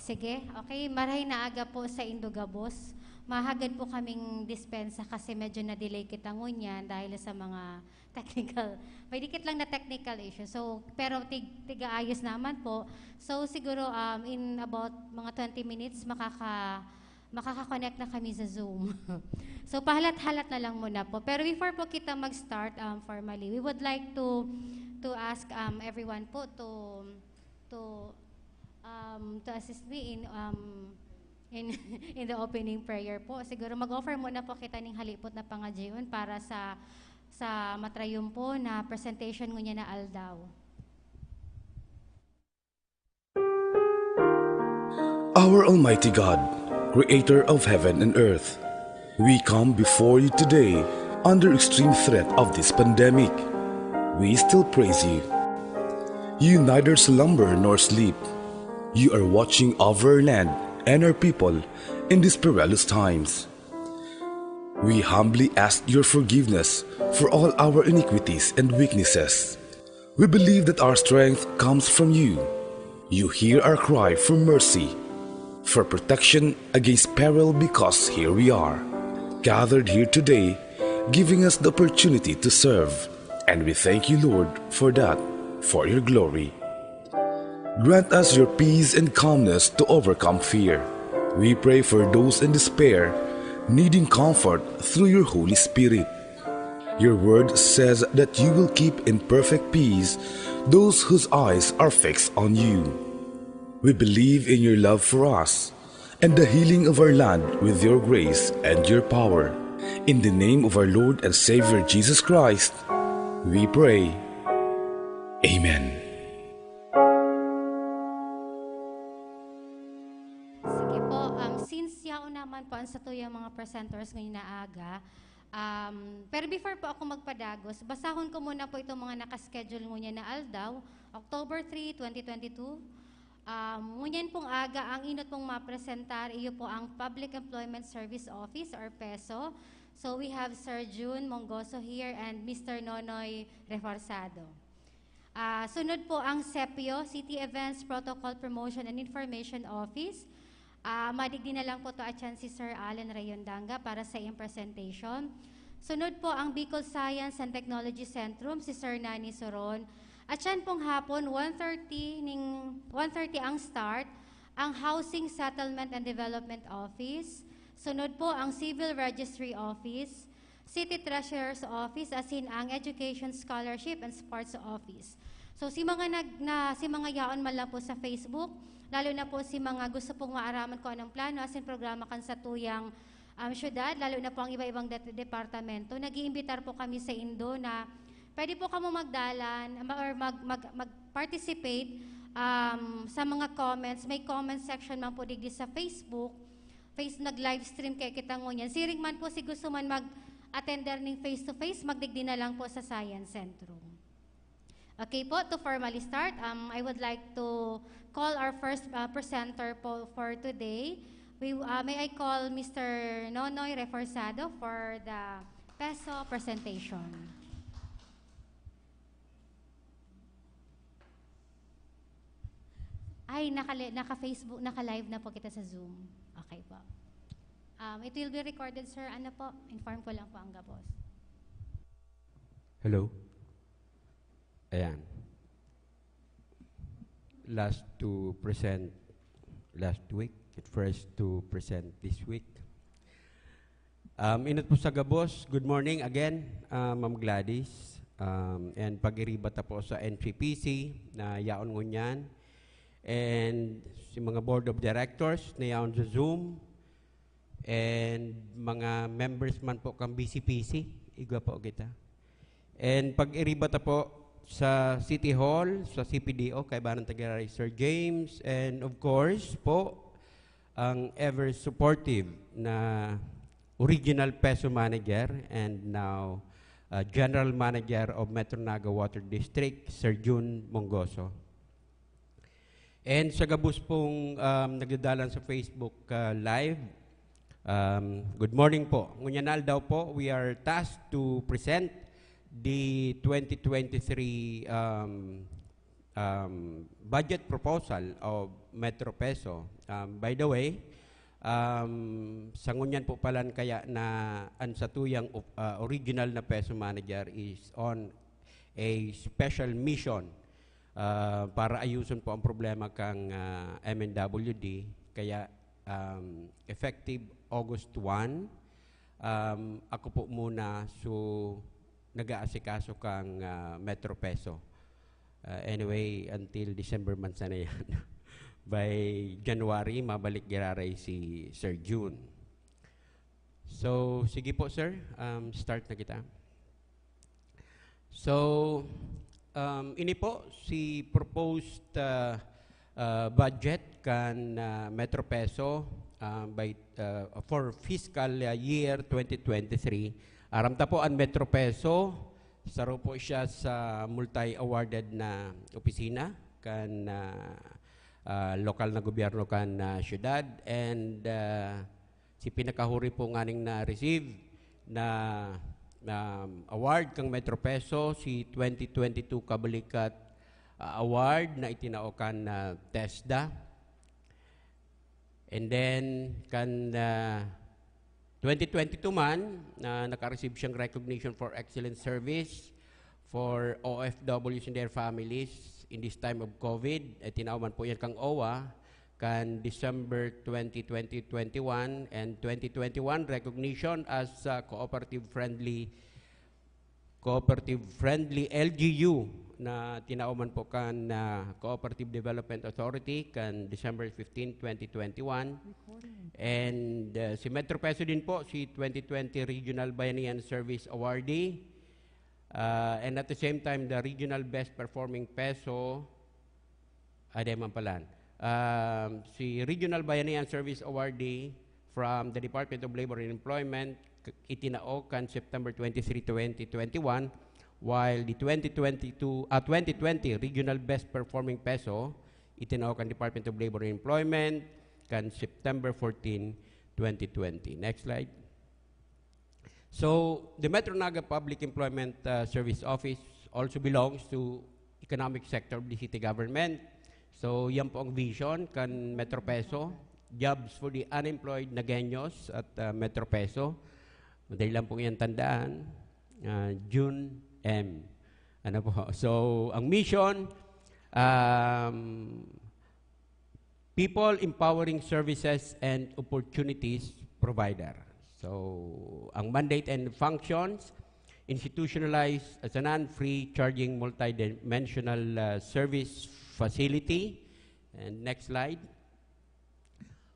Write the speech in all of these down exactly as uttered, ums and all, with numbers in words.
Sige, okay. Marahay na aga po sa indo gabos. Mahagad po kaming dispensa kasi medyo na-delay kita ngunyan dahil sa mga technical, may dikit lang na technical issue. So, pero tig-, tigaayos naman po. So, siguro, um, in about mga twenty minutes, makaka-, makaka-connect na kami sa Zoom. So, pahalat-halat na lang muna po. Pero before po kita mag-start, um, formally, we would like to, to ask, um, everyone po to, to, um, to assist me in, um, in, in the opening prayer po. Siguro mag-offer muna po kita ning halipot na pangadyion para sa, sa matrayom po na presentation ngunyan na aldaw. Our Almighty God, creator of heaven and earth, we come before you today under extreme threat of this pandemic. We still praise you. You neither slumber nor sleep. You are watching over our land and our people in these perilous times. We humbly ask your forgiveness for all our iniquities and weaknesses. We believe that our strength comes from you. You hear our cry for mercy, for protection against peril, because here we are, gathered here today, giving us the opportunity to serve. And we thank you, Lord, for that, for your glory. Grant us your peace and calmness to overcome fear. We pray for those in despair, needing comfort through your Holy Spirit. Your word says that you will keep in perfect peace those whose eyes are fixed on you. We believe in your love for us and the healing of our land with your grace and your power. In the name of our Lord and Savior Jesus Christ, we pray. Amen. Sige po, um, since yaon naman po ang satuyang mga presenters ngayong aga, um, pero before po ako magpadagos, basahon ko muna po itong mga nakaschedule ngunyan na aldaw, October three, twenty twenty-two. Um, ngunyan pong aga, ang inot pong mapresentar, iyo po ang Public Employment Service Office or PESO. So we have Sir Jun Mongoso here and Mister Nonoy Reforzado. Ah, sunod po ang CEPIO, City Events Protocol Promotion and Information Office. Ah, madigdi na lang po to atyan si Sir Allen Rayondanga para sa iyang presentation. Sunod po ang Bicol Science and Technology Centrum, si Sir Nani Soron. Atyan pong hapon, one thirty ning, one thirty ang start, ang Housing Settlement and Development Office. Sunod po ang Civil Registry Office, City Treasurer's Office, asin ang Education, Scholarship, and Sports Office. So, si mga nag-, na, si mga yaon man lang po sa Facebook, lalo na po si mga gusto pong maaraman kung anong plano asin programa kan satuyang, um, syudad, lalo na po ang iba-ibang det-, departamento, nag-iimbitar po kami sa indo na pwede po kamo magdalan ma-, or mag-, mag-, mag-participate, um, sa mga comments. May comment section man po digdi sa Facebook. Face, nag-livestream kaya kita ngunyan. Siring man po si gusto man mag-attender ning face-to-face, magdigdi na lang po sa Science Centrum. Okay po, to formally start, um, I would like to call our first, uh, presenter po for today. We, uh, may I call Mister Nonoy Reforzado for the PESO presentation. Ay, nakali-, naka-Facebook, naka-live na po kita sa Zoom. Okay po. Um, it will be recorded, sir. Ano po? Inform ko lang po ang gabos. Hello. Ayan. Last to present last week, first to present this week. Um, inot po sa gabos, good morning again, uh, Ma'am Gladys. Um, and pag-iriba ta po sa N P P C na yaon ngunyan. And si mga board of directors na yaon sa Zoom. And mga members man po kang B C P C, igwa po kita. And pag-iriba ta po sa City Hall, sa C P D O, kaibanan ta giraray Sir James, and of course po, ang ever supportive na original PESO manager and now, uh, general manager of Metro Naga Water District, Sir Jun Mongoso. And sa gabos pong, um, nagdadalan sa Facebook, uh, Live, um, good morning po. Ngunyan na aldaw po, we are tasked to present the twenty twenty-three, um, um, budget proposal of Metro Peso. Um, by the way, um, sa ngunyan po palan kaya na an satuyang op-, ah, original na peso manager is on a special mission, ah, para ayuson po ang problema kang, ah, M N W D. Kaya, um, effective August one, um, ako po muna so nag-aasikaso kang, ah, Metro Peso. Ah, anyway, until December man sana yan. By January, mabalik giraray si Sir June. So, sige po, sir. Um, start na kita. So, um, ini po si proposed, ah, ah, budget kan, ah, Metro Peso, ah, by, ah, for fiscal year twenty twenty-three. Aram ta po, ang Metro Peso, saro po siya sa multi-awarded na opisina kan, ah, ah, lokal na gobyerno kan, ah, syudad, and, ah, si pinakahuri po nganing na-receive na, um, award kang Metro Peso, si twenty twenty-two Kabalikat, ah, Award na itinao kan, ah, TESDA. And then, kan, ah, twenty twenty-two man, na naka-receive siyang recognition for excellent service for O F Ws and their families in this time of COVID. Eh, tinao man po yan kang owa, kan December twenty twenty, twenty-one, and twenty twenty-one recognition as, ah, cooperative friendly, cooperative friendly L G U na tinao man po kan, ah, Cooperative Development Authority kan December fifteen, twenty twenty-one. And, ah, si Metro Peso din po, si twenty twenty Regional Bayanihan Service Awardee. Ah, and at the same time, the Regional Best Performing Peso, ah, di man pala. Um, si Regional Bayanihan Service Awardee from the Department of Labor and Employment, k-, itinao kan September twenty-three, twenty twenty-one, while the twenty twenty-two, ah, twenty twenty Regional Best Performing Peso, itinao kan Department of Labor and Employment kan September fourteen, twenty twenty. Next slide. So, the Metro Naga Public Employment, uh, Service Office also belongs to economic sector of the city government. So, yan po ang vision kan Metro Peso, jobs for the unemployed Nagueños at, uh, Metro Peso. Madali lang pong yan tandaan, uh, June M. Ano po? So, ang mission, um, People Empowering Services and Opportunities Provider. So, ang mandate and functions, institutionalized as a non-free charging multidimensional, uh, service facility. And next slide.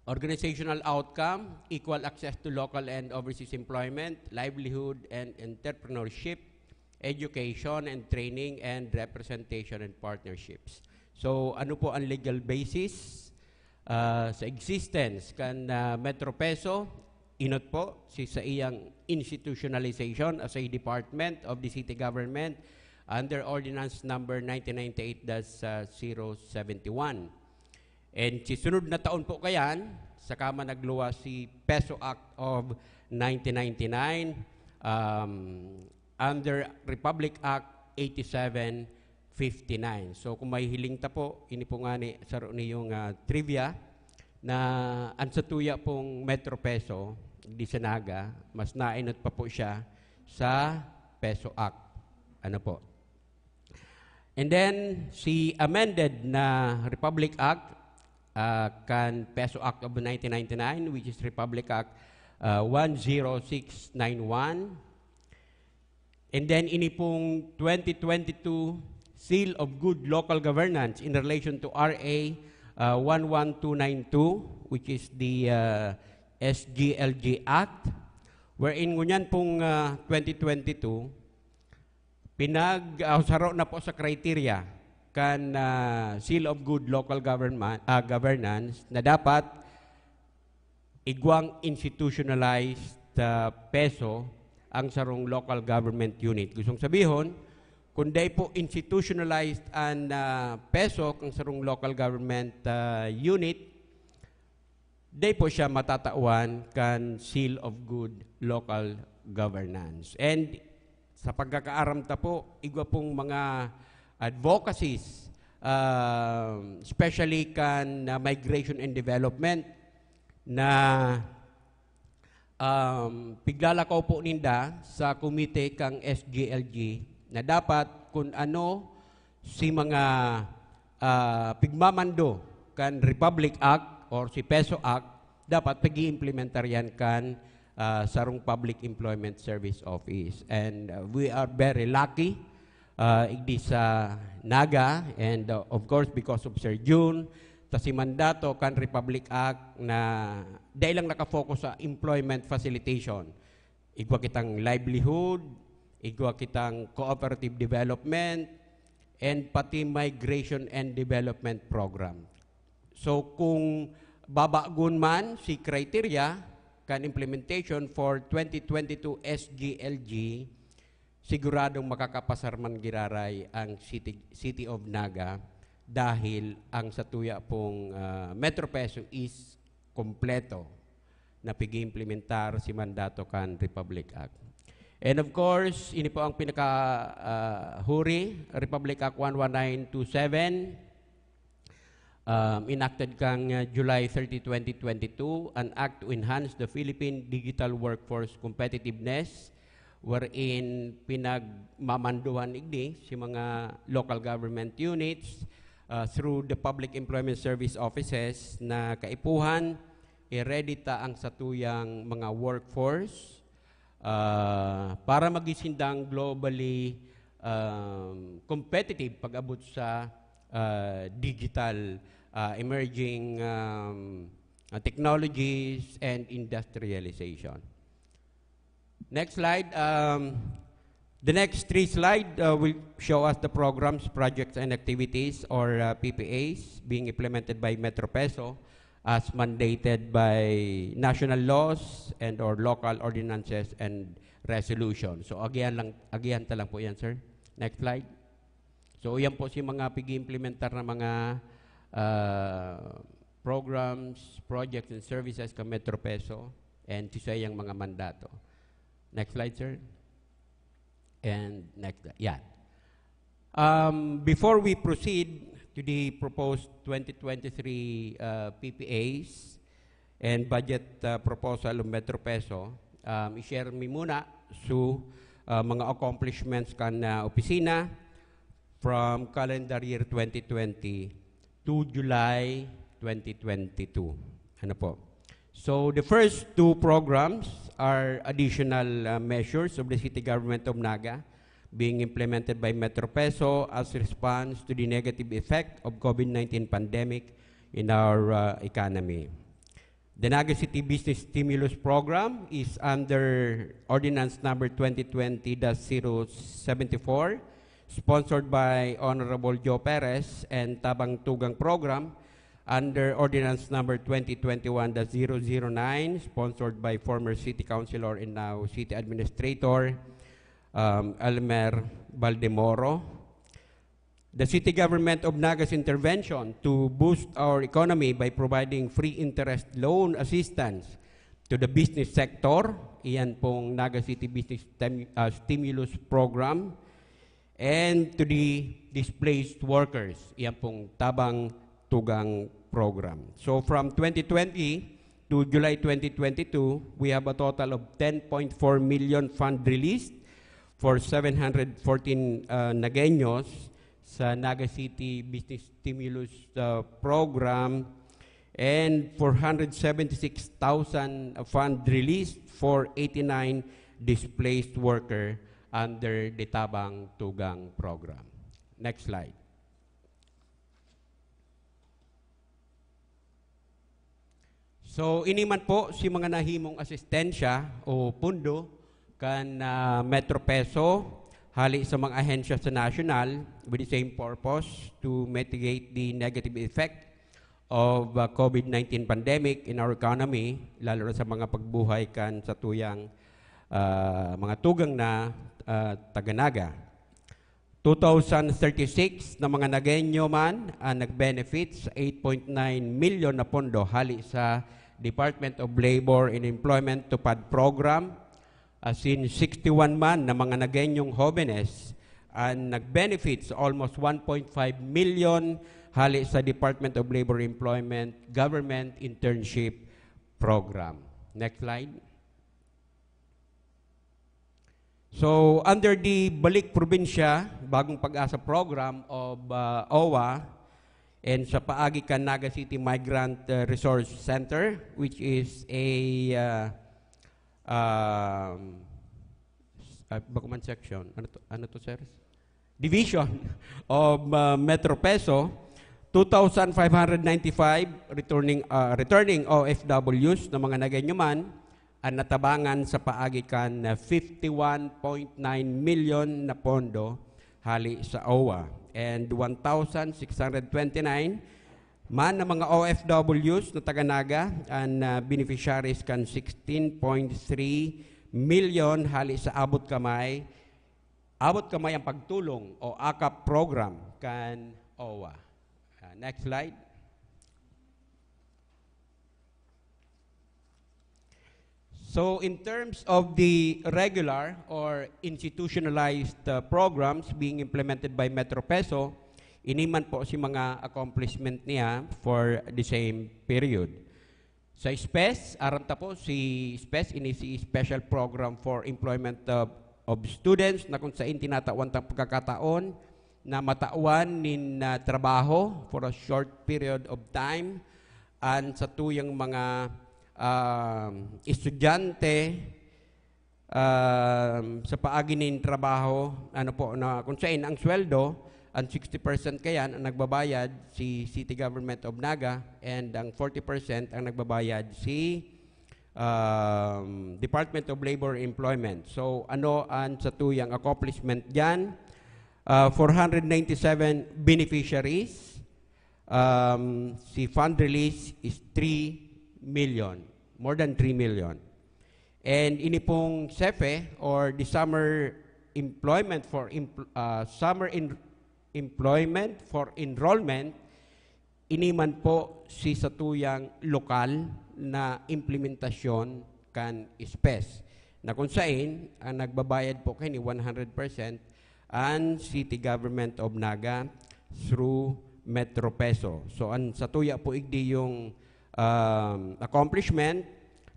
Organizational outcome, equal access to local and overseas employment, livelihood, and entrepreneurship, education and training, and representation and partnerships. So, ano po ang legal basis, ah, sa existence kan, ah, Metro Peso? Inot po si saiyang institutionalization as a department of the city government under Ordinance Number nineteen ninety-eight dash zero seventy-one. And si sunod na taon po kayan, saka man nagluwas si Peso Act of nineteen ninety-nine, um, under Republic Act eighty-seven fifty-nine. So, kung mahihiling ta po, ini po nga ni saro niyong, ah, trivia, na an satuya pong Metro Peso, di sa Naga, mas nainot pa po siya sa Peso Act. Ano po? And then, si amended na Republic Act, ah, kan Peso Act of nineteen ninety-nine, which is Republic Act, ah, one zero six nine one. And then, ini pong twenty twenty-two Seal of Good Local Governance in relation to R A, ah, one one two nine two, which is the, ah, S G L G Act, wherein ngunyan pong, ah, twenty twenty-two, pinag-, ah, saro na po sa criteria kan, ah, Seal of Good Local Government, ah, Governance na dapat igwang institutionalized, ah, peso ang sarong local government unit. Gustong sabihon, kung dai po institutionalized an, ah, peso kang sarong local government, ah, unit, dai po siya matatawan kan Seal of Good Local Governance. And sa pagkakaaram ta po, igwa pong mga advocacies um, especially kan, uh, migration and development na, um, piglalakaw po ninda sa komite kang S G L G na dapat kun ano si mga, ah, pigmamando kan Republic Act or si PESO Act, dapat pag-iimplementar yan kan, ah, sarong Public Employment Service Office. And, uh, we are very lucky, ah, igdi sa Naga, and, uh, of course, because of Sir Jun, ta si mandato kan Republic Act na dai lang nakafocus sa employment facilitation. Igwa kitang livelihood, igwa kitang cooperative development, and pati migration and development program. So, kung babagon man si criteria kan implementation for twenty twenty-two S G L G, siguradong makakapasar man giraray ang City, City of Naga dahil ang satuya pong, ah, Metro Peso is kompleto na pig-iimplementar si mandato kan Republic Act. And of course, ini po ang pinaka, ah, huri, Republic Act one one nine two seven, um, enacted kang, uh, July thirty, twenty twenty-two, an act to enhance the Philippine digital workforce competitiveness, wherein pinagmamanduhan igdi si mga local government units, uh, through the public employment service offices na kaipuhan, i-ready ta ang satuyang mga workforce, ah, para maging sindang globally, um, competitive pag-abot sa, ah, digital, ah, emerging, um, ah, technologies and industrialization. Next slide. Um, the next three slide, uh, will show us the programs, projects, and activities or, uh, P P As being implemented by Metro Peso as mandated by national laws and or local ordinances and resolution. So, agihan lang, agihan ta lang po yan, sir. Next slide. So, yan po si mga pig-iimplementar na mga, ah, programs, projects, and services kan Metro Peso and sa iyang mga mandato. Next slide, sir. And next, yan. Um, before we proceed to the proposed twenty twenty-three, uh, P P As and budget, uh, proposal of Metro Peso, um, i-share mi muna su, uh, mga accomplishments kan, uh, opisina from calendar year twenty twenty to July twenty twenty-two. Ano po? So, the first two programs are additional, uh, measures of the City Government of Naga being implemented by Metro Peso as response to the negative effect of COVID nineteen pandemic in our, uh, economy. The Naga City Business Stimulus Program is under Ordinance Number twenty twenty dash zero seventy-four, sponsored by Honorable Joe Perez, and Tabang Tugang Program under Ordinance Number twenty twenty-one dash zero zero nine, sponsored by former City Councilor and now City Administrator, um, Elmer Baldemoro. The City Government of Naga's intervention to boost our economy by providing free interest loan assistance to the business sector, iyan pong Naga City Business Stem-, uh, Stimulus Program, and to the displaced workers, iyan pong Tabang Tugang Program. So from twenty twenty to July twenty twenty-two, we have a total of ten point four million fund released for seven hundred fourteen, uh, Nagueños sa Naga City Business Stimulus, uh, Program, and four hundred seventy-six thousand fund released for eighty-nine displaced worker under the Tabang Tugang Program. Next slide. So, ini man po si mga nahimong asistensya o pundo kan, ah, Metro Peso hali sa mga ahensya sa nasyonal with the same purpose to mitigate the negative effect of, ah, COVID nineteen pandemic in our economy, lalo na sa mga pagbuhay kan satuyang, ah, mga tugang na, ah, taga-Naga. Two thousand thirty-six na mga Nagueño man ang nag-benefit sa eight point nine milyon na pondo hali sa Department of Labor and Employment TUPAD Program, asin sixty-one man na mga Nagueñong hobenes An nag-benefit sa almost one point five million hale sa Department of Labor Employment Government Internship Program. Next slide. So, under the Balik Probinsya, Bagong Pag-asa Program of, uh, OWWA, and sa paagi kan Naga City Migrant, uh, Resource Center, which is a, uh, um, s-, ah, bako man section. Ano to, ano to, sir? Division of, uh, Metro Peso, two thousand five hundred ninety-five returning, uh, returning O F Ws na mga Nagueño man an natabangan sa paagi kan, uh, fifty-one point nine million na pondo hale sa OWWA, and one thousand six hundred twenty-nine man na mga O F Ws na taga Naga an, ah, beneficiaries kan sixteen point three million hale sa abot kamay, abot kamay ang pagtulong o akap program kan OWWA. Ah, next slide. So, in terms of the regular or institutionalized, uh, programs being implemented by Metro Peso, ini man po si mga accomplishment niya for the same period. Sa SPES, aram ta po, si SPES, ini si Special Program for Employment of, of Students, na kung sain tinatawan tang pagkakataon na matawan nin, ah, trabaho for a short period of time an satuyang mga, ah, estudyante, ah, sa paagi nin trabaho, ano po, na kung sain ang sweldo, ang sixty percent kayan ang nagbabayad si City Government of Naga, and ang forty percent ang nagbabayad si, um, Department of Labor and Employment. So, ano ang satuyang accomplishment diyan? Ah, four hundred ninety-seven beneficiaries. Um, si fund release is three million, more than three million. And ini pong SEFE or the Summer Employment for Empl-, ah, Summer En-, Employment for Enrollment, ini man po si satuyang lokal na implementasyon kan SPES, na kung sain ang nagbabayad po kaini one hundred percent an City Government of Naga through Metro Peso. So, an satuya po igdi yung, um, accomplishment,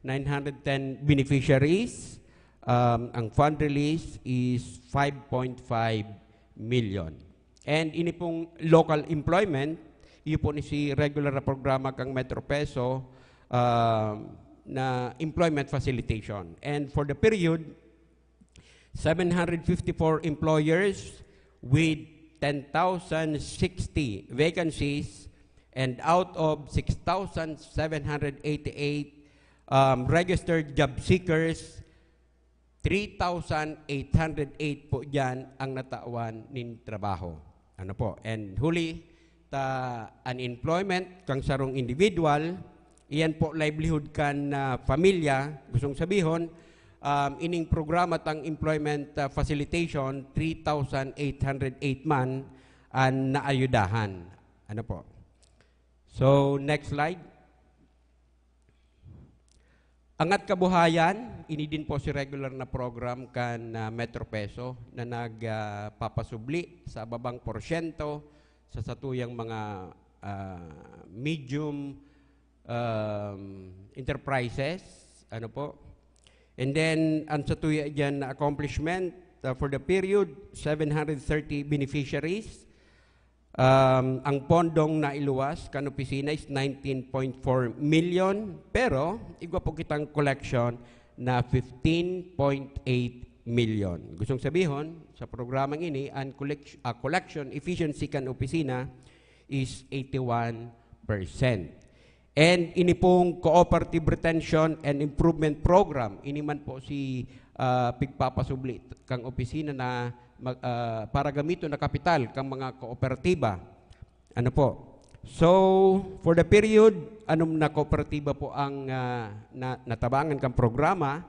nine hundred ten beneficiaries, um, ang fund release is five point five million. And ini pong local employment, iyo po ni si regular na programa kang Metro Peso, um, na employment facilitation. And for the period, seven hundred fifty-four employers with ten thousand sixty vacancies, and out of six thousand seven hundred eighty-eight, um, registered job seekers, three thousand eight hundred eight po diyan ang natawan nin trabaho. Ano po? And huli ta, unemployment kang sarong individual, iyan po livelihood kan, ah, pamilya. Gustong sabihon, um, ining programa tang employment, ah, facilitation, three thousand eight hundred eight man an naayudahan. Ano po? So, next slide. Angat Kabuhayan, ini din po si regular na program kan, ah, Metro Peso na nag, ah, papasubli sa babang porsyento sa satuyang mga, ah, medium, um, enterprises, ano po. And then, ang satuya diyan na accomplishment, ah, for the period, seven hundred thirty beneficiaries, Um, ang pondong nailuwas kan opisina is nineteen point four million, pero igwa po kitang collection na fifteen point eight million. Gustong sabihon, sa programang ini, ang collect-, ah, collection efficiency kan opisina is eighty-one percent. And ini pong Cooperative Retention and Improvement Program, ini man po si, ah, pigpapasubli kang opisina na mag-, ah, para gamiton na kapital kang mga kooperatiba. Ano po? So, for the period, anom na kooperatiba po ang, ah, na-, natabangan kang programa.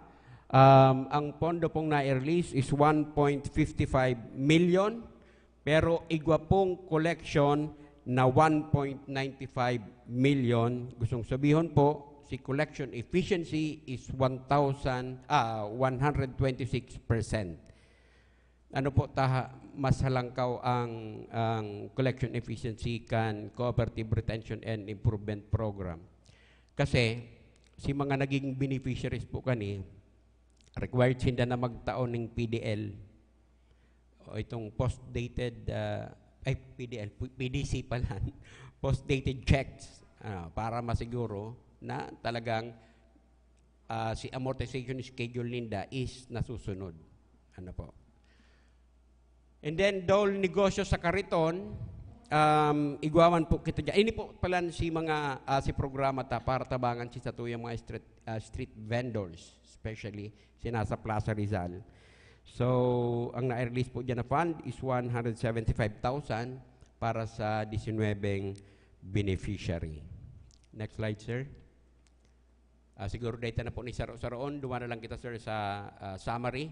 Um, ang pondo pong na-release is one point fifty-five million. Pero igwa pong collection na one point nine five million, gustong sabihon po, si collection efficiency is one thousand, ah, one hundred twenty-six percent. ano po, taha, mas halangkaw ang, ang collection efficiency kan Cooperative Retention and Improvement Program. Kasi, si mga naging beneficiaries po kani, required sinda na magtao ning P D L o itong post-dated, ah, ay, P D L, P D C pala, post-dated checks, ah, para masiguro na talagang, ah, si amortization schedule ninda is nasusunod. Ano po? And then, Dole Negosyo sa Kariton, um, igwa man po kita dyan. Ini po pala si mga, ah, si programa ta para tabangan si satuyang mga street, ah, street vendors, especially si nasa Plaza Rizal. So, ang na-release po dyan na fund is one hundred seventy-five thousand para sa disinwebeng beneficiary. Next slide, sir. Ah, siguro data na po ni saro-saroon. Duman na lang kita, sir, sa, ah, summary.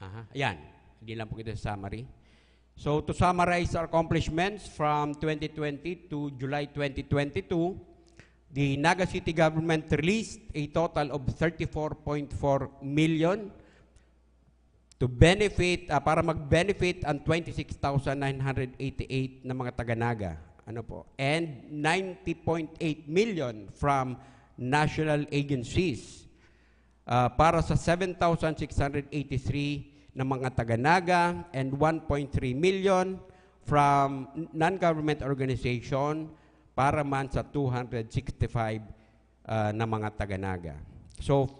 Aha, ayan. Hindi lang po kita sa summary. So, to summarize our accomplishments from twenty twenty to July twenty twenty-two, the Naga City government released a total of thirty-four point four million to benefit, ah, para mag-benefit ang twenty-six thousand nine hundred eighty-eight na mga taga-Naga. Ano po? And ninety point eight million from national agencies, ah, para sa seven thousand six hundred eighty-three na mga taga-Naga and one point three million from non-government organization para man sa two hundred sixty-five, ah, na mga taga-Naga. So,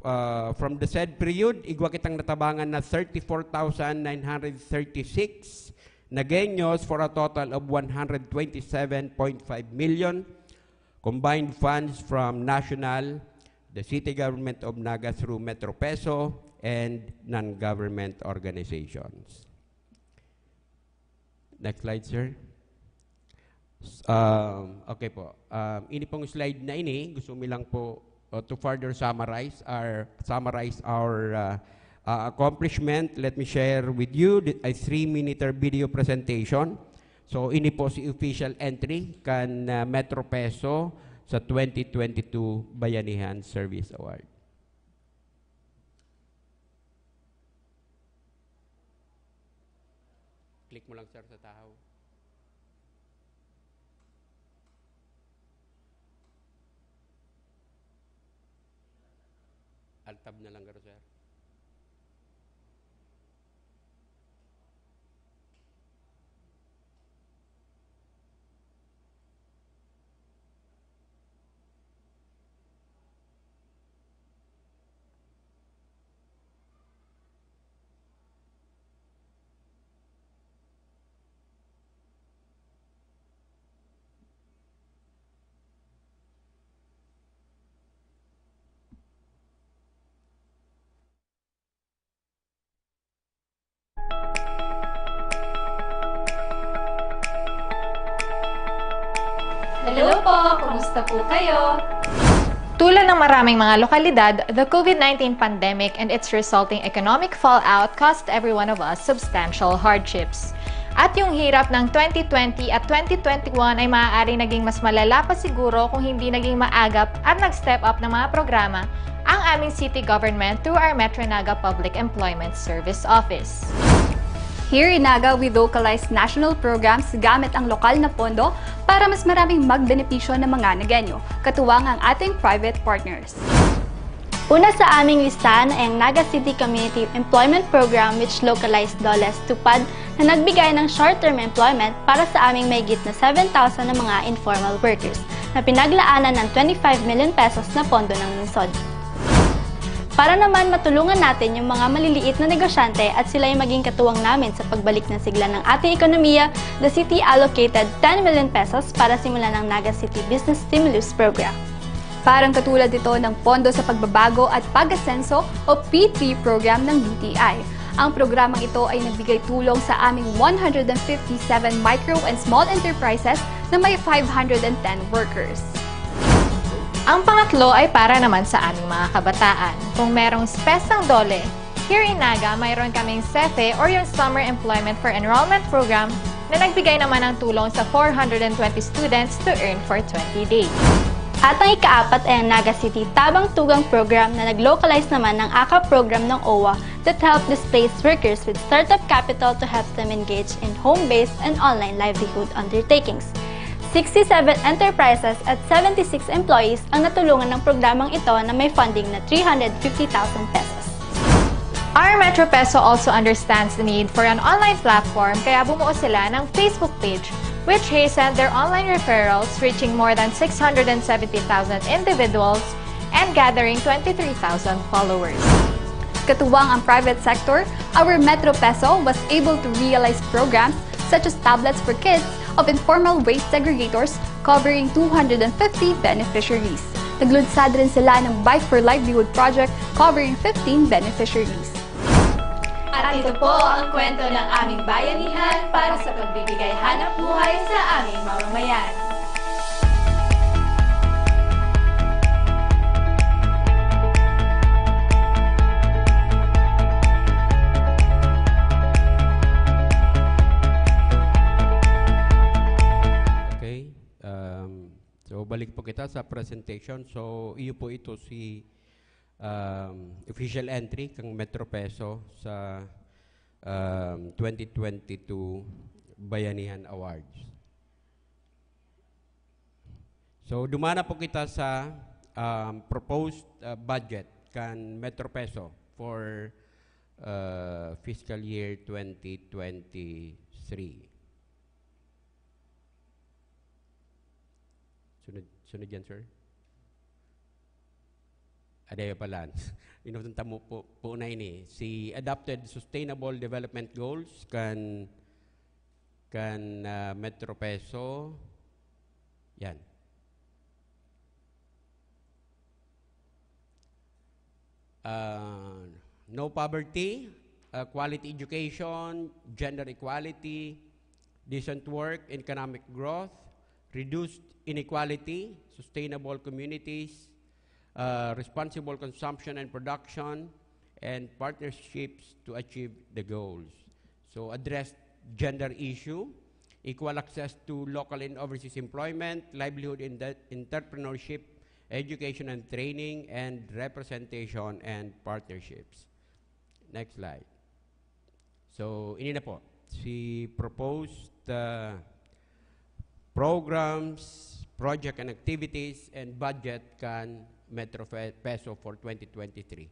ah, from the said period, igwa kitang natabangan na thirty-four thousand nine hundred thirty-six Nagueños for a total of one hundred twenty-seven point five million combined funds from national, the city government of Naga through Metro Peso, and non-government organizations. Next slide, sir. S-, um, okay po. Um, ini pong slide na ini, gusto mi lang po, uh, to further summarize our, summarize our, uh, uh, accomplishment. Let me share with you the, a three-minute video presentation. So, ini po si official entry kan, uh, Metro Peso sa twenty twenty-two Bayanihan Service Award. Click mo lang, sir, sa tahaw. Alt tab na lang garo, sir. Hello po! Kumusta po kayo? Tulad ng maraming mga lokalidad, the COVID nineteen pandemic and its resulting economic fallout caused every one of us substantial hardships. At yung hirap ng twenty twenty at twenty twenty-one ay maaaring naging mas malala pa siguro kung hindi naging maagap at nag-step up ng mga programa ang aming city government through our Metro Naga Public Employment Service Office. Here in Naga, we localize national programs gamit ang lokal na pondo para mas maraming magbenepisyo ng mga Nagueño, katuwang ang ating private partners. Una sa aming listahan ay ang Naga City Community Employment Program, which localized DOLE's TUPAD, na nagbigay ng short-term employment para sa aming mahigit na seven thousand na mga informal workers na pinaglaanan ng twenty-five million pesos na pondo ng lungsod. Para naman matulungan natin yung mga maliliit na negosyante at sila'y maging katuwang namin sa pagbalik ng sigla ng ating ekonomiya, the city allocated ten million pesos para simulan ang Naga City Business Stimulus Program. Parang katulad ito ng Pondo sa Pagbabago at Pag-asenso o P three program ng D T I. Ang programang ito ay nagbigay tulong sa aming one hundred fifty-seven micro and small enterprises na may five hundred ten workers. Ang pangatlo ay para naman sa aming mga kabataan. Kung merong SPES ang DOLE, here in Naga, mayroon kaming SEFE or yung Summer Employment for Enrollment Program na nagbigay naman ng tulong sa four hundred twenty students to earn for twenty days. At ang ikaapat ay ang Naga City Tabang Tugang Program na nag-localize naman ng AKAP program ng OWWA that help displaced workers with startup capital to help them engage in home-based and online livelihood undertakings. Sixty-seven enterprises at seventy-six employees ang natulungan ng programang ito na may funding na three hundred fifty thousand pesos. Our Metro Peso also understands the need for an online platform, kaya bumuo sila ng Facebook page, which hastened their online referrals, reaching more than six hundred and seventy thousand individuals and gathering twenty-three thousand followers. Katuwang ang private sector, our Metro Peso was able to realize programs such as tablets for kids of informal waste segregators covering two hundred fifty beneficiaries. Naglunsad rin sila ng Bike for Livelihood project covering fifteen beneficiaries. At ito po ang kwento ng aming bayanihan para sa pagbibigay hanap buhay sa aming mamamayan. Okay. Um, so, balik po kita sa presentation. So, iyo po ito si, um, official entry kang Metro Peso sa, um, twenty twenty-two Bayanihan Awards. So, dumana po kita sa, um, proposed, uh, budget kan Metro Peso for, uh, fiscal year twenty twenty-three. Sunod, sunod yan, sir. Adayo pala. Inutang tamo po, po na ini. Si adopted sustainable development goals kan, kan, ah, Metro Peso. Yan. Ah, no poverty, ah, quality education, gender equality, decent work, economic growth, reduced inequality, sustainable communities, ah, responsible consumption and production, and partnerships to achieve the goals. So, address gender issue, equal access to local and overseas employment, livelihood, and entrepreneurship, education and training, and representation and partnerships. Next slide. So, ini na po, si proposed, uh, programs, project and activities, and budget kan Metro Fe-, Peso for twenty twenty-three.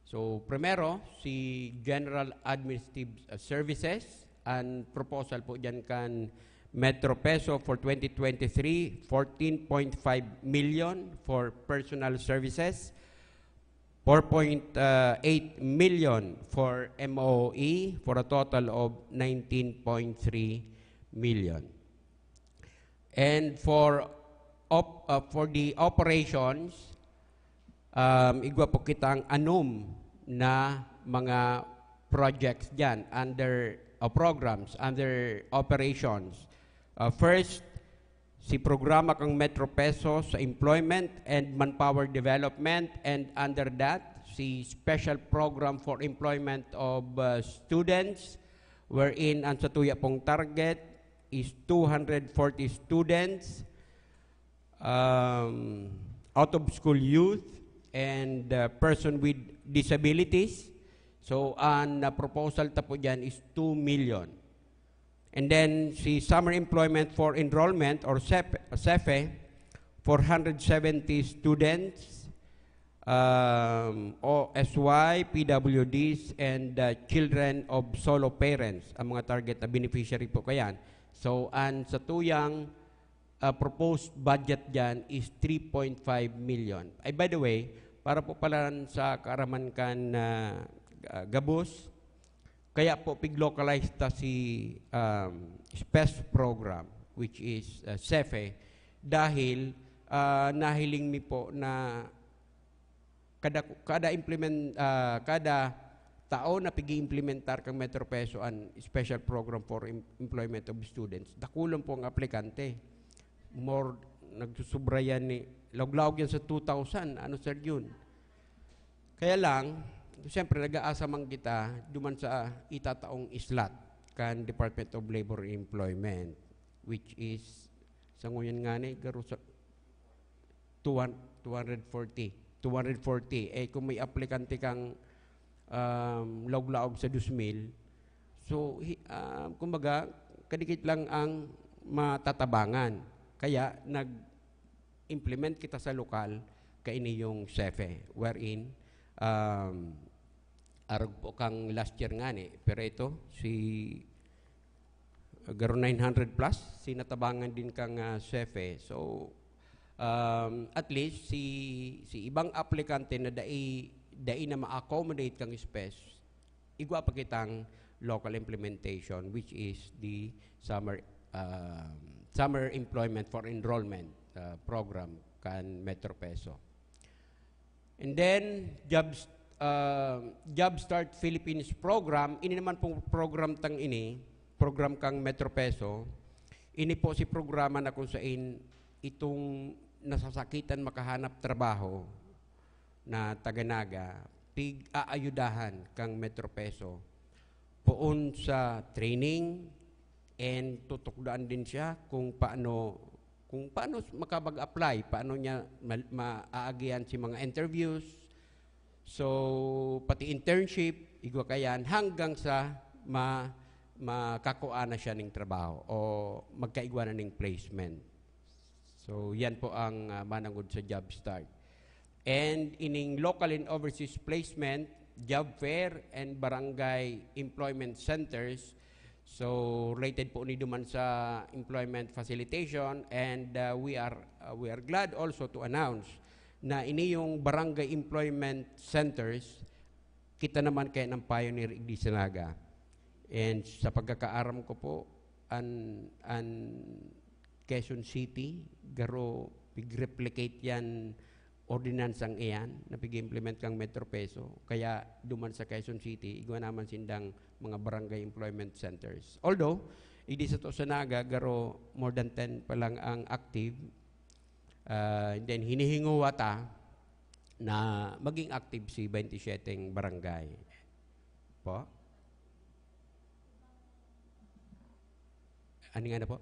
So, primero, si General Administrative, uh, Services. Ang proposal po dyan kan Metro Peso for twenty twenty-three, fourteen point five million for personal services, four point eight million for M O E, for a total of nineteen point three million. And for op-, uh, for the operations, um, igwa po kitang anom na mga projects dyan under, uh, programs under operations. Uh, first, si programa kang Metro Peso sa employment and manpower development, and under that, si special program for employment of, uh, students, wherein ang satuya pong target is two hundred forty students, um, out of school youth, and, uh, person with disabilities. So, ang, uh, proposal ta po dyan is two million. And then, si Summer Employment for Enrollment or SEP-, SEFE, four hundred seventy students, um, O S Y, P W Ds, and, uh, children of solo parents, ang mga target na beneficiary po kayan. So, ang satuyang, uh, proposed budget dyan is three point five million. Ay, by the way, para po pala sa kaaraman kan, uh, uh, gabos, kaya po pig-localize ta si, um, SPES program, which is, uh, SEFE, dahil, uh, nahiling mi po na kada, kada implement, ah, kada taon na pig-iimplementar kang Metro Peso an special program for em-, employment of students, dakulan po ang aplikante. More, nagsusubra yan ni, laog-laog yan sa two thousand, ano, Sir Jun? Kaya lang, siyempre, nag-aasa man kita duman sa itataong slot kan Department of Labor and Employment, which is, sa ngunyan nga ni, garo sa, two hundred, two hundred forty. Two hundred forty. Eh, kung may aplikante kang, um, laog-laog sa dos mil, so, hi-, ah, kumbaga, kadikit lang ang matatabangan. Kaya, nag-implement kita sa lokal, kaini yung SEFE, wherein, um, arog po kang last year ngani, pero ito, si, garo nine hundred plus, si natabangan din kang, ah, SEFE. So, um, at least, si, si ibang aplikante na dai, dai na ma-accommodate kang SPES, igwa pa kitang local implementation, which is the summer, um, summer employment for enrollment, uh, program kan Metro Peso. And then, jobs, uh, Jobstart Philippines program, ini naman pong program tang ini, program kang Metro Peso, ini po si programa na kung sain itong nasasakitan makahanap trabaho na taga Naga, pig-aayudahan kang Metro Peso poon sa training and tutukdoan din siya kung paano, kung paano makapag-apply, paano niya ma-, maaagihan si mga interviews. So, pati internship, igwa kayan, hanggang sa ma-, makakua na siya ning trabaho o magkaigwa na ning placement. So, yan po ang, ah, manangod sa Jobstart. And ining local and overseas placement, job fair, and barangay employment centers. So, related po ni duman sa employment facilitation, and, uh, we are, uh, we are glad also to announce na ini yung barangay employment centers, kita naman kaya ng pioneer igdi sa Naga. And sa pagkakaaram ko po, an, an Quezon City, garo pig-replicate yan ordinansang iyan na pig-implement kang Metro Peso. Kaya duman sa Quezon City, igwa naman sindang mga barangay employment centers. Although, igdi sa to sa Naga, garo more than ten pa lang ang active. Ah, and then, hinihinguwa ta na maging active si twenty-seven barangay. Po? Ano nga na po?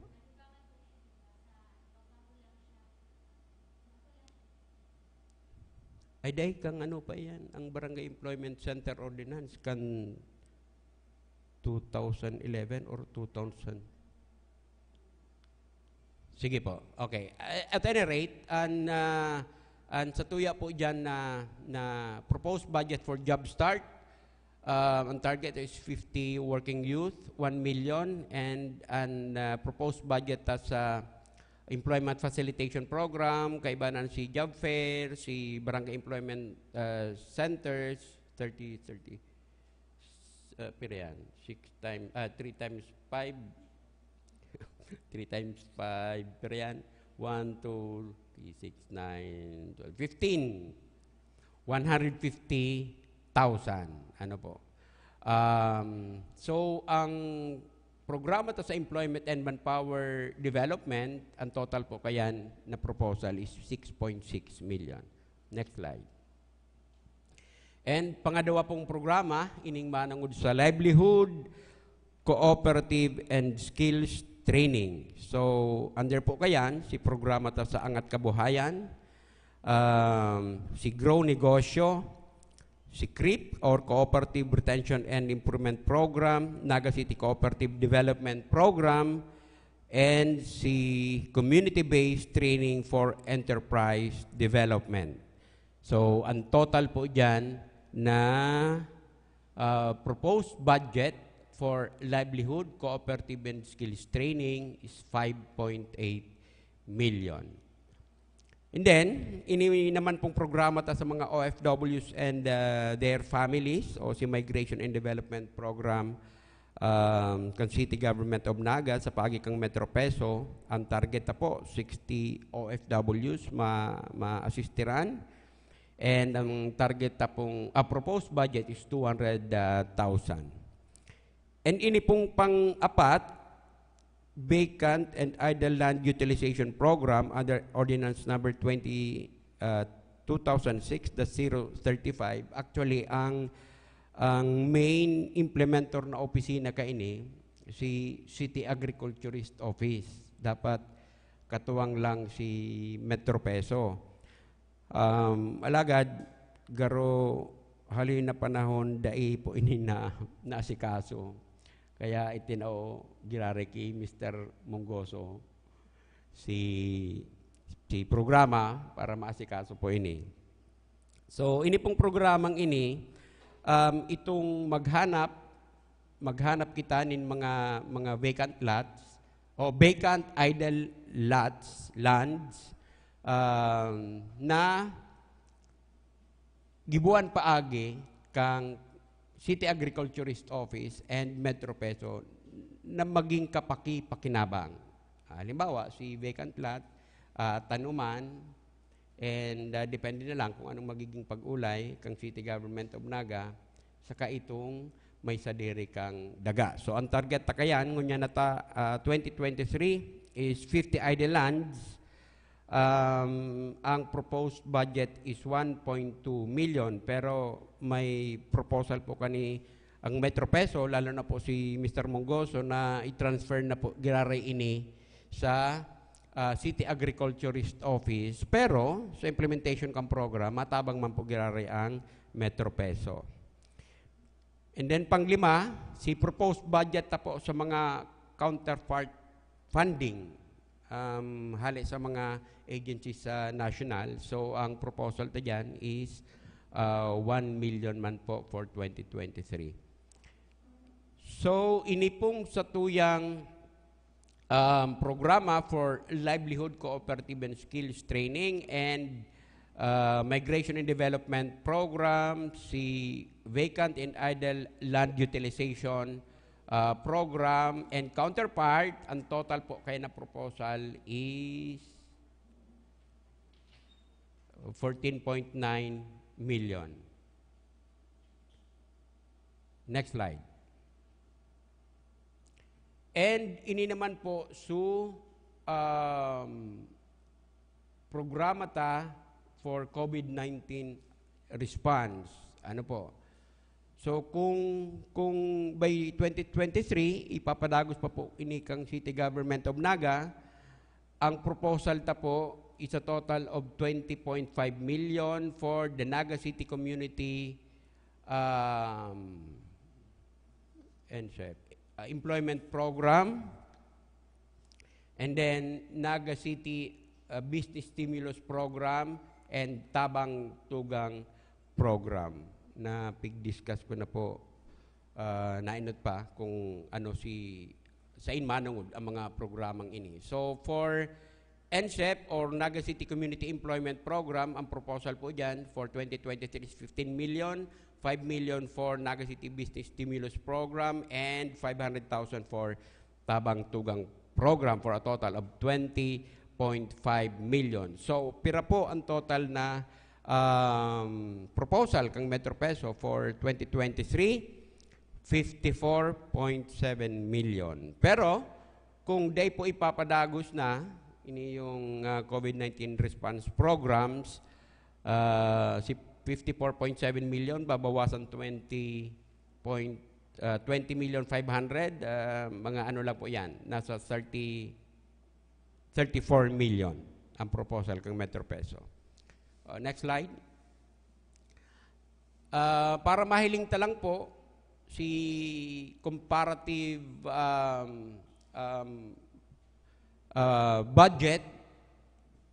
Ay, dahil kang ano pa yan, ang Barangay Employment Center Ordinance kan two thousand eleven or two thousand. Sige po. Okay. A-, at any rate, an, ah, an sa tuya po dyan na, na proposed budget for Jobstart, ah, ang target is fifty working youth, one million, and an, ah, proposed budget ta sa employment facilitation program, kaibanan si job fair, si barangay employment, ah, centers, thirty, thirty. Uh, pira yan? Six times, ah, three times five. Three times five, pira yan? One, two, three, six, nine, twelve, fifteen. One hundred fifty thousand. Ano po? Um, so, ang programa to sa employment and manpower development, ang total po kayan na proposal is six point six million. Next slide. And pangadwa pong programa, ining manangod sa livelihood, cooperative, and skills training. So, under po kayan, si programa ta sa Angat Kabuhayan, um, si Grow Negosyo, si CRIP or Cooperative Retention and Improvement Program, Naga City Cooperative Development Program, and si Community-Based Training for Enterprise Development. So, ang total po dyan na, ah, proposed budget for livelihood, cooperative, and skills training is five point eight million. And then, ini naman pong programa ta sa mga O F Ws and, ah, their families o si Migration and Development Program, um, kan City Government of Naga sa paagi kang Metro Peso. Ang target ta po, sixty O F Ws ma-, maaasistiran. And ang target ta pong, ah, proposed budget is two hundred thousand. And ini pong pang-apat, vacant and idle land utilization program under Ordinance Number twenty, uh, two thousand six dash zero thirty-five. Actually, ang, ang main implementor na opisina kaini, si City Agriculturist Office. Dapat katuwang lang si Metro Peso. Um, alagad, garo haloy na panahon, dai po ini na naasikaso. Kaya itinao giraray ki Mister Mongoso si, si programa para maasikaso po ini. So, ini pong programang ini, um, itong maghanap, maghanap kita nin mga, mga vacant lots o vacant idle lots, lands, um, na gibuan paagi kang City Agriculturist Office and Metro Peso na maging kapaki-pakinabang. Halimbawa, si vacant lot, ah, tanuman, and, ah, depende na lang kung anong magiging pag-ulay kang City Government of Naga, saka itong may sadiri kang daga. So, ang target ta kayan, ngunyan na ta, ah, twenty twenty-three is fifty idle lands. Um, ang proposed budget is one point two million, pero may proposal po kani ang Metro Peso, lalo na po si Mister Mongoso, na i-transfer na po giraray ini sa, ah, City Agriculturist Office. Pero sa implementation kang program, matabang man po giraray ang Metro Peso. And then panglima, si proposed budget ta po sa mga counterpart funding, um, hale sa mga agencies sa national. So, ang proposal ta diyan is, uh, one million man po for twenty twenty-three. So, ini pong satuyang, um, programa for livelihood, cooperative and skills training and, uh, migration and development program, si vacant and idle land utilization, uh, program and counterpart, ang total po kaya na proposal is fourteen point nine million. Next slide. And ini naman po su, um, programa ta for COVID nineteen response. Ano po? So, kung, kung by twenty twenty-three, ipapadagos pa po ini kang City Government of Naga, ang proposal ta po is a total of twenty point five million for the Naga City Community, um, and, uh, Employment Program, and then Naga City, uh, Business Stimulus Program and Tabang Tugang Program na pig-discuss ko na po, uh, nainot pa kung ano si, sain manongod ang mga programang ini. So, for NSEP or Naga City Community Employment Program, ang proposal po diyan for twenty twenty-three is fifteen million, five million for Naga City Business Stimulus Program, and five hundred thousand for Tabang Tugang Program, for a total of twenty point five million. So, pira po ang total na, um, proposal kang Metro Peso for twenty twenty-three? Fifty-four point seven million. Pero, kung dai po ipapadagos na, ini yung, ah, COVID nineteen response programs, ah, si fifty-four point seven million, babawasan twenty point, ah, twenty million five hundred, ah, mga ano lang po yan, nasa thirty, thirty-four million ang proposal kang Metro Peso. Ah, next slide. Ah, para mahiling ta lang po, si comparative, um, um, ah, budget,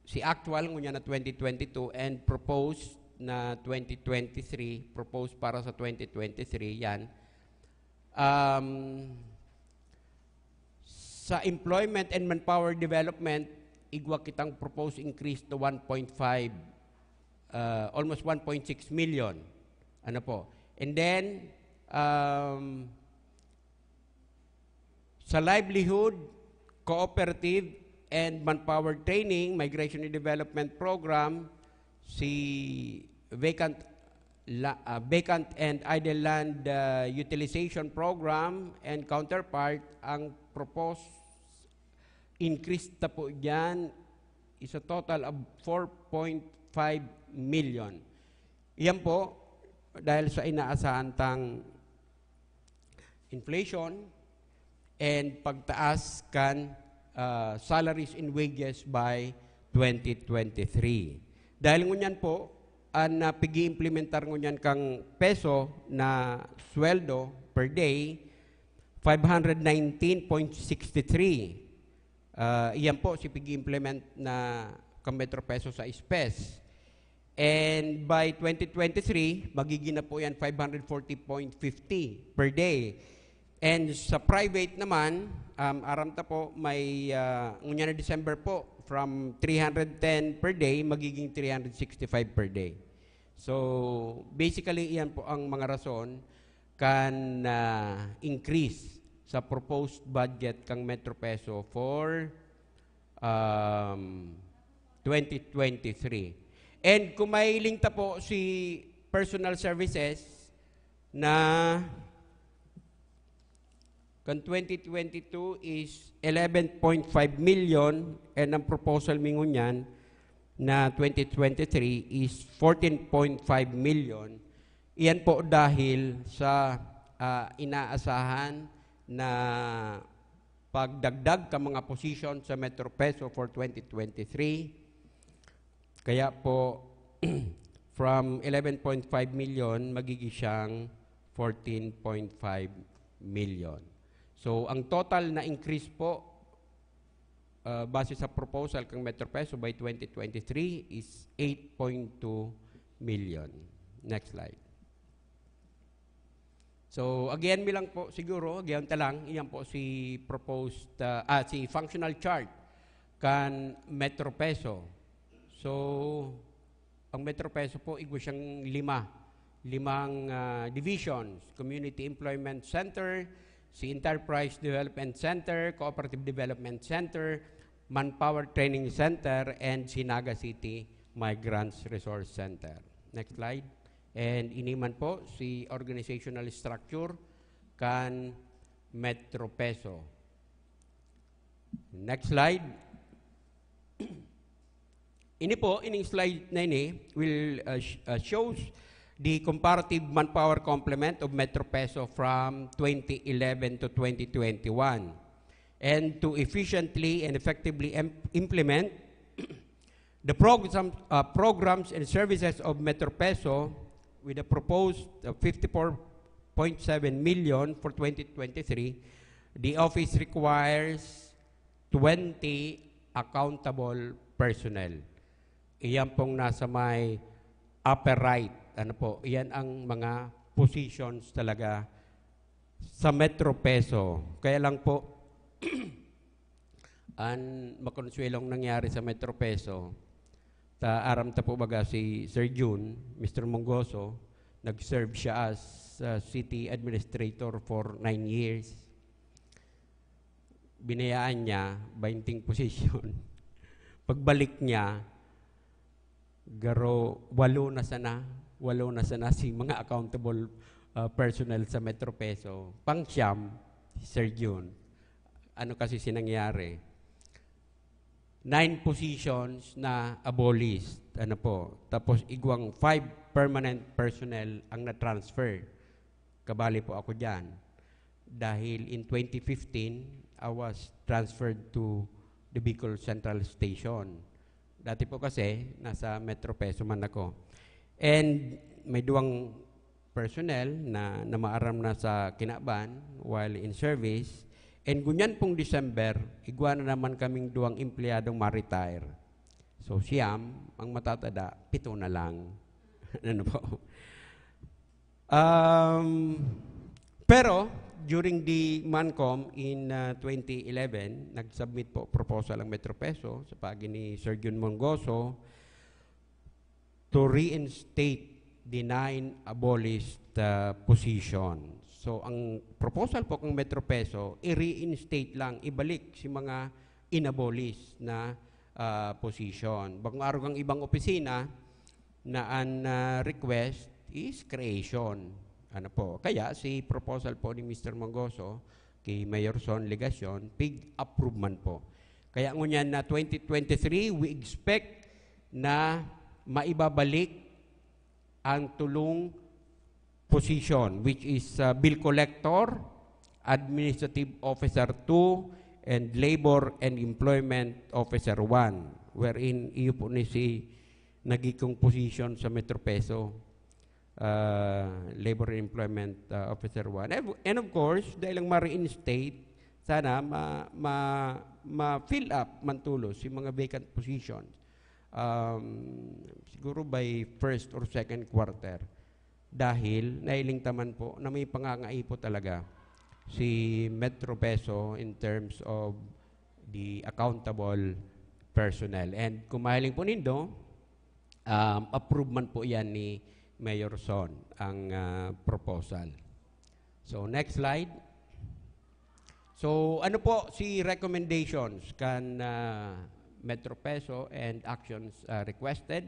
si actual, ngunyan na twenty twenty-two, and proposed na twenty twenty-three, proposed para sa twenty twenty-three, yan. Um, sa employment and manpower development, igwa kitang proposed increase to one point five, uh, almost one point six million. Ano po? And then, um, sa livelihood, cooperative, and manpower training, migration and development program, si vacant la-, ah, vacant and idle land, ah, utilization program and counterpart, ang proposed increase ta po diyan is a total of four point five million. Iyan po, dahil sa inaasahan tang inflation and pagtaas kan, ah, salaries and wages by twenty twenty-three. Dahil ngunyan po, ang, ah, pig-iimplementar ngunyan kang peso na sweldo per day, five hundred nineteen point six three. Ah, iyan po si pig-implement na kang Metro Peso sa S P E S. And by twenty twenty-three, magiging na po yan five hundred forty point fifty per day. And sa private naman, um, aram ta po, may, ah, ngunyan na December po, from three hundred ten per day, magiging three hundred sixty-five per day. So, basically, iyan po ang mga rason kan, ah, increase sa proposed budget kang Metro Peso for, um, twenty twenty-three. And kung mahiling ta po si personal services na kan twenty twenty-two is eleven point five million, and ang proposal mi ngunyan na twenty twenty-three is fourteen point five million. Iyan po dahil sa, ah, inaasahan na pagdagdag ka mga position sa Metro Peso for twenty twenty-three. Kaya po, from eleven point five million, magiging siyang fourteen point five million. So, ang total na increase po, ah, base sa proposal kang Metro Peso by twenty twenty-three is eight point two million. Next slide. So, again, mi lang po siguro, again ta lang, iyan po si proposed, ah, ah, si functional chart kan Metro Peso. So, ang Metro Peso po, igwa siyang lima, limang, ah, divisions: Community Employment Center, si Enterprise Development Center, Cooperative Development Center, Manpower Training Center, and si Naga City Migrants Resource Center. Next slide. And ini man po si organizational structure kan Metro Peso. Next slide. Ini po, ining slide na ini will, uh, sh- uh, shows the comparative manpower complement of Metro Peso from twenty eleven to twenty twenty-one. And to efficiently and effectively im- implement the program, uh, programs and services of Metro Peso, with a proposed, uh, fifty-four point seven million for twenty twenty-three, the office requires twenty accountable personnel. Iyan pong nasa may upper right. Ano po, iyan ang mga positions talaga sa Metro Peso. Kaya lang po, an makonsuelong nangyari sa Metro Peso, ta aram ta po baga si Sir Jun, Mister Mongoso, nag-serve siya as, uh, city administrator for nine years. Binayaan niya, bainting position. Pagbalik niya, garo, walo na sana, walo na sana si mga accountable, uh, personnel sa Metro Peso. Pang-siyam, si Sir Jun. Ano kasi sinangyari? Nine positions na abolished. Ano po? Tapos igwang five permanent personnel ang na-transfer. Kabali po ako diyan. Dahil in twenty fifteen, I was transferred to the Bicol Central Station. Dati po kasi, nasa Metro Peso man ako. And may duwang personnel na namaaram na sa kinaban while in service. And ngunyan pong December, igwa na naman kaming duwang empleyadong ma-retire. So, siyam, ang matatada, pito na lang. Ano po? Um, pero, during the MANCOM in, uh, twenty eleven, nag-submit po proposal ang Metro Peso sa paagi ni Sir Jun Mongoso to reinstate the nine abolished, uh, positions. So, ang proposal po kang Metro Peso, i-reinstate lang, ibalik si mga inabolish na, uh, position. Bakong arog ang ibang opisina na an, uh, request is creation. Ano po? Kaya si proposal po ni Mister Mongoso kay Mayor Son Legacion, pig-approve man po. Kaya ngunyan na twenty twenty-three, we expect na maibabalik ang tulong position, which is, uh, bill collector, administrative officer two, and labor and employment officer one, wherein iyo po ni si nagiging position sa Metro Peso, ah, Labor and Employment, ah, Officer one. And, and of course, dahil lang ma-reinstate, sana ma-, ma-, ma-fill up man tulos yung mga vacant positions. Um, siguro by first or second quarter. Dahil nailing taman po na may pangangaipo talaga si Metro Peso in terms of the accountable personnel. And kung mahiling po nindo, um, approve man po yan ni Mayor Son, ang, ah, proposal. So, next slide. So, ano po si recommendations kan, ah, Metro Peso and actions, ah, requested?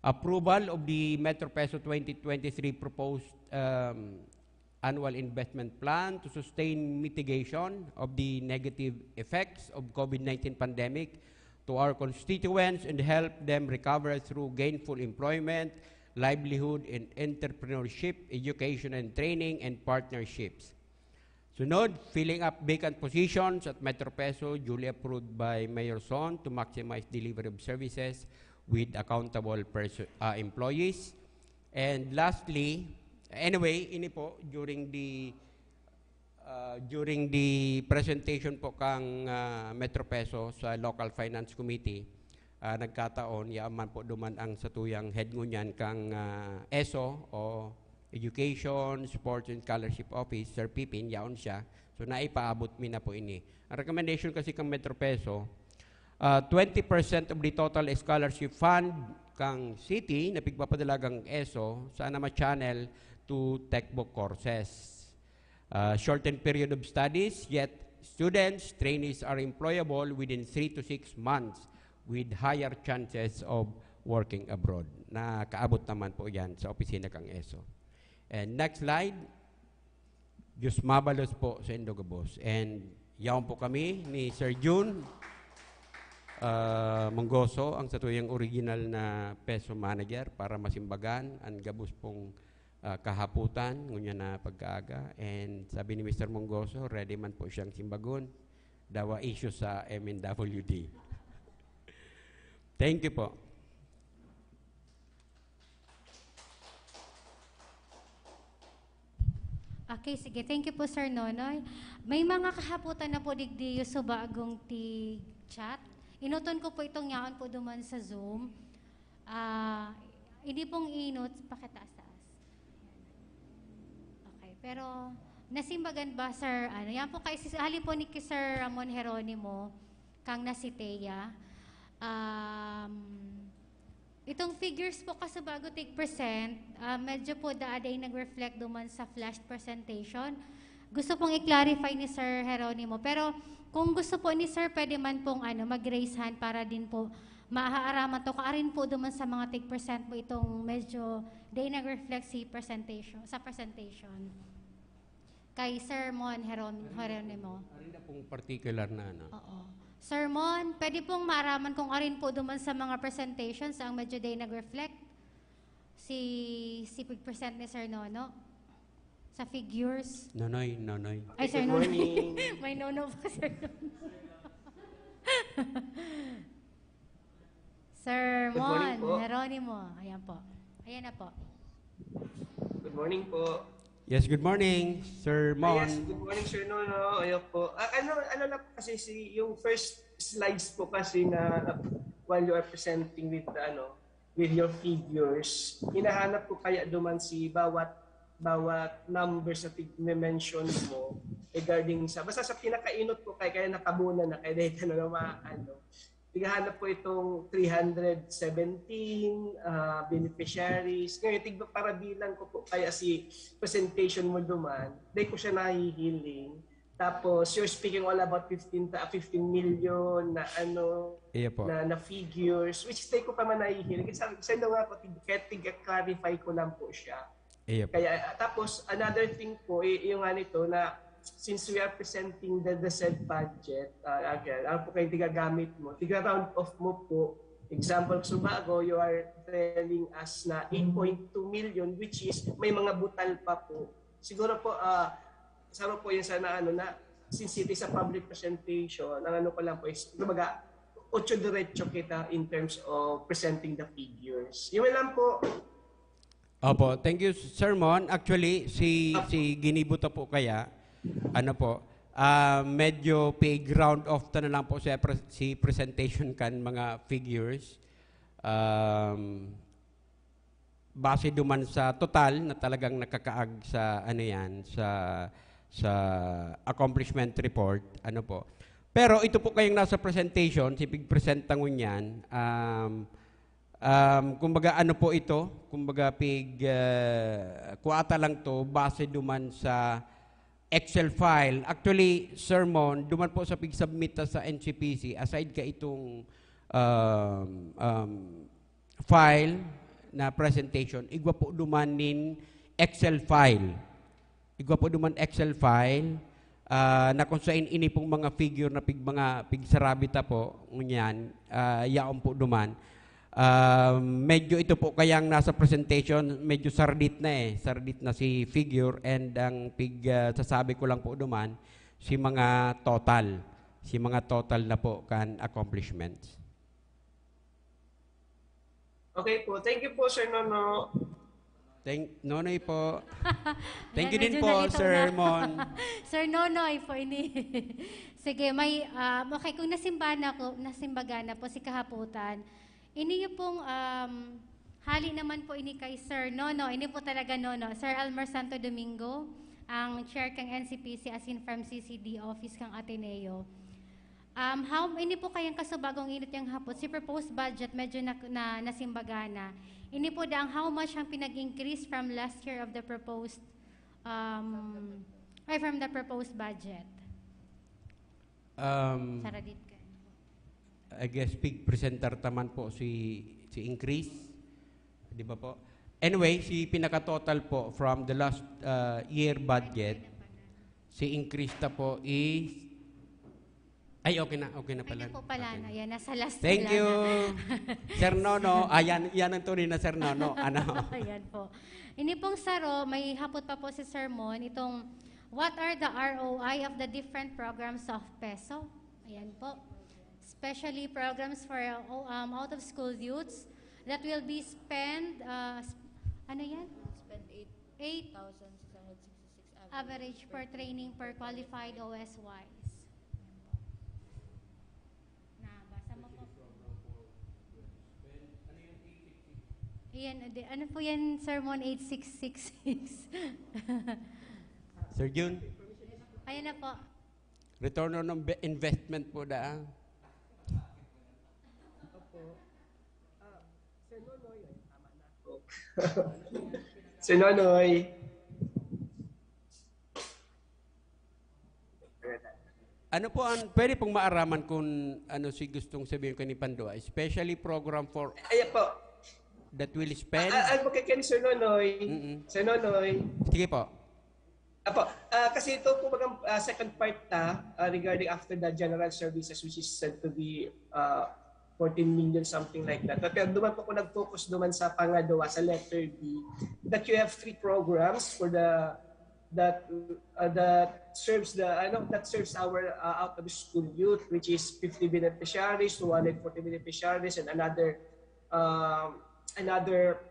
Approval of the Metro Peso twenty twenty-three proposed, um, annual investment plan to sustain mitigation of the negative effects of COVID nineteen pandemic to our constituents and help them recover through gainful employment, livelihood, and entrepreneurship, education and training, and partnerships. Sunod, filling up vacant positions at Metro Peso, duly approved by Mayor Son to maximize delivery of services with accountable perso-, ah, employees. And lastly, anyway, ini po, during the, ah, during the presentation po kang, ah, Metro Peso sa Local Finance Committee, ah, nagkataon, yaon man po duman ang satuyang head ngunyan kang, ah, ESO o Education, Sports and Scholarship Office, Sir Pipin, yaon siya. So, naipaabot mi na po ini. Ang recommendation kasi kang Metro Peso, ah, twenty percent of the total scholarship fund kang city na pigpapadala kang ESO, sana ma-channel to textbook courses. Ah, shortened period of studies, yet students, trainees are employable within three to six months with higher chances of working abroad. Nakaabot naman po yan sa opisina kang ESO. And next slide. Diyos mabalos po sa indo gabos. And yaon po kami ni Sir Jun, ah, Monggoso, ang satuyang original na peso manager para masimbagan ang gabos pong, ah, kahaputan, ngunyan na pagkaaga. And sabi ni Mister Monggoso, ready man po siyang simbagon. Dawa issue sa M N W D. Thank you po. Okay, sige. Thank you po, Sir Nonoy. May mga kahaputan na po digdi yung subagong tig-chat. Inuton ko po itong yaon po duman sa Zoom. Ah, hindi pong inot, pakitaas-taas. Okay, pero nasimbagan ba, Sir? Ano, yan po kay, halin po ni Sir Ramon Jeronimo, kang Nasitea. Um, itong figures po kasi bago take percent, ah, medyo po daaday nag-reflect duman sa flash presentation. Gusto pong i-clarify ni Sir Jeronimo. Pero kung gusto po ni Sir, pwede man pong ano, mag-raise hand para din po maaaraman to. Kaarin po duman sa mga take percent mo itong medyo day nag-reflect si presentation, sa presentation. Kay Sir Mon Jeron-, Jeronimo. Arin na pong particular na ano. Oo. Sir Mon, pwede pong maaraman kung arin po duman sa mga presentations ang medyo day nag-reflect? Si, si pag-present ni Sir Nono? Sa figures? Nonoy, Nonoy. Ay, Sir Good Nonoy. Morning. May Nono pa, Sir Nono. Sir Good morning Mon po. Jeronimo. Ayan po. Ayan na po. Good morning po. Yes, good morning, Sir Ah, Mon. Yes, good morning, Sir Nono. Ayan po. Ah, ano, ano na po kasi si, yung first slides po kasi na, na while you are presenting with the, ano, with your figures, hinahanap ko kaya duman si bawat, bawat numbers na tig-, mention mo regarding sa, basta sa pinakainot po kaya, kaya nakabuna na, kaya dahil ano na ma-, ano, tighahanap po itong three hundred seventeen, ah, beneficiaries. Ngayon, tig-, para bilang ko po kaya si presentation mo duman, dahil ko siya nahihiling. Tapos, you're speaking all about fifteen, ta-, fifteen million na ano, Iya po. na, na figures, which is dahil ko pa man nahihiling. Kasi sa, sa inyo nga po, tig-, kaya tig-clarify ko lang po siya. Iya po. Kaya, ah, tapos, another thing po, y-, yung nga nito na, since we are presenting the, the said budget, ah, again, ano po kayong tigagamit mo? Tiga-round off mo po. Example, so bago, you are telling us na eight point two million, which is may mga butal pa po. Siguro po, ah, sama po yun sa na, ano, na, since it is a public presentation, ang ano ko lang po is, kumbaga, ocho diretso kita in terms of presenting the figures. Yun lang po. Opo, thank you, Sir Mon. Actually, si, si Ginibo ta po kaya, ano po, ah, medyo pig-round off ta na lang po si, si presentation kan mga figures. Um, base duman sa total na talagang nakakaag sa, ano yan, sa, sa accomplishment report, ano po. Pero ito po kayong nasa presentation, si pig-presenta ngunyan, um, um, kumbaga ano po ito, kumbaga pig, uh, kuwata lang to, base duman sa Excel file. Actually, Sir Mon, duman po sa pig-submit ta sa N C P C, aside ka itong um, um, file na presentation, igwa po duman nin Excel file. Igwa po duman Excel file, ah, na kung saan ini pong mga figure na pig, mga pigsarabi ta po, ngunyan, ah, yaon po duman. Ah, medyo ito po kayang nasa presentation, medyo sardit na eh. Sardit na si figure and ang pig, ah, sasabi ko lang po duman, si mga total. Si mga total na po kan accomplishments. Okay po. Thank you po, Sir Nono. Thank, Nonoy po. Thank Yan, you din medyo po, nalito Sir na. Mon. Sir Nonoy po ini. Sige, may, um, okay, kung nasimba na ko, nasimbaga na po si kahaputan, ini yung pong, um, hali naman po ini kay Sir Nono, ini po talaga Nono, Sir Elmer Santo Domingo, ang chair kang N C P C asin from C C D office kang Ateneo. Um, how, ini po kayang kasubagong inot yung hapot, si proposed budget medyo na, na, nasimbaga na. Ini po daang how much ang pinag-increase from last year of the proposed, um, ay, from the proposed budget? Um, Saradit ka. I guess pig-presentar ta man po si, si increase. Di ba po? Anyway, si pinaka-total po from the last uh, year budget, si increase ta po is, ay, okay na, okay na pala. Ano po pala Okay na? na. Yan, nasa last Thank pala you, na. Sir Nono. Ayan, yan ang tunay na Sir Nono. Ano? Ayan po. Ini pong saro, may hapot pa po si Sir Mon, itong what are the R O I of the different programs of PESO? Ayan po. Especially programs for um, out-of-school youths that will be spend, uh, sp- ano yan? Spend Eight eight thousand six hundred sixty-six average per training per qualified O S Ys. Nabasa mo po. Ayan, adi- ano po yan, Sermon eight six six six? Sir Jun, Ayan na po. return on inve- investment po daan. Sir Nonoy. Ano po ang pwede pong maaraman kung ano si gustong sabihin ko ni Pandua, especially program for Ayan po. that will spend? Ah, ah, okay, kay Sir Nonoy. Mm-mm. Sir Nonoy. Sige po. Apo, ah, kasi ito po bagang ah, second part na ah, regarding after the general services which is said to be uh, fourteen million, something like that. But uh, duman po ako nag-focus duman sa pangadwa, sa letter B, that you have three programs for the that uh, that serves the ano that serves our uh, out of school youth, which is fifty beneficiaries, two hundred forty beneficiaries, and another um, another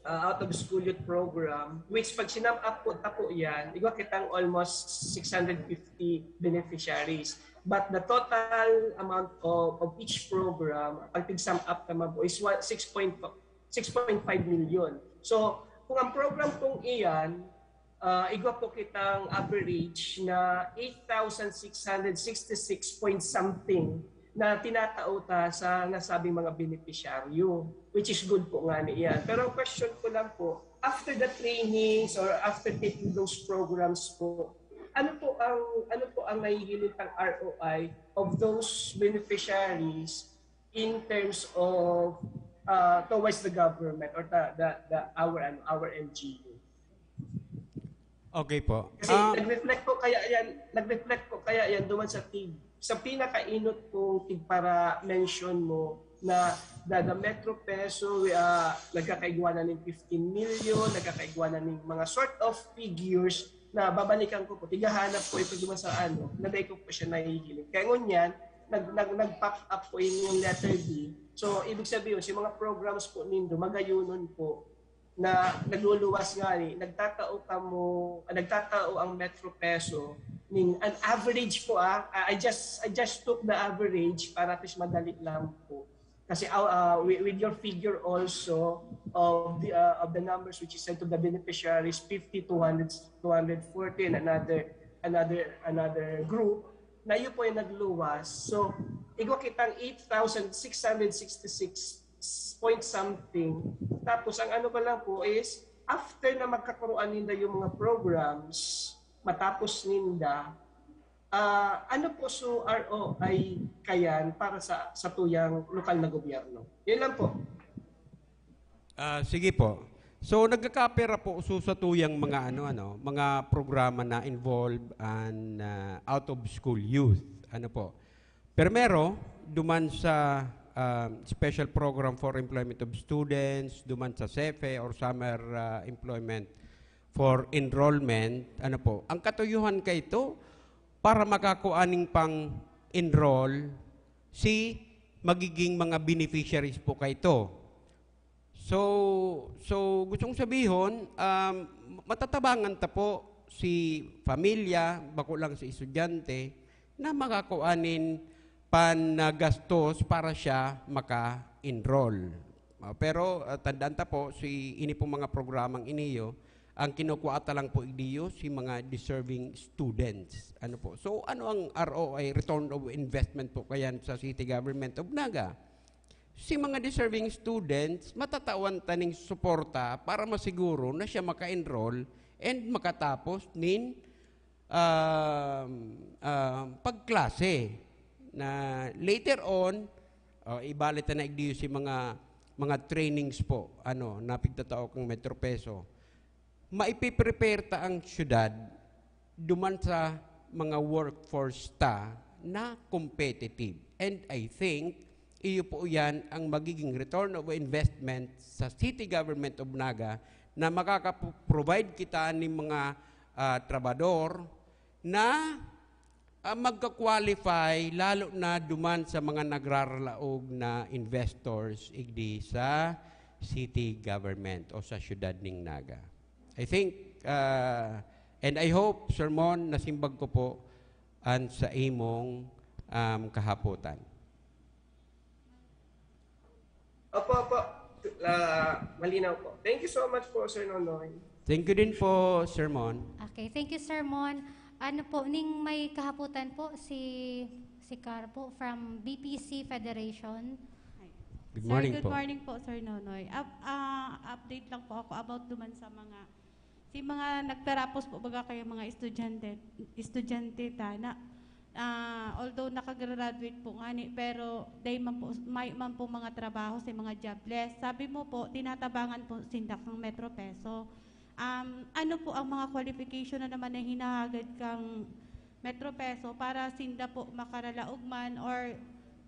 uh, out of school youth program, which pag sinam up po ta po yan, igwa kitang almost six hundred fifty beneficiaries. But the total amount of, of each program, pag pag-sum up naman po, is one- six point six point five million. So, kung ang program pong iyan, ah, igwa po kitang average na eight thousand six hundred sixty-six point something na tinatao ta sa nasabing mga benepisyaryo, which is good po nga niyan. Pero ang question ko lang po, after the trainings or after taking those programs po, ano po ang ano po ang nahihiling tang R O I of those beneficiaries in terms of uh, towards the government or the, the, the our ano, our N G O? Okay po. Kasi Ah, nag-reflect po kaya yan, nag-reflect po kaya yan duman sa tig sa pinakainot kong tig para mention mo na the, the Metro Peso, we, ah, nagkakaigwa na ng fifteen million, nagkakaigwa na ng mga sort of figures na babalikan ko po, tigahanap ko ito duman sa ano, na dahil ko po siya nahihiling. Kaya ngunyan, nag, nag, nag-pop up po yung, yung letter D. So, ibig sabihin, si mga programs po nindo, magayonon po na nagluluwas nga ni, nagtatao kamo, ah, nagtatao ang Metro Peso ning an average po, ah, I just, I just took the average para at least madali lang po. Kasi, ah, ah, with, with your figure also of the, ah, of the numbers which is sent to the beneficiaries, fifty, two hundred, two hundred forty, and another, another, another group, na yun po yung nagluwas. So, igwa kitang eight thousand six hundred sixty-six point something. Tapos, ang ano pa lang po is, after na magkakuruan ninda yung mga programs, matapos ninda, ah, ano po so R O I kayan para sa, sa tuyang lokal na gobyerno? Yun lang po. Ah, sige po. So, nagkakapera po so sa tuyang mga ano, ano, mga programa na involve an, ah, out of school youth. Ano po? Primero, duman sa, ah, Special Program for Employment of Students, duman sa SEFE or Summer, ah, Employment for Enrollment, ano po? Ang katuyuhan kaito, para makakua ning pang-enroll, si magiging mga beneficiaries po kaito. So, so gustong sabihon, um, matatabangan ta po si pamilya, bako lang si estudyante, na makakua nin panagastos para siya maka-enroll. Ah, pero, ah, tandaan ta po, si, ini pong mga programang iniyo, ang kinukua ta lang po igdiyo, si mga deserving students. Ano po? So, ano ang R O I, return of investment po kayan sa City Government of Naga? Si mga deserving students, matatawan ta ning suporta para masiguro na siya maka-enroll and makatapos nin, um, um, pagklase. Na later on, oh, ibalik ta na igdiyo si mga, mga trainings po, ano, na pigtatao kang Metro Peso. Maipiprepare ta ang syudad duman sa mga workforce ta na competitive. And I think, iyo po yan ang magiging return of investment sa City Government of Naga na makaka-provide kita nin mga, ah, trabador na, ah, magka-qualify, lalo na duman sa mga nagraralaog na investors igdi sa city government o sa syudad ning Naga. I think, ah, and I hope, Sir Mon, nasimbag ko po an sa imong, um, kahapotan. Opo, opo. Ah, malinaw po. Thank you so much po, Sir Nonoy. Thank you din po, Sir Mon. Okay, thank you, Sir Mon. Ano po, ning may kahapotan po si, si Car po from B P C Federation. Hi. Good Sir, morning good po. Morning po, Sir Nonoy. Up, ah, update lang po ako about duman sa mga, si mga nagtarapos po baga kayo mga estudyante, estudyante ta na, ah, although nakagraduate po ngani, pero day man po, may man po mga trabaho sa mga jobless. Sabi mo po, tinatabangan po sinda kang Metro Peso. Um, ano po ang mga qualification na naman na hinahagad kang Metro Peso para sinda po makaralaog man, or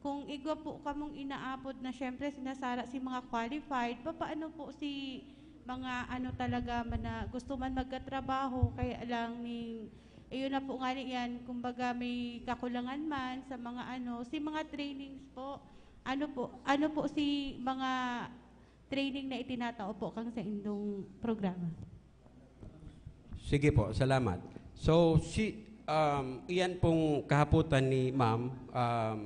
kung igwa po kamong inaapod na syempre sinasara si mga qualified, papaano po si mga ano talaga man na gusto man magkatrabaho, kaya lang ning, ayun na po nga yan, kumbaga may kakulangan man sa mga ano, si mga trainings po, ano po, ano po si mga training na itinatao po kang sa indong programa? Sige po, salamat. So, si, um, iyan pong kahapotan ni Ma'am, um,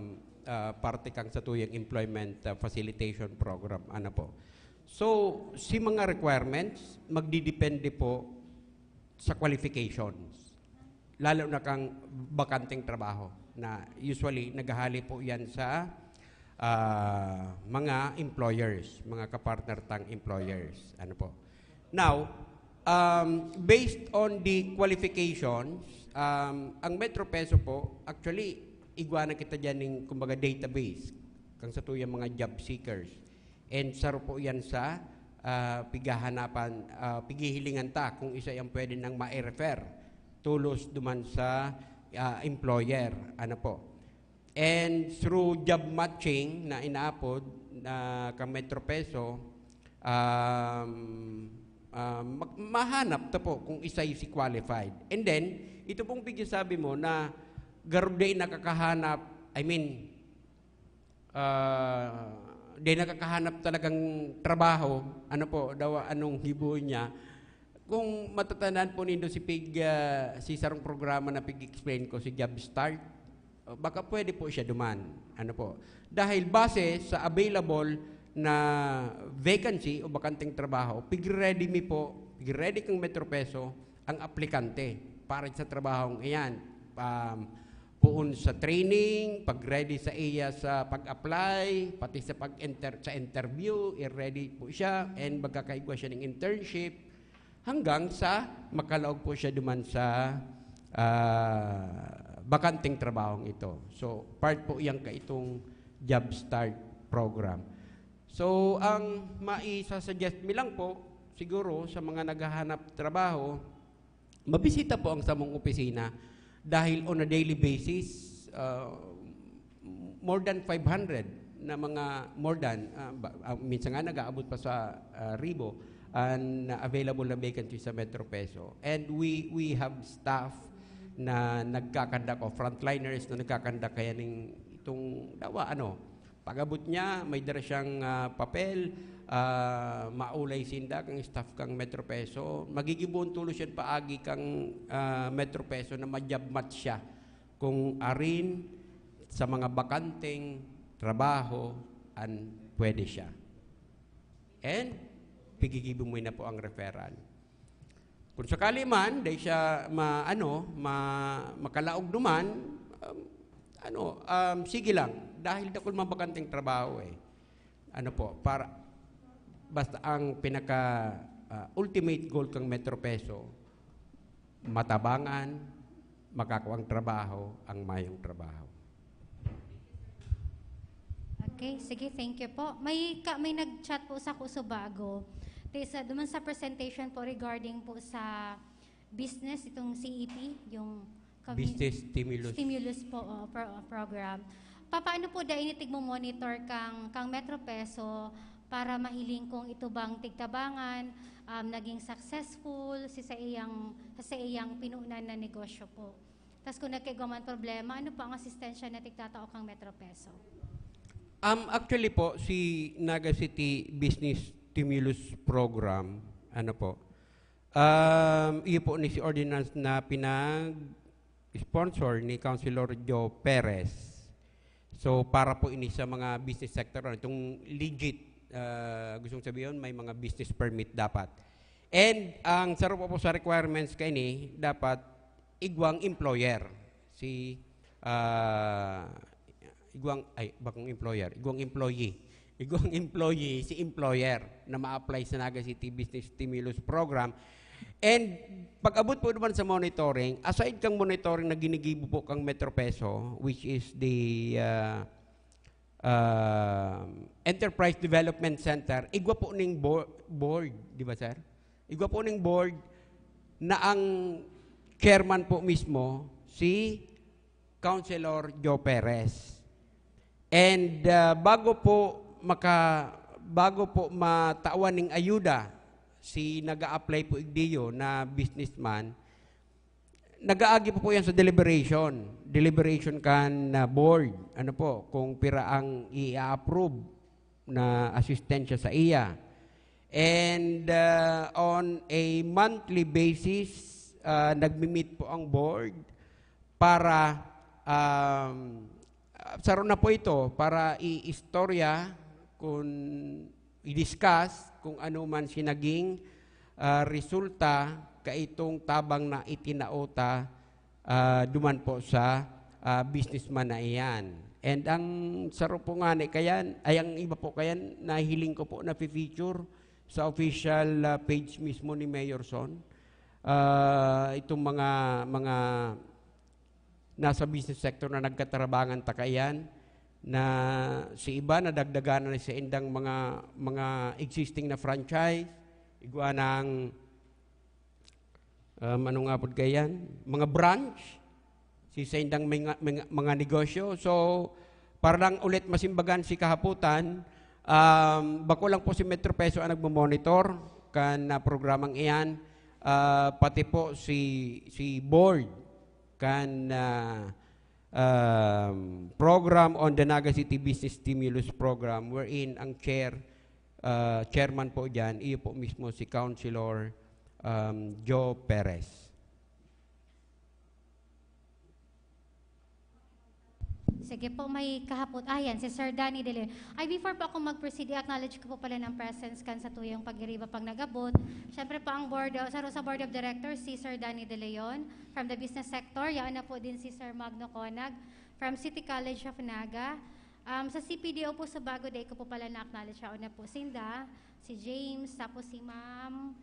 ah, parte kang sa tuyang employment, ah, facilitation program. Ano po? So, si mga requirements, magdidepende po sa qualifications. Lalo na kang bakanteng trabaho na usually naghahali po yan sa, ah, mga employers, mga kapartner tang employers. Ano po? Now, um, based on the qualifications, um, ang Metro Peso po, actually, igwa na kita dyan ng, kumbaga, database kang sa tuyang mga job seekers. And saro po yan sa, ah, pighahanapan, ah, pighihilingan ta kung isa yung pwede nang ma-refer tulos duman sa, ah, employer. Ano po? And through job matching na inaapod na kang Metro Peso, um, um, mag- mahanap ta po kung isay si qualified. And then, ito pong pigsasabi mo na garo dai nakakahanap I mean, ah, di nakakahanap talagang trabaho, ano po, daw anong gibo niya. Kung matatandaan po nindo si pig, ah, si sarong programa na pig-explain ko, si Job Start, baka pwede po siya duman. Ano po? Dahil base sa available na vacancy o bakanteng trabaho, pig-ready mi po, pig-ready kang Metro Peso ang aplikante para sa trabahong iyan. Um, poon sa training, pag-ready sa iya sa pag-apply, pati sa pag-inter-, sa interview, i-ready po siya and magkakaigwa siya ng internship hanggang sa makalaog po siya duman sa, ah, bakanteng trabahong ito. So, part po yang kaitong Job Start program. So, ang maisa-suggest mi lang po, siguro, sa mga naghahanap trabaho, mabisita po ang samong opisina dahil on a daily basis, ah, more than five hundred na mga, more than, ah, ba-, ah, minsan nga nag-aabot pa sa, ah, ribo ang available na vacancy sa Metro Peso. And we, we have staff na nagkakandak o frontliners na nagkakandak kaya ning itong dawa, ano, pag-abot niya, may dara siyang, ah, papel, ah, maulay sinda kang staff kang Metro Peso. Magiging buong tulos yan paagi kang, ah, Metro Peso na ma-job match siya kung arin sa mga bakanteng trabaho an pwede siya. And, pigigibo mo na po ang referral. Kung sakali man, dahil siya ma-, ano, ma-, makalaog duman, um, ano, um, sige lang. Dahil dakul mga bakanteng trabaho eh. Ano po, para, basta ang pinaka, ah, ultimate goal kang Metro Peso, matabangan, makakuang trabaho, ang mayong trabaho. Okay, sige, thank you po. May ka, may nag-chat po sa Kuso Bago. Ti-, sa, duman sa presentation po regarding po sa business, itong C E P, yung kami- Business stimulus. Stimulus po, o, pro-, program. Papaano po da initig mo monitor kang, kang Metro Peso para mahiling kung ito bang tigtabangan, um, naging successful si sa iyang, sa iyang pinunan na negosyo po? Tas kung nagkaigwa man problema, ano po ang asistensya na tigtatao kang Metro Peso? Um, actually po, si Naga City Business Stimulus Program, ano po, um, iyo po ni si ordinance na pinag-sponsor ni Councilor Joe Perez. So, para po ini sa mga business sector, ano, itong legit, ah, gustong sabihin, may mga business permit dapat. And ang saro po, po sa requirements kaini, dapat igwang employer. Si, ah, igwang, ay, bakong employer, igwang employee. Igwang employee, si employer na ma-apply sa Naga City Business Stimulus Program. And pag-abot po naman sa monitoring, aside kang monitoring na ginigibo po kang Metro Peso, which is the, ah, ah, Enterprise Development Center, igwa po ning bo-, board, di ba, sir? Igwa po ning board na ang chairman po mismo, si Councilor Joe Perez. And, ah, bago po maka-, bago po matawan ning ayuda, si nag-a-apply po igdiyo na businessman, nag-aagi po po yan sa deliberation. Deliberation kan, ah, board. Ano po, kung pira ang i-approve na asistensya sa iya. And, ah, on a monthly basis, ah, nagmi-meet po ang board para, um, ah, saro na po ito para i-istorya kung i-discuss kung ano man si naging, ah, resulta kaitong tabang na itinao ta, ah, duman po sa, ah, businessman na iyan. And ang saro po nga ni kayan, ay ang iba po kayan, nahiling ko po na feature sa official, ah, page mismo ni Mayor Son. Ah, itong mga, mga nasa business sector na nagkatarabangan ta kaiyan, na si iba nadagdagan na sa indang mga, mga existing na franchise, igwa ng, um, ano nga pod kaiyan, mga branch, si sa indang mga, mga, mga negosyo. So, para lang ulit masimbagan si kahaputan, um, bako lang po si Metro Peso ang nagmo-monitor kan, ah, programang iyan, ah, pati po si, si board kan, ah, um, program on the Naga City Business Stimulus Program, wherein ang chair, uh, chairman po dyan, iyo po mismo si Councilor, um, Joe Perez. Sige po, may kahapot. Ah, yan, si Sir Danny De Leon. Ay, before po ako mag-proceed, i-acknowledge ko po pala ng presence kan sa tuyong pagiriba pag nagabot. Siyempre po ang board, sa, sa board of directors, si Sir Danny De Leon from the business sector. Yaon na po din si Sir Magno Conag from City College of Naga. Um, sa C P D O po sa Bago, dai ko po pala na-acknowledge. Yaon na po sinda, si James, tapos si Ma'am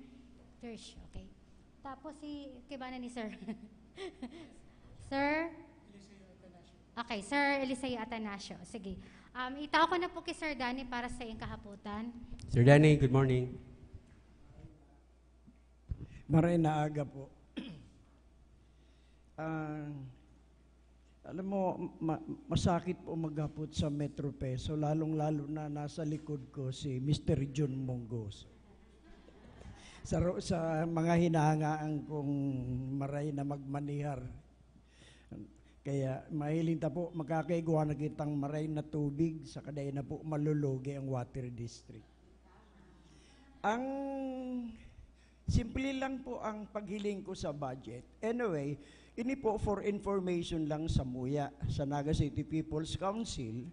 Trish. Okay. Tapos si, kay ba na ni Sir? Sir? Okay, Sir Eliseo Atanasio. Sige. Um, itao ko na po kay Sir Danny para sa iyong kahaputan. Sir Danny, good morning. Maray na aga po. Ah, alam mo, ma- masakit po maghapot sa Metro Peso, lalong-lalo na nasa likod ko si Mister Jun Mongos. Sa, ro- sa mga hinahangaan kong maray na magmanihar. Kaya mahiling ta po, makakaigwa na kitang maray na tubig, sa kaday na po malulugi ang water district. Ang simple lang po ang paghiling ko sa budget. Anyway, ini po for information lang sa muya, sa Naga City People's Council.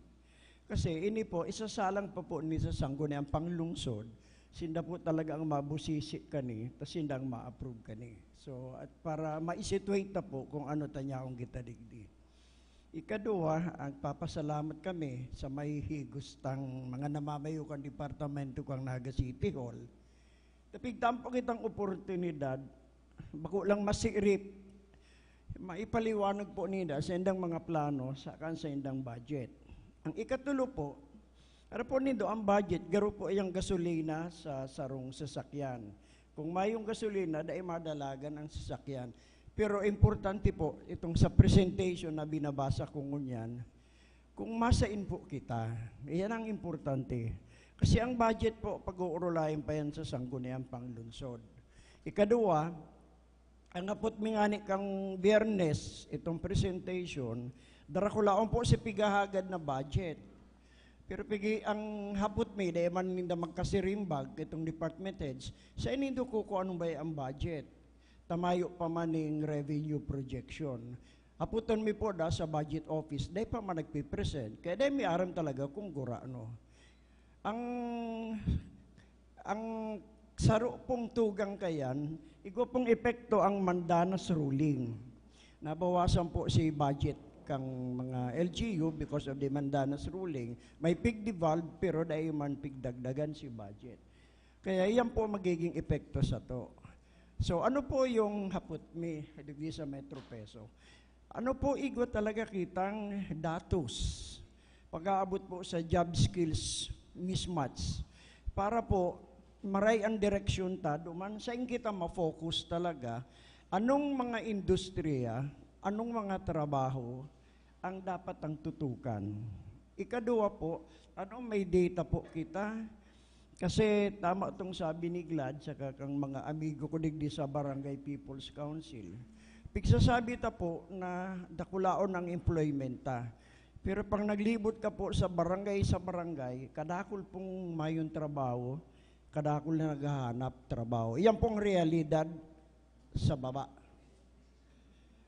Kasi ini po, isasalang pa po ni sa Sangguniang Panglungsod, sinda po talaga ang mabusisi kani, tas sinda ang ma-approve kani. So, at para ma-situate ta po kung ano ta niya akong gitadigdi. Ikaduha, ang papasalamat kami sa may higos tang mga namamayo kan departamento kan Naga City Hall. Tapigtan po kitang oportunidad, bako lang masirip, maipaliwanag po ninda sa indang mga plano, saka sa indang budget. Ang ikatulo po, ara po nindo, ang budget, garo po iyang gasolina sa sarong sasakyan. Kung mayong gasolina, dai madalagan ang sasakyan. Pero importante po, itong sa presentation na binabasa ko ngunyan, kung masain po kita, iyan ang importante. Kasi ang budget po, pag-uurulayan pa yan sa Sangguniang Panglungsod. Ikaduwa, ang hapot mi ngani kang Biyernes, itong presentation, darakulaon po si pigahagad na budget. Pero pigi ang hapot mi, dai man ninda magkasirimbag itong department heads, sa inindo ko kung anong ba ang budget. Tamayo pa man ning revenue projection. Haputon mi po da sa budget office, dai pa man nagpipresent. Kaya dai mi aram talaga kung gurano. Ang, ang saro pong tugang kayan, igwa pong epekto ang Mandanas ruling. Nabawasan po si budget kang mga L G U because of the Mandanas ruling. May pig-devolve pero dai man pigdagdagan si budget. Kaya iyan po magiging epekto sa to. So ano po yung hapot mi digdi sa Metro Peso? Ano po igwa talaga kitang datos pag-aabot po sa job skills mismatch? Para po maray ang direksyon ta, duman sain kita ma-focus talaga, anong mga industriya, anong mga trabaho ang dapat ang tutukan? Ikaduwa po, ano may data po kita? Kasi tama tong sabi ni Glad, saka kang mga amigo ko digdi sa Barangay People's Council. Pigsasabi ta po na dakulaon ang employment ta. Pero pag naglibot ka po sa barangay sa barangay, kadakul pong mayong trabaho, kadakul na naghahanap trabaho. Iyan pong realidad sa baba.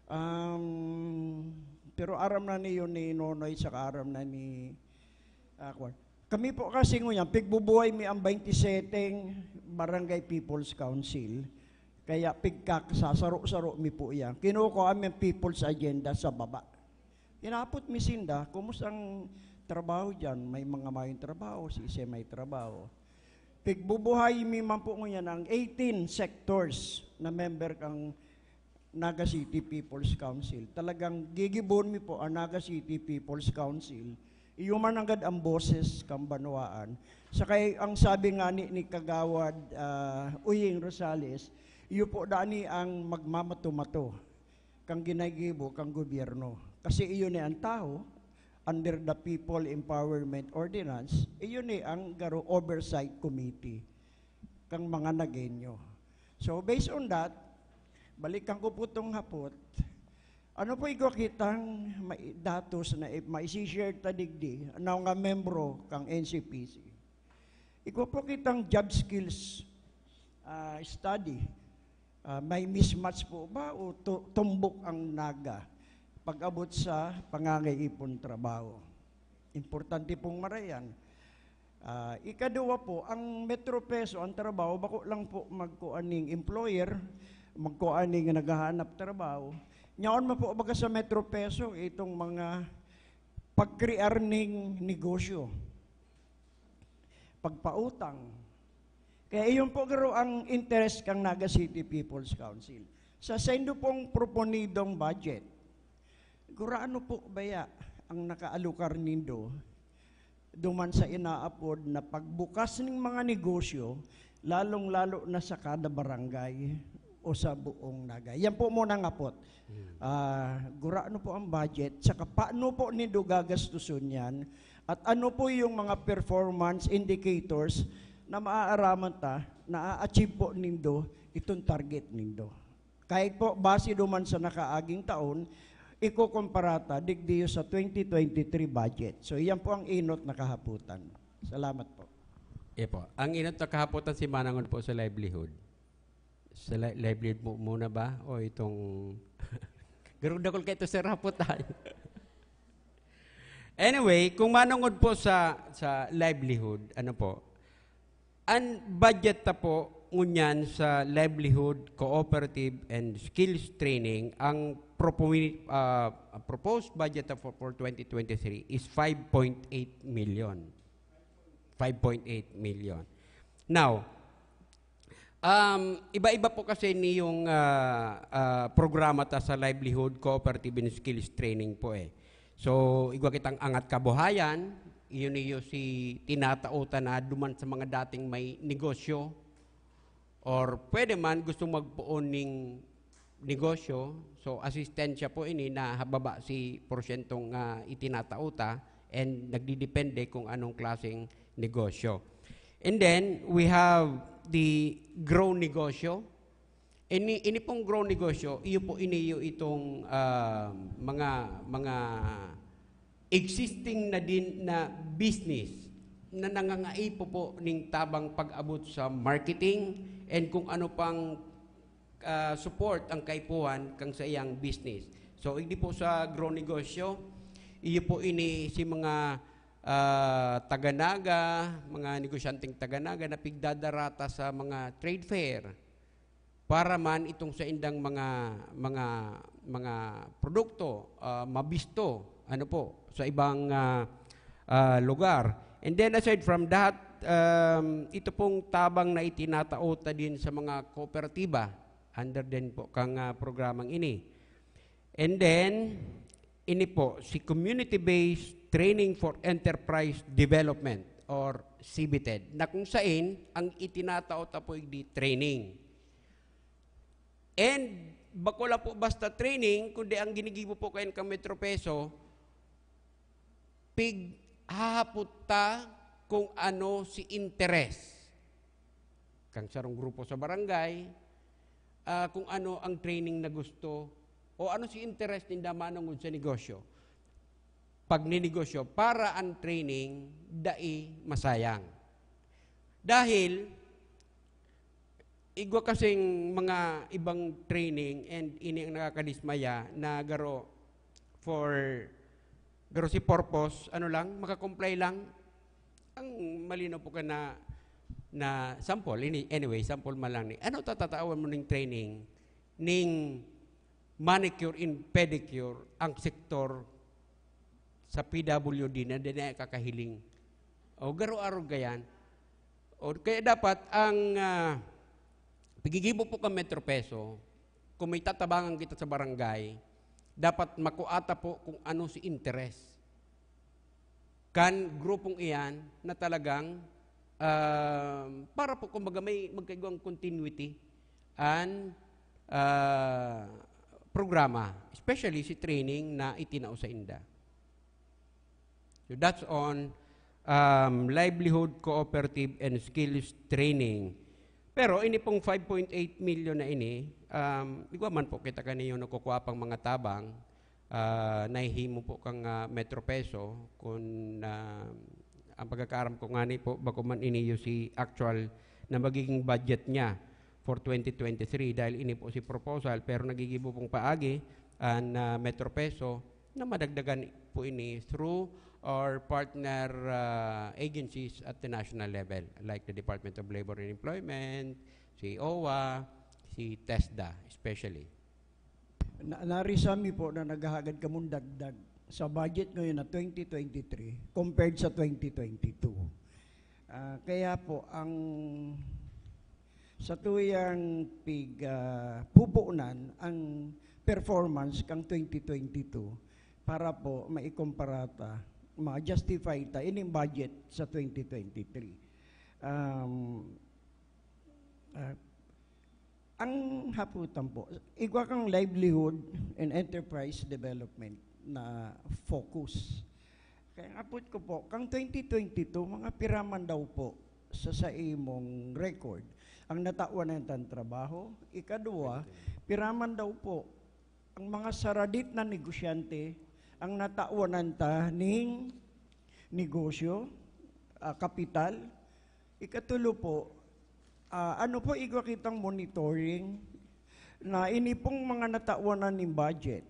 Um, pero aram na niyo ni Nonoy, saka aram na ni, ah, Kwan. Kami po kasi ngunyan, pigbubuhay mi ang twenty-seven Barangay People's Council. Kaya pigkakasasaro-saro mi po yan. Kinukuha mi ang people's agenda sa baba. Inapot mi sinda, kumusta ang trabaho dyan? May mga mayong trabaho, si Ise may trabaho. Pigbubuhay mi man po ngunyan ang eighteen sectors na member kang Naga City People's Council. Talagang gigibon mi po ang Naga City People's Council. Iyo man nanggad ang boses kang banwaan. Saka ang sabi nga ni, ni Kagawad ah, Uying Rosales, iyo po dani ang magmamato-mato kang ginagibo kang gobyerno. Kasi iyo ni ang tawo, under the People Empowerment Ordinance, iyo ni ang garo oversight committee kang mga Nagueño. So based on that, balikan ko po tong hapot. Ano po igwa kitang mai-, datos na i-, maisi-share ta digdi, ano nga membro kang N C P C? Igwa po kitang job skills, ah, study. Ah, may mismatch po ba o tu-, tumbok ang Naga pag-abot sa pangangaiipon trabaho? Importante pong marayan. Ah, ikaduwa po, ang Metro Peso, ang trabaho, bako lang po magkuan ning employer, magkuan ning naghahanap trabaho. Nyaon man po baga sa Metro Peso, itong mga pagkrear ning negosyo, pagpautang. Kaya iyon po garo ang interest kang Naga City People's Council. Sa saindo pong proponidong budget, gurano po baya ang nakaalukar nindo duman sa inaapod na pagbukas ning mga negosyo, lalong-lalo na sa kada barangay o sa buong Naga? Yan po muna ang apot. Hmm. Ah, gurano po ang budget, saka paano po nindo gagastuson yan? At ano po yung mga performance indicators na maaaraman ta, na-achieve po nindo itong target nindo? Kahit po base duman sa nakaaging taon, ikukumpara ta digdi sa twenty twenty-three budget. So, iyan po ang inot na kahaputan. Salamat po. Iya po. Ang inot na kahaputan si Manangod po sa livelihood. Sa li- livelihood mo muna ba? O itong... Garong dakol kayo ito, sir, hapot tayo. Anyway, kung manungod po sa sa livelihood, ano po, ang budget ta po ngunyan sa livelihood, cooperative, and skills training, ang propo- ah, ang proposed budget ta for, for twenty twenty-three is five point eight million. Five point eight million. Now, um, iba-iba po kasi niyong ah, ah, programa ta sa livelihood, cooperative, and skills training po eh. So, igwa kitang Angat Kabuhayan, iyon iyo si tinatao ta na duman sa mga dating may negosyo, or pwede man gusto magpoon ning negosyo. So, asistensya po ini na hababa si porsyentong ah, itinatao ta, and nagdidepende kung anong klaseng negosyo. And then, we have the grow negosyo. Ini, ini pong grow negosyo, iyo po iniyo itong ah, mga mga existing na din na business na nangangaipo po ning tabang pag-abot sa marketing and kung ano pang ah, support ang kaipuhan kang sa iyang business. So, hindi po sa grow negosyo, iyo po ini si mga ah, taga-Naga, mga negosyanteng taga-Naga na pigdadarata sa mga trade fair para man itong sa indang mga mga mga produkto ah, mabisto, ano po, sa ibang ah, ah, lugar. And then aside from that, um, ito pong tabang na itinatao ta din sa mga kooperatiba under din po kang ah, programang ini. And then, ini po, si Community-Based Training for Enterprise Development or C B T E D, na kung sain ang itinatao ta po di training. And bako lang po basta training, kundi ang ginigibo po kayan kang Metro Peso, pighahapot ta kung ano si interes kang sarong grupo sa barangay, ah, kung ano ang training na gusto, o ano si interes ninda manungod sa negosyo. Pagninegosyo, para ang training dai masayang. Dahil igwa kasing mga ibang training, and ini ang nakakadismaya, na garo for, garo si purpose, ano lang, makakomply lang. Ang malinaw po ka na, na sample, ini, anyway, sample man lang ni, ano tatatawan mo ning training, ning manicure and pedicure ang sektor sa P W D na di na kakahiling? O garo-arog kayan? O kaya dapat ang ah, pigigibo po ka Metro Peso, kung may tatabangan kita sa barangay, dapat makuata po kung ano si interes kan grupong iyan na talagang ah, para po kumbaga may magkaigwang continuity an ah, programa, especially si training na itinao sa inda. So that's on um, livelihood, cooperative, and skills training. Pero ini pong five point eight million na ini, Um, igwa man po kita kaniyo nagkukuha pang mga tabang, ah, nahihimo po kang, ah, Metro Peso, kun, ah, ang pagkakaaram ko ngani po, bako man iniyo si actual na magiging budget niya for twenty twenty-three, dahil ini po si proposal, pero nagigibo pong paagi an, ah, Metro Peso na madagdagan po ini through our partner, ah, agencies at the national level, like the Department of Labor and Employment, si owa, si TESDA especially. Na, narisami po na naghahagad kamong dagdag sa budget ngayon na twenty twenty-three compared sa twenty twenty-two. Ah, kaya po, ang sa tuyang pig, ah, pupunan ang performance kang twenty twenty-two para po maikumpara ta, ma-justify ta ining budget sa twenty twenty-three. Um, ah, ang haputan po, igwa kang livelihood and enterprise development na focus. Kaya ang apot ko po, kang twenty twenty-two, mga piraman daw po sa, sa imong record ang natawan ng tan trabaho. Ikadwa, piraman daw po ang mga saradit na negosyante ang natawan ta ning negosyo, ah, kapital. Ikatulo po, ah, ano po igwa kitang monitoring na ini pong mga natawan na ning budget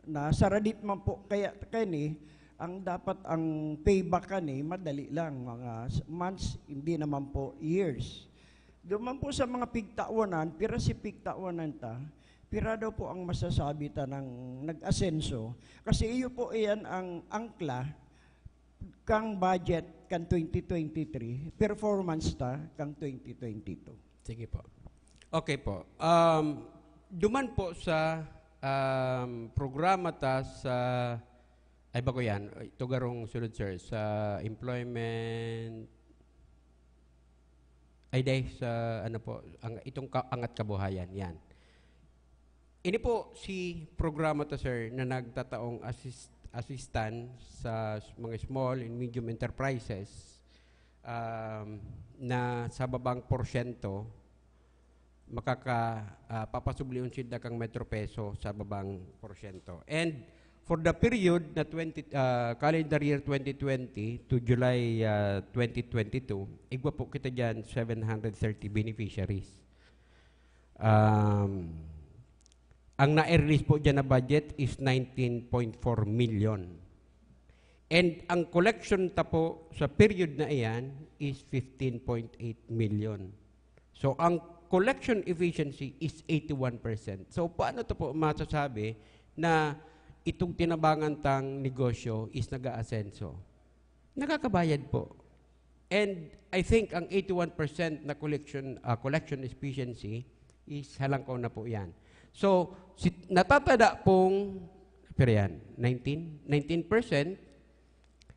na saradit man po kaya kani ang dapat ang payback kani madali lang, mga s-, months, hindi naman po years. Doon man po sa mga pigtawanan, pira si pigtawanan ta, pira daw po ang masasabi ta ng nag-asenso. Kasi iyo po iyan ang angkla kang budget kan twenty twenty-three, performance ta kang twenty twenty-two. Sige po. Okay po. Um, duman po sa, um, programa ta sa, ay, bako yan. Ito garong sunod, sir, sa employment, ay, dahil sa, ano po, ang, itong ka-, Angat Kabuhayan, yan. Ini po si programa ta, sir, na nagtataong assist-, assistant sa s-, mga small and medium enterprises, um, na sa babang porsyento, makaka-, ah, papasublion sinda kang Metro Peso sa babang porsyento. And for the period na twenty, ah, calendar year twenty twenty to July, ah, twenty twenty-two, igwa po kita diyan seven hundred thirty beneficiaries. Um, ang na-release po diyan na budget is nineteen point four million. And ang collection ta po sa period na iyan is fifteen point eight million. So, ang collection efficiency is eighty-one percent. So, paano ta po masasabi na itong tinabangan tang negosyo is nag-aasenso? Nakakabayad po. And I think ang eighty-one percent na collection, ah, collection efficiency is halangkaw na po yan. So, si, natatada pong, pero yan, nineteen, nineteen percent,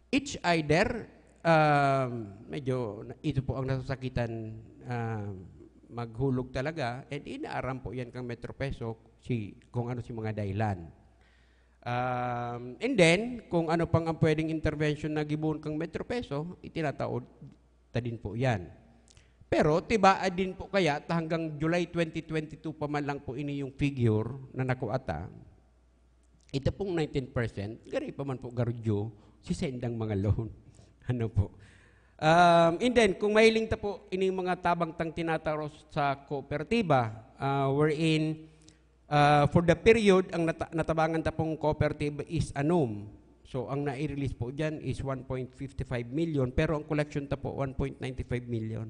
it's either, um, medyo na-, ito po ang nasasakitan, ah, maghulog talaga, and inaaram po yan kang Metro Peso, si, kung ano si mga dahilan. Um, and then, kung ano pang ang pwedeng intervention na gibohon kang Metro Peso, itinataod ta din po yan. Pero tibaad din po kaya ta hanggang July twenty twenty-two pa man lang po ini yung figure na nakuha ta, ito pong nineteen percent, gari pa man po garo due si saindang mga loan. Ano po? Um, and then, kung mahiling ta po, ining mga tabang tang tinatao sa kooperatiba, ah, wherein, ah, for the period, ang nata-, natabangan ta pong cooperative is anom. So, ang nai-release po dyan is one point fifty-five million, pero ang collection ta po, one point ninety-five million.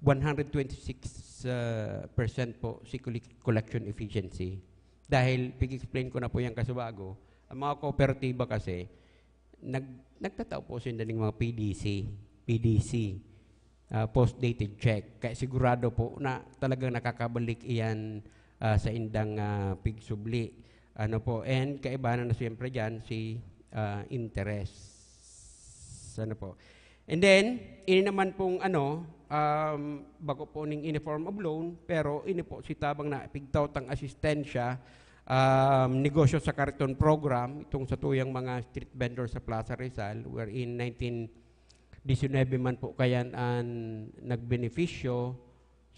One hundred twenty-six, ah, percent po si colle-, collection efficiency. Dahil, pig-explain ko na po yan kasubago, ang mga kooperatiba kasi, nag-, nagtatao po sila ng mga P D C, P D C, ah, post-dated check. Kaya sigurado po na talagang nakakabalik iyan, ah, sa indang, ah, pigsubli. Ano po, and kaibahan na siyempre dyan si, ah, interest. Ano po. And then, ini naman pong ano, um, bako po ning ini form of loan, pero ini po si tabang na pigtaw tang asistensya, um, negosyo sa kariton program, itong sa tuyang mga street vendor sa Plaza Rizal, wherein nineteen disinuyebe man po kayan an nagbenepisyo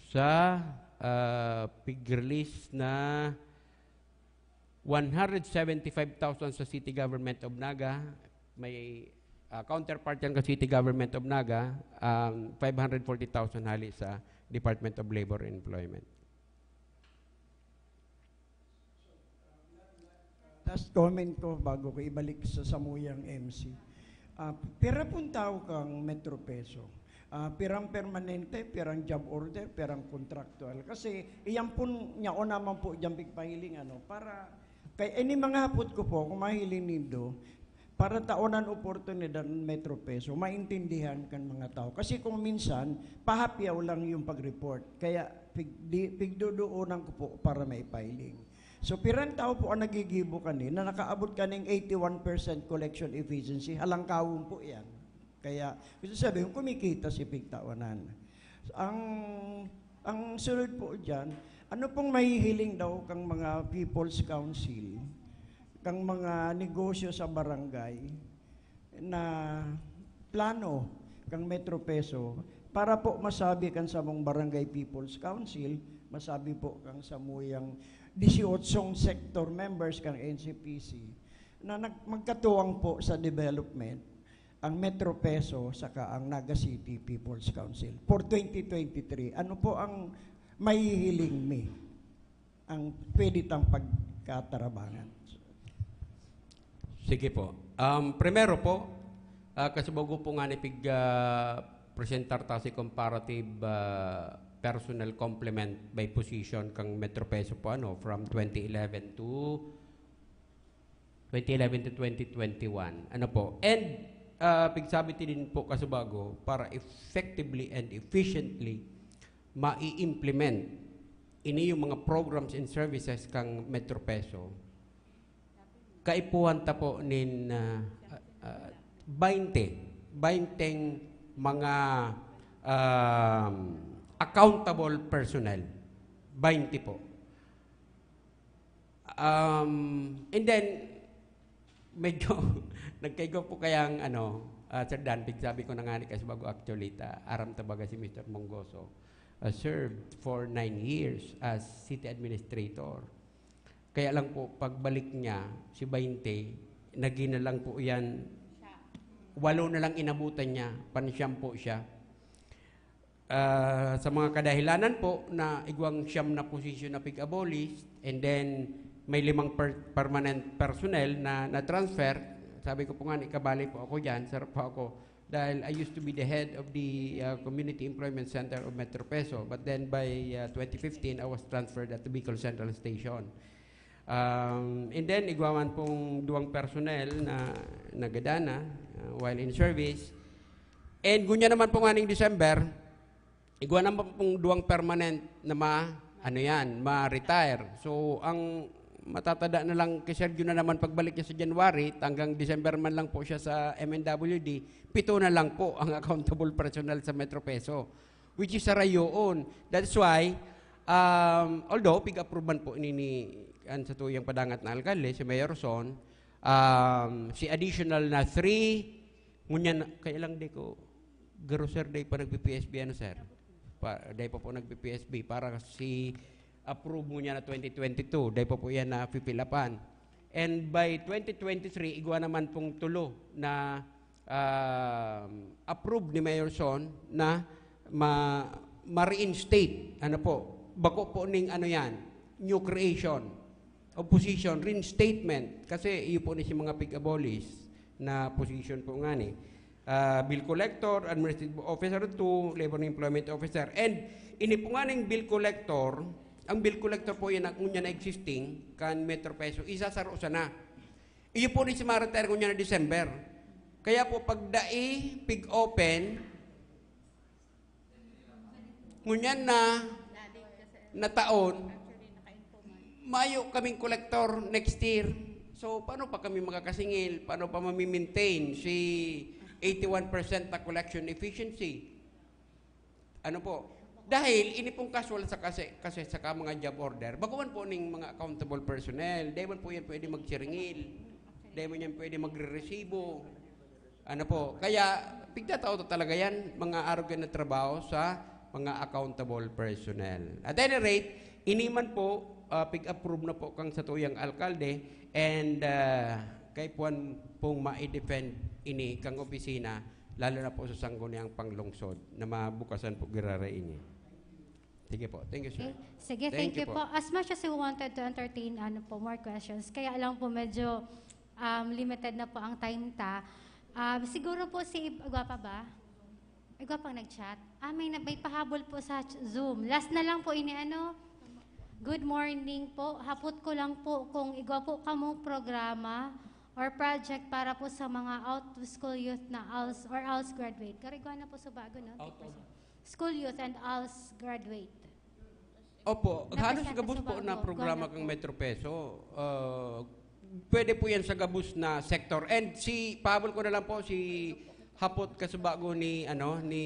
sa ah, pig-release na one hundred seventy-five thousand sa City Government of Naga. May, ah, counterpart yan sa City Government of Naga, um, five hundred forty thousand hali sa Department of Labor and Employment. Last comment ko bago ko ibalik sa samuyang M C. Ah, pira pong tao kang Metro Peso? Ah, pirang permanente, pirang job order, pirang contractual? Kasi iyan po niya o naman po dyan pigpahiling, ano, para kay any mga hapot ko po, kung mahiling nindo, para taonan oportunidad ng Metro Peso, maintindihan kan mga tao. Kasi kung minsan, pahapyaw lang yung pag-report. Kaya pig, di, pigdodoonan ko po para maipahiling. So, pirang tao po ang nagigibo kani na nakaabot kaning eighty-one percent collection efficiency? Halangkawon po yan. Kaya, gusto sabihin, kumikita si pigtawanan. Ang, ang sunod po dyan, ano pong mahihiling daw kang mga People's Council, kang mga negosyo sa barangay na plano kang Metro Peso para po masabi kan samong Barangay People's Council, masabi po kang samuyang disiyotsong sector members kang N C P C na nag-, magkatuwang po sa development ang Metro Peso saka ang Naga City People's Council for twenty twenty-three. Ano po ang mahihiling mi? Ang pwede tang pagkatarabangan? Sige po. Um, primero po, ah, kasi bago po nga ni pig, ah, presentar ta si comparative, ah, personnel complement by position kang Metro Peso po, ano, from twenty eleven to twenty eleven to twenty twenty-one. Ano po? And, ah, pigsabi ti din po kasubago para effectively and efficiently mai-implement ini yung mga programs and services kang Metro Peso. Kaipuhan ta po nin, ah, ah, twenty, twenty mga, um, accountable personnel. Twenty po. Um, and then, medyo nagkaigo po kayang, ano, ah, Sir Dan, pigsabi ko na nga ni kasi bago actually, ta, aram ta baga si Mister Mongoso, ah, served for nine years as city administrator. Kaya lang po, pagbalik niya, si twenty, naging na lang po yan, walo na lang inabutan niya, pansiyam po siya. Ah, sa mga kadahilanan po na igwang siyam na posisyon na pig-abolish, and then may limang per-, permanent personnel na na-transfer. Sabi ko po nga, ikabali po ako dyan, sarap po ako. Dahil I used to be the head of the, ah, Community Employment Center of Metro Peso. But then by, ah, twenty fifteen, I was transferred at the Bicol Central Station. Um, and then, igwa man pong duwang personnel na nagadana, ah, while in service. And gunya naman po nganing December, igwa naman pong duwang permanent na ma-, ano yan, ma-retire. So, ang matatada na lang kay Sergio na naman pagbalik niya sa January, hanggang December man lang po siya sa M N W D, pito na lang po ang accountable personnel sa Metro Peso, which is sarayoon. That's why, um, although pig-approve man po ini ni, an satuyang padangat na alkalde, si Mayor Son, um, si additional na three, ngunyan, kaya lang di ko, garo, sir, di pa nagpi-P S B, ano, sir? Pa, di pa po nagpi-P S B para si approve mo niya na twenty twenty-two, di pa po yan na pipilapan. And by twenty twenty-three, igwa naman pong tulo na, um, approve ni Mayor Son na ma-, ma-reinstate, ano po, bako po ning ano yan, new creation of position, reinstatement, kasi iyo po ni si mga pig-abolish na position po nga ni. Ah, bill collector, administrative officer two, labor and employment officer. And ini po nga ning bill collector, ang bill collector po yan, ang unya na existing, kan Metro Peso, isa sa rosa na. Iyo po ni si Mariter, unya na December. Kaya po, pag dai, pig-open, ngunyan na, na taon, mayo kaming collector next year. So, paano pa kami makakasingil? Paano pa mami-maintain si eighty-one percent na collection efficiency? Ano po? Dahil ini pong casual sa kasi, kasi sa mga job order, baguman po ning mga accountable personnel, dahil man po yan pwede magsiringil, dahil man yan pwede magre-resibo. Ano po? Kaya, pigtatao to talaga yan, mga arog yan na trabaho sa mga accountable personnel. At any rate, ini man po, ah, pig-approve na po kang satuyang alkalde, and, ah, kaipuhan pong ma-defend ini kang opisina, lalo na po sa sangguniang panglungsod na mabukasan po giraray ini. Sige po. Thank you, sir. Okay. Sige, thank you po. As much as we wanted to entertain, ano po, more questions, kaya lang po medyo, um, limited na po ang time ta. Um, siguro po si Ib-, Gwapa ba? Igwa pang nag-chat. Ah, may na-, may pahabol po sa ch-, Zoom. Last na lang po ini, ano? Good morning po. Hapot ko lang po kung igwa po kamo programa or project para po sa mga out of school youth na ALS or ALS graduate. Karigwa na po sa bago, no? Out of school youth and ALS graduate. Opo, halos gabos po na programa kang Metro Peso. Ah, pwede po yan sa gabos na sektor. And si, pahabol ko na lang po, si hapot kasubago ni, ano, ni,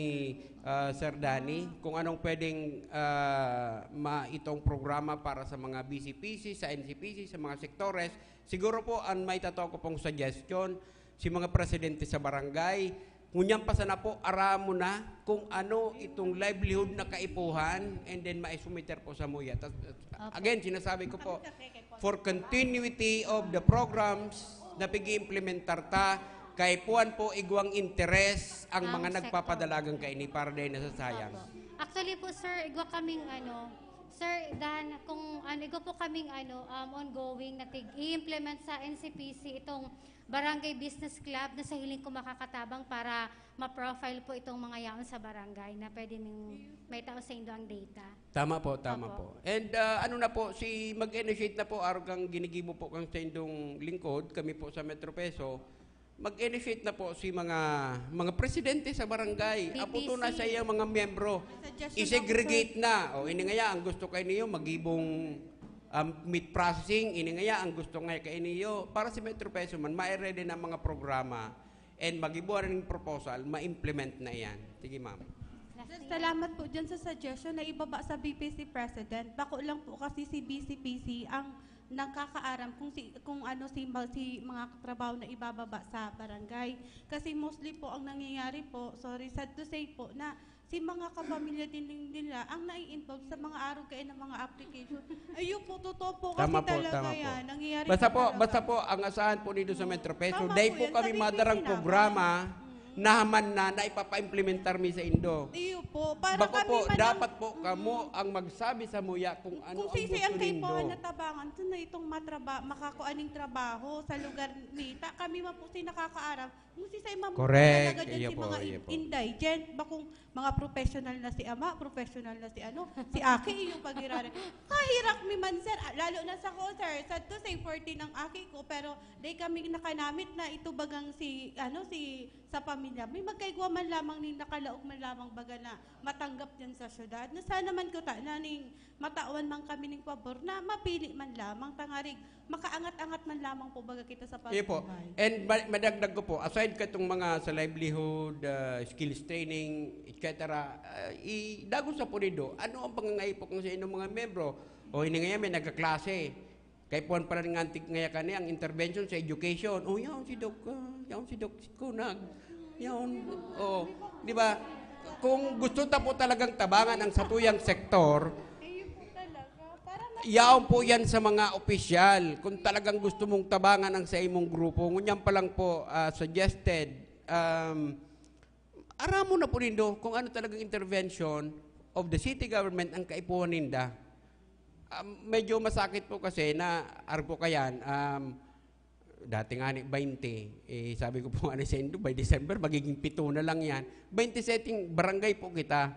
ah, Sir Danny, kung anong pwedeng, ah, ma-, itong programa para sa mga B C P C, sa N C P C, sa mga sektores. Siguro po, ang may tato ko pong suggestion, si mga presidente sa barangay, ngunyan pa sana po, aram mo na kung ano itong livelihood na kaipuhan, and then maisumiter po sa muya. Tas, again, sinasabi ko po, for continuity of the programs na pag-iimplementar ta, kaipuhan po igwang interes ang mga nagpapadalagan kaini para dahil nasasayang. Opo. Actually po, sir, igwa kaming ano, Sir Dan, kung ano, igwa po kaming ano, um, ongoing na tig-i-implement sa N C P C itong Barangay Business Club na sa hiling ko makakatabang para ma-profile po itong mga yaon sa barangay na pwede ning may tao sa indo ang data. Tama po, tama po. And, ah, ano na po, si, mag-initiate na po, arog kang ginigibo po kang sa indong lingkod, kami po sa Metro Peso, mag-initiate na po si mga, mga presidente sa barangay. Aputo na sa iyang mga miyembro. I-segregate na. O, ini ngaya, ang gusto kay niyo, magibong, um, meat processing. Ini ngaya, ang gusto nga kay niyo, para si Metro Peso man, ma-ready na mga programa and magibuan ng proposal, ma-implement na yan. Sige, ma'am. Salamat po dyan sa suggestion na ibaba sa B P C President. Bako lang po kasi si B C P C ang nagkakaaram kung si, kung ano si ma-, si mga katrabaho na ibababa sa barangay. Kasi mostly po ang nangyayari po, sorry, sad to say po, na si mga kapamilya din nila ang nai-involve sa mga arog kayo ng mga application. Ayun po, totoo po kasi talaga yan. Nangyayari po talaga. Basta po, ang asahan po nito sa Metro Peso, dahil po kami madarang programa, nahaman na, na ipapaimplementar mi sa indo. Iyo po. Para kami po, dapat po kamo ang magsabi sa muya kung ano ang gusto nindo. Kung sisay ang kaipuhan na tabangan, ito na itong matraba-, makakuan ning trabaho sa lugar nita. Kami man po si nakakaaram. Kung sisay man po talaga dyan si mga in-, indigent, bakong mga professional na si ama, professional na si ano, si aki, iyo pagirari. Kahirak mi man, sir. Ah, lalo na sa ko, sir. Sad to say, forty ng aki ko, pero di kami nakanamit na ito bagang si, ano, si sa pamilya, may magkaigwa man lamang ning nakalaog man lamang baga na matanggap diyan sa syudad. Na sana man kuta na ning matawan man kami ning pabor na mapili man lamang tangarig makaangat-angat man lamang po baga kita sa pagbuhay. Iyo po. And ma-, madagdag ko po, aside katong mga sa livelihood, ah, skills training, et cetera, ah, idagos sa punido, ano ang pangangaipo kung sa inyong mga miyembro? O, ini ngayon may nagkaklase. Kay puwan pala ning antik ngaya kani ang intervention sa education. Oh, yaon si Doc, ah, yaon si Doc Kunag. Yaon, oh, di ba? Kung gusto ta po talagang tabangan ang satuyang sektor, yaon po yan sa mga opisyal. Kung talagang gusto mong tabangan ang sa imong grupo, ngunyan pa lang po, ah, suggested, um, aramon na po nindo kung ano talagang intervention of the city government ang kaipuhan ninda. Um, medyo masakit po kasi na, arog po kayan, um, dati nga ni twenty, eh, sabi ko po nga ni sa indo, by December, magiging pito na lang yan. Twenty-seven barangay po kita.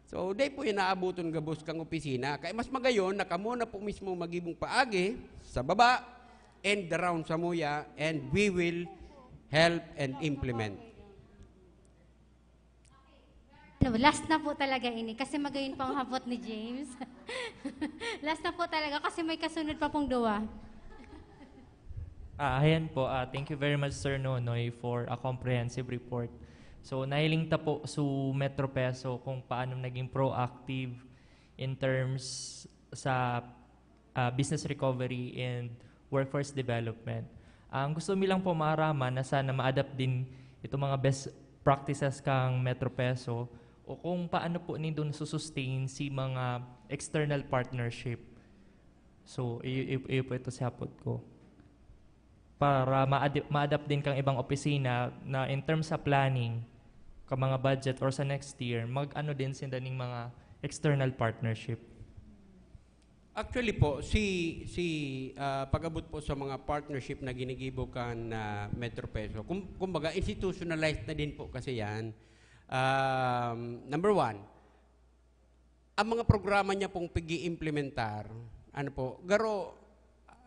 So, di po yan naabuton gabos kang opisina. Kaya mas magayon na kamo na po mismo magibong paagi sa baba and around sa muya, and we will help and implement. Ano, last na po talaga ini kasi magayon pa ang hapot ni James. Last na po talaga kasi may kasunod pa pong duwa. Ah, ayan po. Ah, thank you very much, Sir Nonoy, for a comprehensive report. So, nahiling ta po su Metro Peso kung paano naging proactive in terms sa ah, business recovery and workforce development. Ang gusto mi lang po maaraman na sana ma-adapt din itong mga best practices kang Metro Peso O kung paano po nindo nasusustain si mga external partnership. So, iyo, iyo, iyo po ito sa hapot ko. Para ma-ad-, ma-adapt din kang ibang opisina na in terms sa planning, ka mga budget or sa next year, mag-ano din sinda ning mga external partnership. Actually po, si, si, ah, pag-abot po sa mga partnership na ginigibo kan, ah, Metro Peso, kum-, kumbaga, institutionalized na din po kasi yan. Um, number one, ang mga programa niya pong pag-iimplementar, ano po, garo,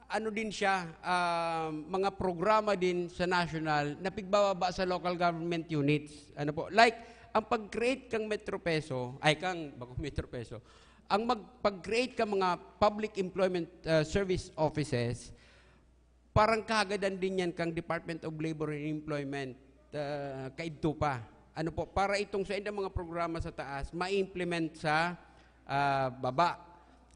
ano din siya, ah, mga programa din sa national na pigbababa sa local government units. Ano po, like, ang pag-create kang Metro Peso, ay, kang, bako Metro Peso, ang mag-, pag-create ka mga public employment, ah, service offices, parang kagadan din yan kang Department of Labor and Employment, ah, kaidto pa. Ano po, para itong sa indang mga programa sa taas, ma-implement sa, ah, baba.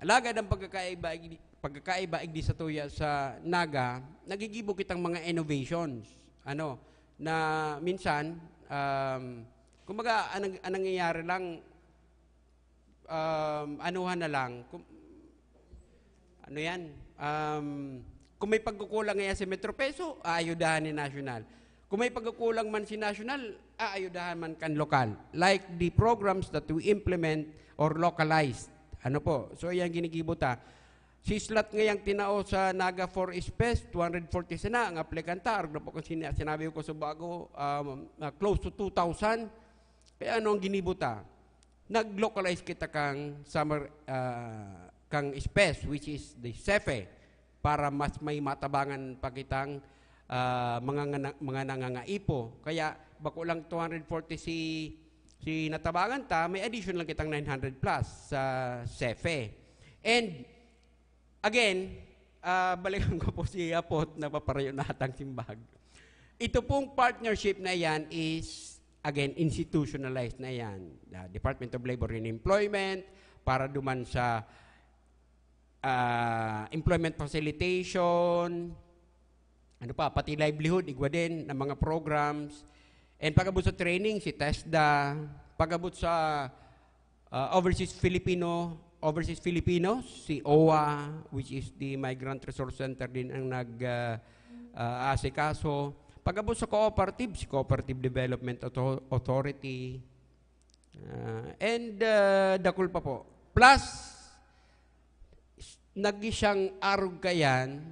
Alagad ang pagkakaiba, pagkakaiba igdi sa tuya sa Naga, nagigibo kitang mga innovations. Ano, na minsan, um, kumbaga, anong, anong nangyayari lang, um, anuhan na lang, kung, ano yan, um, kung may pagkukulang ngayon si Metro Peso, aayudahan ni National. Kung may pagkukulang man si National, aayudahan man kan lokal. Like the programs that we implement or localized. Ano po? So, yan ginigibo ta. Si slot ngayang tinao sa Naga four S P E S, two hundred forty sana ang aplikanta. Arog na po kung sina-, sinabi ko sa bago, um, uh, close to two thousand. Kaya ano ang ginibo ta? Nag-localize kita kang summer, ah, kang S P E S, which is the SEFE, para mas may matabangan pa kitang, ah, mga ngana-, mga nangangaipo. Kaya bako lang two hundred forty si, si natabangan ta, may additional kitang nine hundred plus sa SEFE. And again, ah, balikan ko po si Apot na paparayo na atang simbag. Ito pong partnership na yan is, again, institutionalized na yan. The Department of Labor and Employment, para duman sa, ah, employment facilitation, ano pa, pati livelihood, igwa din ng mga programs. And pag-abot sa training, si TESDA. Pag-abot sa, ah, overseas Filipino, overseas Filipinos, si OWWA, which is the Migrant Resource Center din ang nag, ah, ah, asikaso. Pag-abot sa cooperative, si Cooperative Development Author-, Authority. Ah, and, ah, dakul pa po. Plus, s-, naging siyang arog kayan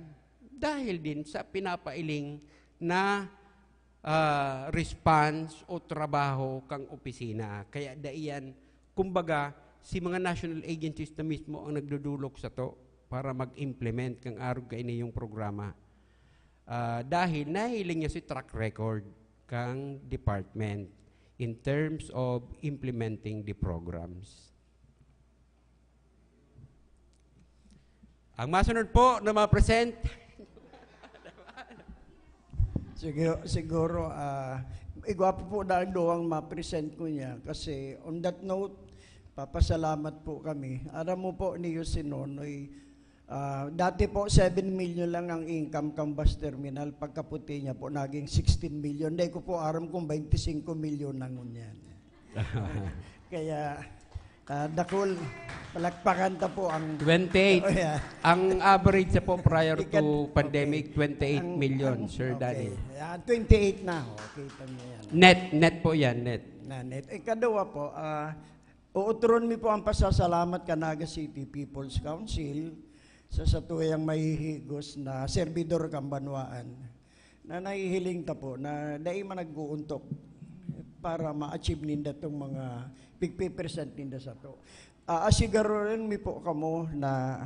dahil din sa pinapailing na, ah, response o trabaho kang opisina. Kaya daiyan, kumbaga, si mga national agencies na mismo ang nagdudulok sato para mag-implement kang arog kaini yung programa. Ah, dahil nahiling niya si track record kang department in terms of implementing the programs. Ang masunod po na ma-present. Siguro, siguro ah, igwa po po na duwang ma-present ko niya. Kasi on that note, papasalamat po kami. Aram mo po niyo si Nonoy, ah, dati po seven million lang ang income kang bus terminal. Pagkaputi niya po, naging sixteen million. Dai ko po aram kung twenty-five million na ngunyan. Kaya, ah, dakul, palakpakan ta po ang Twenty-eight. Oh, yeah. Ang average sa po prior to Ikad- pandemic, okay. twenty-eight Ang- million, ang- Sir okay. Danny. Yan, twenty-eight na. Okay, kita niyo yan. Net, net po yan, net. Na net. Ikaduha po, ah, uutron mi po ang pasasalamat kan Naga City People's Council sa satuyang mahihigos na servidor kan banwaan na nahihiling ta po na dai man nag-uuntok para ma-achieve ninda tong mga pigpipresent ninda sato. Ah, asiguruhan mi po kamo na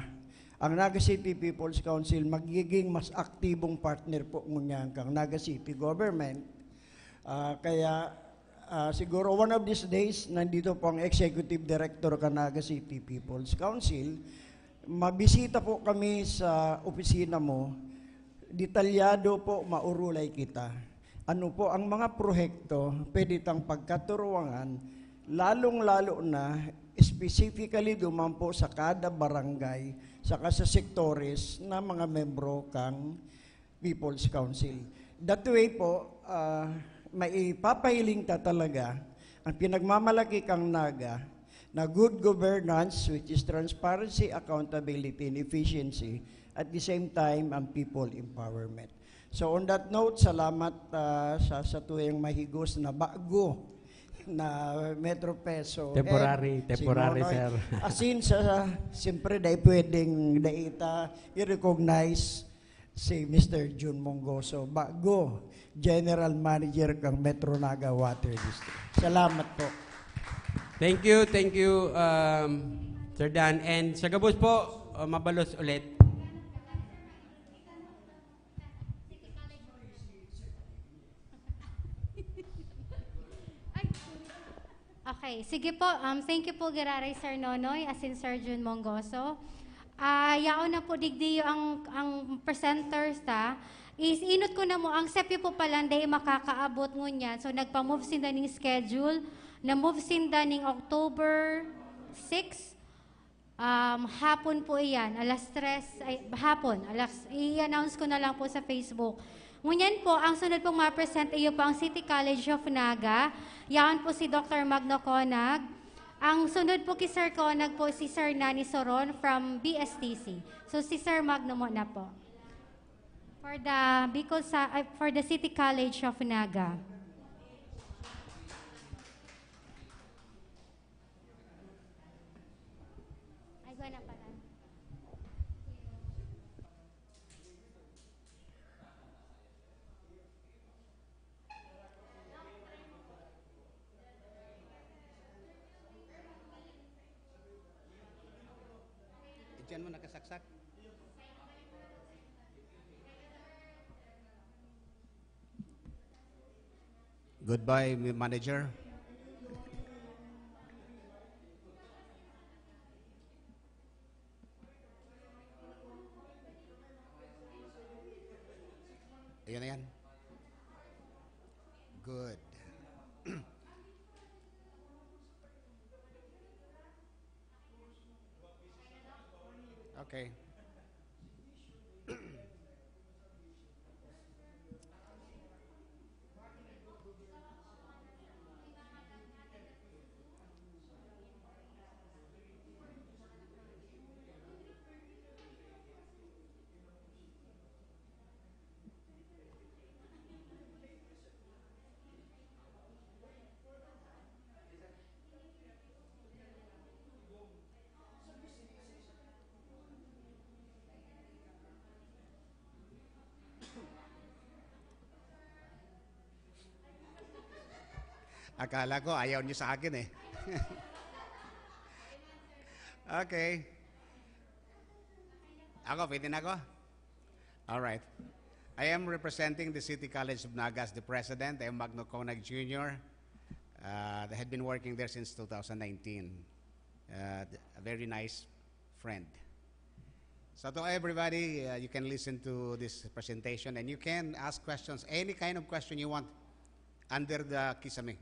ang Naga City People's Council magiging mas aktibong partner po ngunyan kang Naga City Government. Ah, kaya, ah, siguro one of these days, nandito po ang Executive Director kan Naga City People's Council. Mabisita po kami sa opisina mo. Detalyado po, maurulay kita. Ano po ang mga prohekto pwede tang pagkaturuangan, lalong-lalo na specifically duman po sa kada barangay, saka sa sektores na mga membro kang People's Council. That way po, ah, maipapahiling ta talaga Ang pinagmamalaki kang Naga na good governance, which is transparency, accountability, and efficiency, at the same time, ang people empowerment. So on that note, salamat, ah, sa, sa tuyang mahigos na bago na Metro Peso. Temporary, Ed, si temporary, Nonoy. Sir. Asin sa, siyempre, dai pwedeng, dai ta i-recognize si Mister Jun Mongoso, bago General Manager kang Metro Naga Water District. Salamat po. Thank you, thank you, um, Sir Dan. And sa gabos po, uh, mabalos ulit. Ay. Okay, sige po. Um, thank you po, giraray Sir Nonoy, asin Sir Jun Mongoso. Ah, yaon na po digdi ang, ang presenters ta. Is inot ko na mo, ang sepyo po pala, dai makakaabot ngunyan. So, nagpa-move sinda ning schedule. Na-move sinda ning October six. Um, hapon po iyan, alas tres, ay, hapon, alas, i-announce ko na lang po sa Facebook. Ngunyan po, ang sunod pong ma-present iyo po ang City College of Naga. Yaon po si Doctor Magno Conag. Ang sunod po ki Sir Conag po si Sir Nani Soron from B S T C. So, si Sir Magno muna po. For the Bicol sa, ay, for the City College of Naga. Ay, gwa na pala. Diyan mo nakasaksak. Goodbye, mi-, manager. Ayan na yan. Good. Okay. Akala ko ayaw niyo sa akin eh. Okay. Ako, pwede na ako? All right. I am representing the City College of Naga as the president. I am Magno Conag Junior. Uh, I had been working there since two thousand nineteen. Uh, a very nice friend. So to everybody, uh, you can listen to this presentation and you can ask questions, any kind of question you want, under the kisame,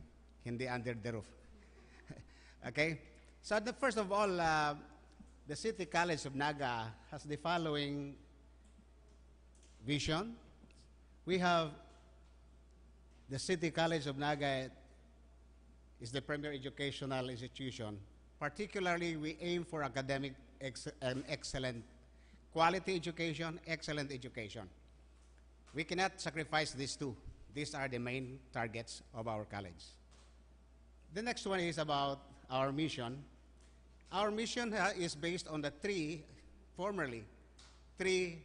hindi under the roof. Okay? So the, first of all, uh, the City College of Naga has the following vision. We have the City College of Naga is the premier educational institution. Particularly, we aim for academic ex-, an excellent quality education, excellent education. We cannot sacrifice these two. These are the main targets of our college. The next one is about our mission. Our mission, uh, is based on the three, formerly, three,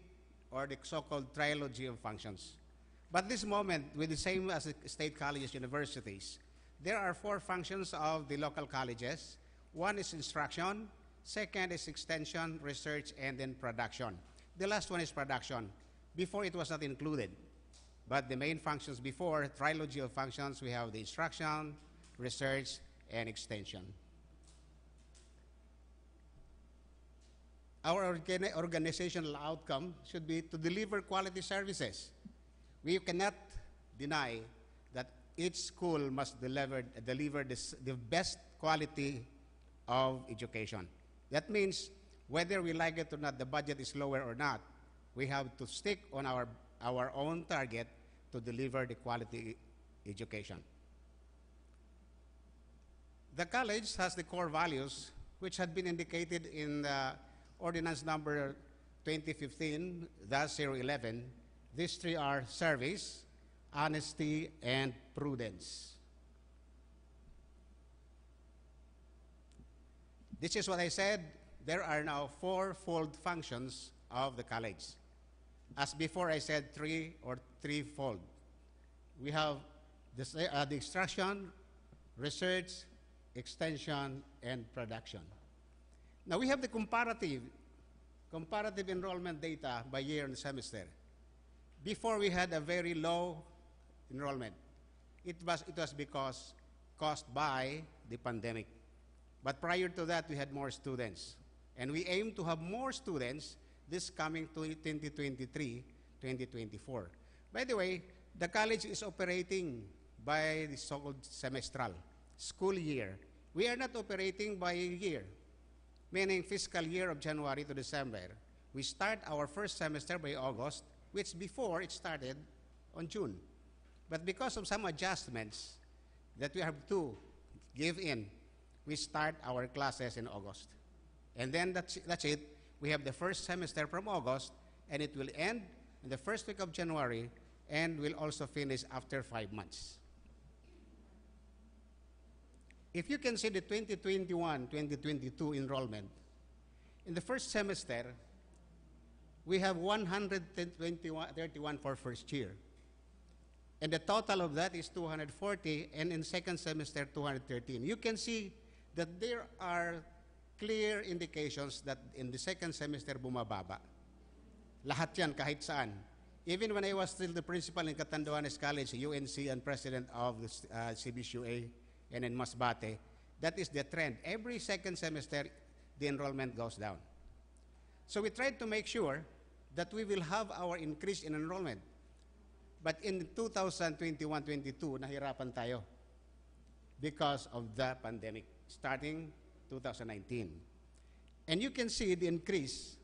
or the so-called trilogy of functions. But this moment, with the same as the state colleges, universities, there are four functions of the local colleges. One is instruction, second is extension, research, and then production. The last one is production. Before, it was not included. But the main functions before, trilogy of functions, we have the instruction, research, and extension. Our organi-, organizational outcome should be to deliver quality services. We cannot deny that each school must deliver, deliver this, the best quality of education. That means, whether we like it or not, the budget is lower or not, we have to stick on our, our own target to deliver the quality education. The college has the core values which had been indicated in the Ordinance Number twenty fifteen dash zero eleven. These three are service, honesty, and prudence. This is what I said. There are now fourfold functions of the college. As before, I said three or threefold. We have the, uh, the instruction, research, extension, and production. Now, we have the comparative, comparative enrollment data by year and semester. Before, we had a very low enrollment. It was, it was because caused by the pandemic. But prior to that, we had more students. And we aim to have more students this coming to twenty twenty-three, twenty twenty-four. By the way, the college is operating by the so-called semestral, school year. We are not operating by year, meaning fiscal year of January to December. We start our first semester by August, which before it started on June. But because of some adjustments that we have to give in, we start our classes in August. And then that's, that's it. We have the first semester from August, and it will end in the first week of January, and will also finish after five months. If you can see the twenty twenty-one, twenty twenty-two enrollment, in the first semester, we have one hundred thirty-one for first year. And the total of that is two hundred forty, and in second semester, two hundred thirteen. You can see that there are clear indications that in the second semester, bumababa. Lahat yan, kahit saan. Even when I was still the principal in Catanduanes College, U N C, and president of the uh, C B C U A, and in Masbate, that is the trend. Every second semester, the enrollment goes down. So we tried to make sure that we will have our increase in enrollment. But in two thousand twenty-one twenty-two, nahirapan tayo because of the pandemic starting two thousand nineteen. And you can see the increase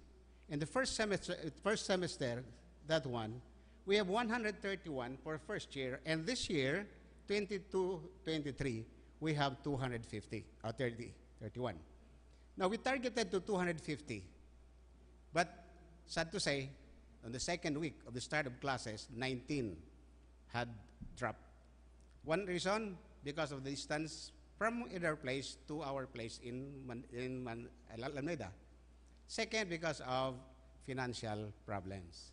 in the first semester, first semester, that one, we have one hundred thirty-one for first year, and this year, twenty-two twenty-three, we have two hundred fifty, or thirty, thirty-one. Now, we targeted to two hundred fifty. But sad to say, on the second week of the start of classes, nineteen had dropped. One reason, because of the distance from their place to our place in Man-, in Man-, Al-, Almeda. Second, because of financial problems.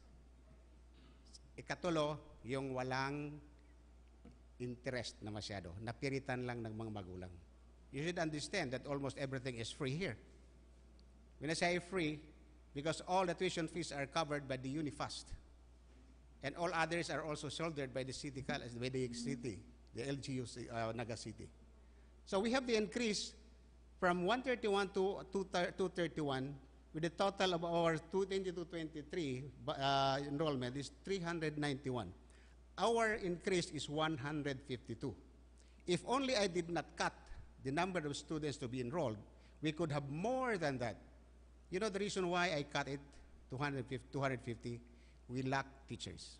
Ikatulo, yung walang interest na masyado. Napiritan lang ng mga magulang. You should understand that almost everything is free here. When I say free, because all the tuition fees are covered by the UNIFAST. And all others are also shouldered by the city, col-, by the city, the L G U C, uh, Naga City. So we have the increase from one thirty-one to two thirty-one, with a total of our twenty-two twenty-three, uh, enrollment is three hundred ninety-one. Our increase is one hundred fifty-two. If only I did not cut the number of students to be enrolled, we could have more than that. You know the reason why I cut it to two hundred fifty, two hundred fifty? We lack teachers.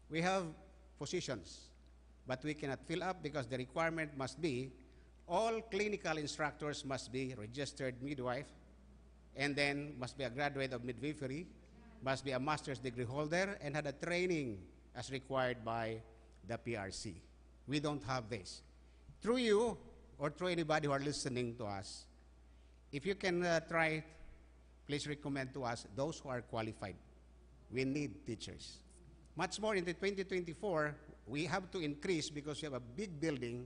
We have positions, but we cannot fill up because the requirement must be all clinical instructors must be registered midwife, and then must be a graduate of midwifery, must be a master's degree holder, and had a training as required by the P R C. We don't have this. Through you, or through anybody who are listening to us, if you can, uh, try, please recommend to us those who are qualified. We need teachers. Much more in the twenty twenty-four, we have to increase because we have a big building,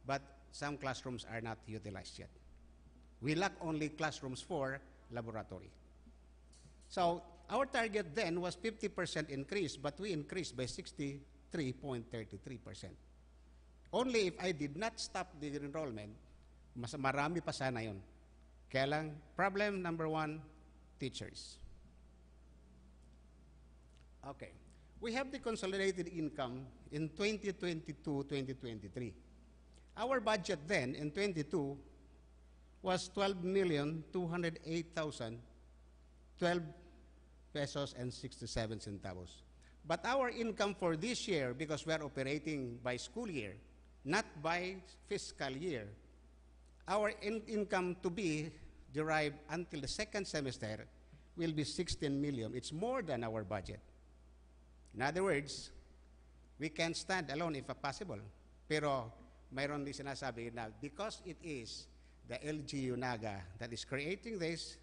but some classrooms are not utilized yet. We lack only classrooms for laboratory. So, our target then was fifty percent increase, but we increased by sixty-three point thirty-three percent. Only if I did not stop the enrollment, mas marami pa sana yun. Kaya lang, problem number one, teachers. Okay. We have the consolidated income in twenty twenty-two, twenty twenty-three. Our budget then in twenty-two was twelve million two hundred eight thousand twelve pesos and sixty-seven centavos. But our income for this year, because we are operating by school year, not by fiscal year, Our in- income to be derived until the second semester will be sixteen million. It's more than our budget. In other words, we can stand alone if possible. Pero mayroon din sinasabi na because it is the L G U Naga that is creating this,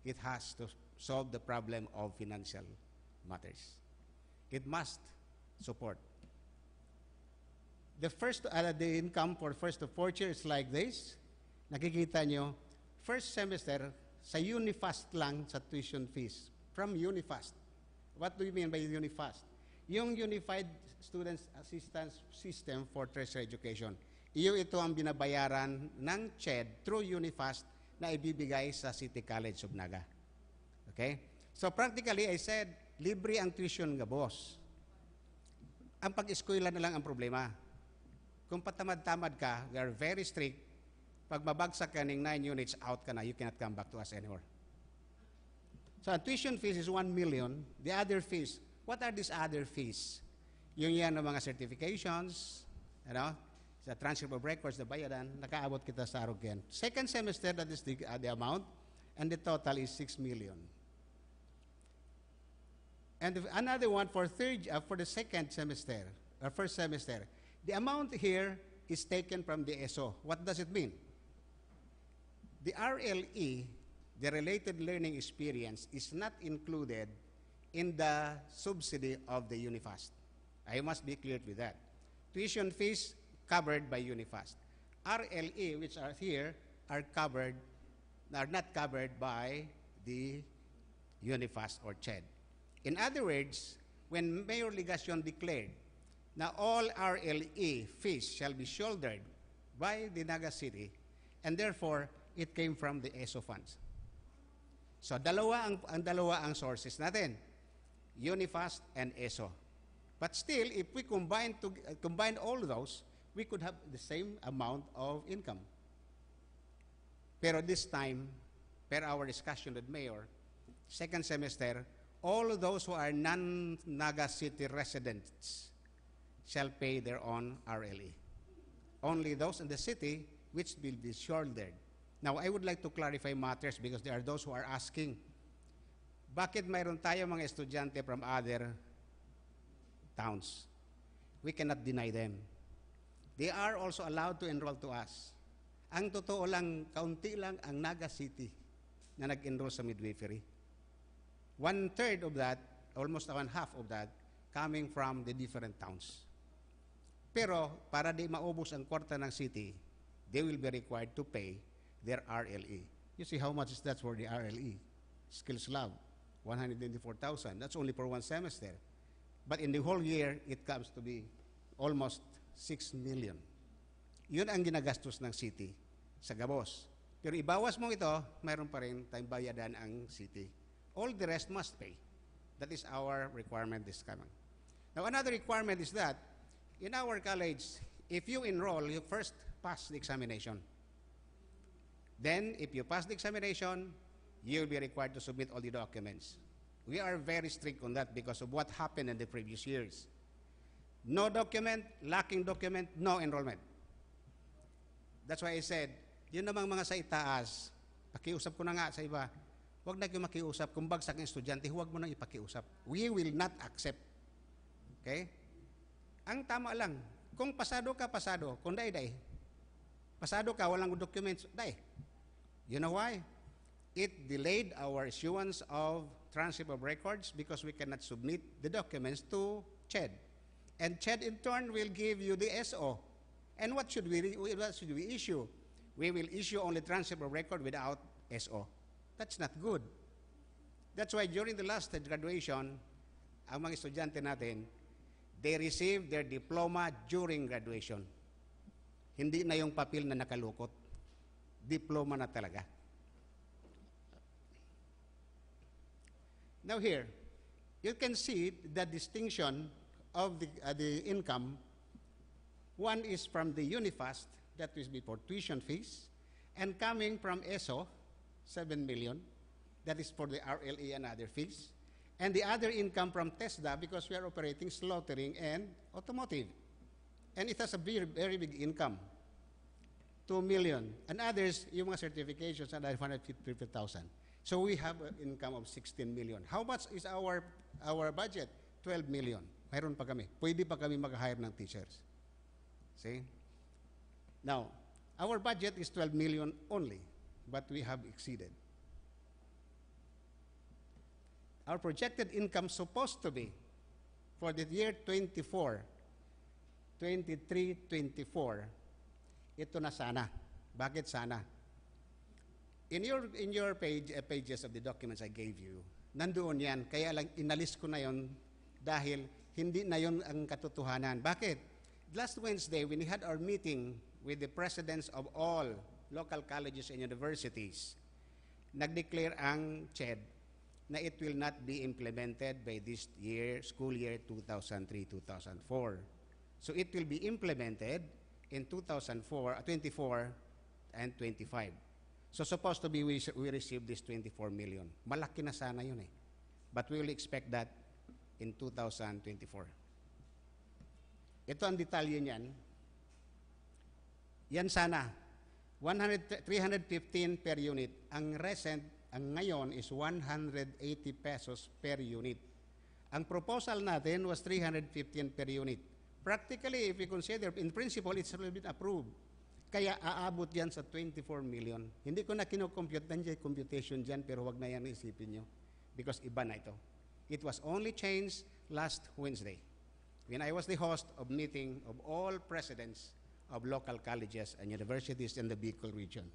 it has to solve the problem of financial matters. It must support. The first, uh, the income for first to fourth year is like this. Nakikita nyo, first semester, sa Unifast lang sa tuition fees. From Unifast. What do you mean by Unifast? Yung Unified Students Assistance System for Tertiary Education. Iyo ito ang binabayaran ng CHED through Unifast na ibibigay sa City College of Naga. Okay? So practically, I said, libre ang tuition gabos. Ang pag-eskwela na lang ang problema. Kung patamad-tamad ka, they are very strict. Pag mabagsak ka ning nine units, out ka na. You cannot come back to us anymore. So, ang tuition fees is one million. The other fees, what are these other fees? Yung yan ng mga certifications, ano, sa transcript of records na bayadan, nakaabot kita sa arog yan. Second semester, that is the, uh, the amount, and the total is six million. And another one for third, uh, for the second semester, or first semester. The amount here is taken from the ESO. What does it mean? The R L E, the related learning experience, is not included in the subsidy of the Unifast. I must be clear with that. Tuition fees covered by Unifast. R L E, which are here, are covered, are not covered by the Unifast or CHED. In other words, when Mayor Legacion declared na all R L E fees shall be shouldered by the Naga City, and therefore, it came from the ESO funds. So, dalawa ang, ang dalawa ang sources natin, Unifast and ESO. But still, if we combine, to, uh, combine all those, we could have the same amount of income. Pero this time, per our discussion with Mayor, second semester, all those who are non-Naga City residents shall pay their own R L E. Only those in the city which will be shouldered. Now, I would like to clarify matters because there are those who are asking, bakit mayroon tayo mga estudyante from other towns? We cannot deny them. They are also allowed to enroll to us. Ang totoo lang, kaunti lang ang Naga City na nag-enroll sa midwifery. One-third of that, almost one half of that, coming from the different towns. Pero para di maubos ang kwarta ng city, they will be required to pay their R L E. You see how much is that for the R L E? Skills Lab, one hundred twenty-four thousand. That's only for one semester. But in the whole year, it comes to be almost six million. Yun ang ginagastos ng city sa gabos. Pero ibawas mo ito, mayroon pa rin tayong bayadan ang city. All the rest must pay. That is our requirement this coming. Now, another requirement is that in our college, if you enroll, you first pass the examination. Then, if you pass the examination, you'll be required to submit all the documents. We are very strict on that because of what happened in the previous years. No document, lacking document, no enrollment. That's why I said, yun namang mga sa itaas, pakiusap ko na nga sa iba, huwag na kayo makiusap. Kung bagsak ang estudyante, huwag mo nang ipakiusap. We will not accept. Okay? Ang tama lang, kung pasado ka, pasado. Kung dai, dai. Pasado ka, walang documents, dai. You know why? It delayed our issuance of transcript of records because we cannot submit the documents to CHED. And CHED in turn will give you the S O. And what should we re- what should we issue? We will issue only transcript of record without S O. That's not good. That's why during the last graduation, ang mga estudyante natin, they received their diploma during graduation. Hindi na yung papel na nakalukot. Diploma na talaga. Now here, you can see the distinction of the, uh, the income. One is from the Unifast, that is before tuition fees, and coming from ESO, seven million, that is for the R L E and other fees. And the other income from TESDA because we are operating slaughtering and automotive. And it has a very, very big income. two million. And others, yung mga certifications, another five hundred fifty thousand. So we have an income of sixteen million. How much is our our budget? Twelve million. Mayroon pa kami. Pwede pa kami mag-hire ng teachers. See? Now, our budget is twelve million only, but we have exceeded. Our projected income supposed to be for the year twenty-four, twenty-three, twenty-four, ito na sana. Bakit sana? In your, in your page, uh, pages of the documents I gave you, nandoon yan. Kaya lang inalis ko na yon dahil hindi na yon ang katotohanan. Bakit? Last Wednesday, when we had our meeting with the presidents of all local colleges and universities, nag-declare ang CHED na it will not be implemented by this year, school year two thousand three two thousand four. So it will be implemented in two thousand four, uh, twenty-four and twenty-five. So supposed to be we, we receive this twenty-four million. Malaki na sana yun eh. But we will expect that in two thousand twenty-four. Ito ang detalye niyan. Yan sana. One hundred, three hundred fifteen per unit. Ang recent, ang ngayon is one hundred eighty pesos per unit. Ang proposal natin was three hundred fifteen per unit. Practically, if you consider, in principle, it's already been approved. Kaya aabot yan sa twenty-four million. Hindi ko na kinocompute, nandiyan computation dyan, pero wag na yan isipin nyo. Because iba na ito. It was only changed last Wednesday when I was the host of meeting of all presidents of local colleges and universities in the Bicol region.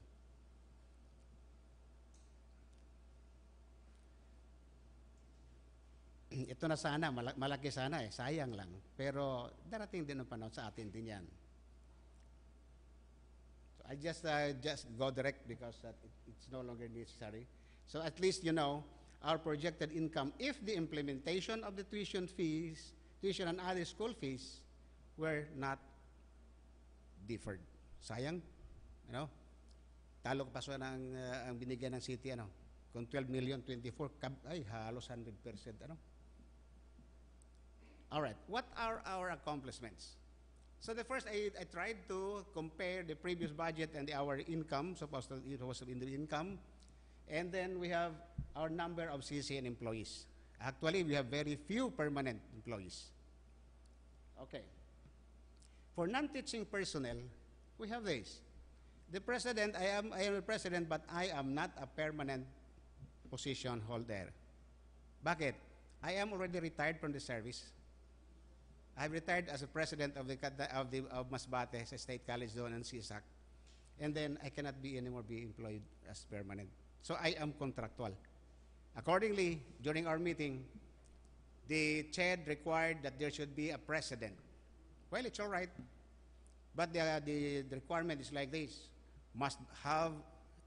Ito na sana, mala- malaki sana eh, sayang lang. Pero darating din ang panahon sa atin din yan. So I just, uh, just go direct because that it- it's no longer necessary. So at least, you know, our projected income, if the implementation of the tuition fees, tuition and other school fees were not deferred. Sayang, ano? Talo pa sana ang, uh, ang binigyan ng city, ano? Kung twelve million, twenty-four, kab- ay, halos hundred percent, ano? All right, what are our accomplishments? So the first, I, I tried to compare the previous budget and our income, supposed to, it was in the income. And then we have our number of C C N employees. Actually, we have very few permanent employees. Okay. For non-teaching personnel, we have this. The president, I am, I am a president, but I am not a permanent position holder. Bakit? I am already retired from the service. I have retired as a president of the, of the, of Masbate sa State College doon and CSAC. And then I cannot be anymore be employed as permanent. So I am contractual. Accordingly, during our meeting, the CHED required that there should be a president. Well, it's all right. But the, the, the requirement is like this. Must have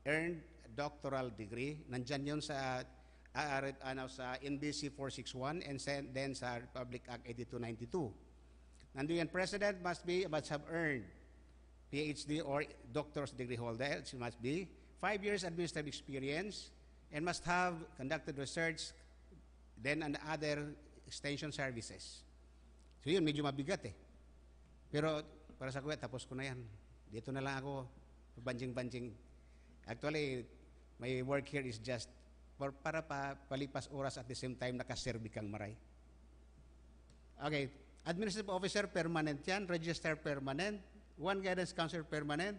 earned a doctoral degree. Nandyan yun sa, ah, ano, sa N B C four six one and sen- then sa Republic Act eighty-two ninety-two. Nandun yan, president must be, must have earned P H D or doctor's degree holder. She must be five years administrative experience and must have conducted research, then and other extension services. So yun, medyo mabigat eh. Pero para sa kuya, tapos ko na yan. Dito na lang ako, banjing-banjing. Actually, my work here is just for, para pa, palipas oras at the same time nakaserbi kang maray. Okay, administrative officer permanent yan, register permanent, one guidance counselor permanent,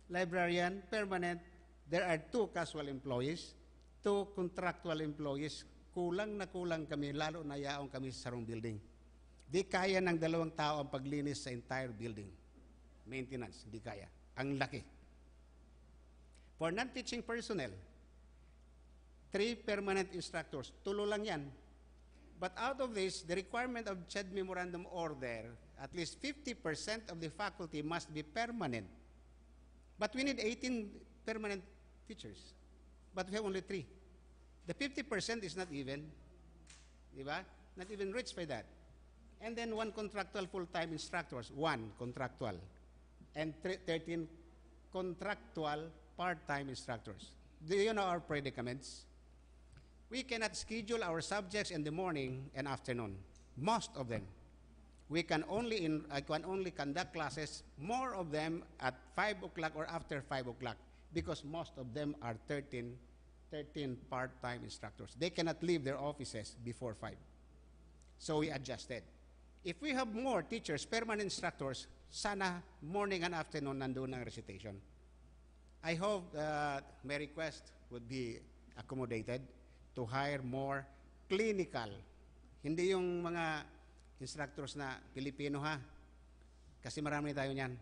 librarian permanent. There are two casual employees, two contractual employees. Kulang na kulang kami, lalo na yaon kami sa sarong building. Di kaya ng dalawang tao ang paglinis sa entire building. Maintenance, di kaya. Ang laki. For non-teaching personnel, three permanent instructors. Tulo lang yan. But out of this, the requirement of CHED Memorandum Order, at least fifty percent of the faculty must be permanent. But we need eighteen permanent teachers. But we have only three. The fifty percent is not even, di ba? Not even reached by that. And then one contractual full-time instructors, one contractual. And thir- thirteen contractual part-time instructors. Do you know our predicaments? We cannot schedule our subjects in the morning and afternoon, most of them. We can only in, I can only conduct classes, more of them at five o'clock or after five o'clock, because most of them are thirteen, thirteen part-time instructors. They cannot leave their offices before five. So we adjusted. If we have more teachers, permanent instructors, sana morning and afternoon nandun ang recitation. I hope that my request would be accommodated to hire more clinical. Hindi yung mga instructors na Pilipino, ha. Kasi marami tayo niyan.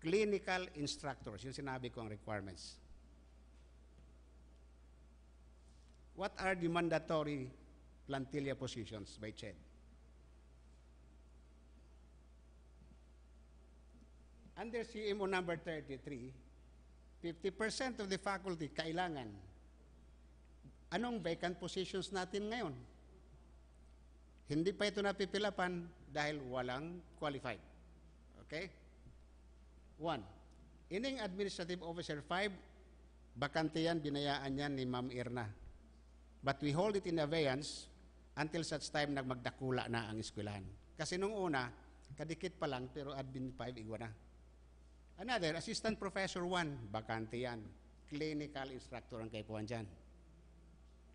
Clinical instructors, yung sinabi ko ang requirements. What are the mandatory plantilla positions by CHED? Under C M O number thirty-three, fifty percent of the faculty kailangan. Anong vacant positions natin ngayon? Hindi pa ito napipilapan dahil walang qualified. Okay? One, ining Administrative Officer five, bakante yan, binayaan yan ni Ma'am Irna. But we hold it in abeyance until such time na magdakula na ang eskwelahan. Kasi nung una, kadikit pa lang, pero Admin five igwa na. Another, Assistant Professor one, bakante yan. Clinical instructor ang kaipuhan dyan.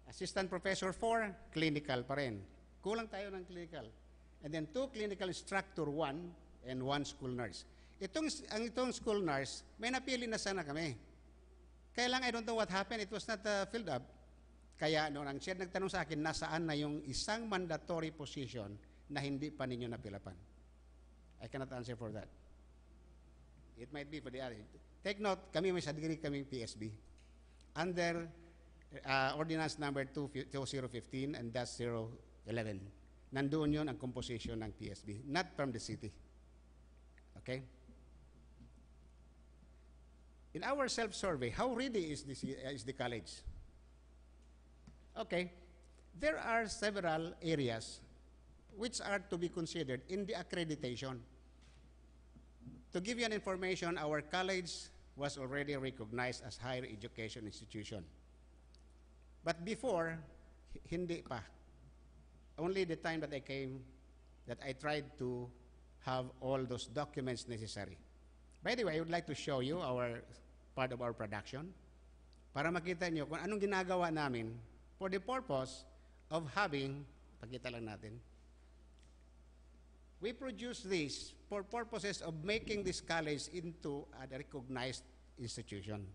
Assistant Professor four, clinical pa rin. Kulang tayo ng clinical. And then two clinical instructor, one, and one school nurse. Itong, ang itong school nurse, may napili na sana kami. Kaya lang, I don't know what happened. It was not uh, filled up. Kaya noon ang CHED nagtanong sa akin, nasaan na yung isang mandatory position na hindi pa ninyo napilapan? I cannot answer for that. It might be for the other. Take note, kami may sadiri kaming P S B. Under uh, Ordinance Number two, two zero fifteen and dash zero eleven. Nandoon yon ang composition ng P S B, not from the city. Okay? In our self-survey, how ready is the, is the college? Okay, there are several areas which are to be considered in the accreditation. To give you an information, our college was already recognized as higher education institution. But before, h- hindi pa. Only the time that I came, that I tried to have all those documents necessary. By the way, I would like to show you our part of our production para makita niyo kung anong ginagawa namin for the purpose of having, pakita lang natin. We produce this for purposes of making this college into a recognized institution.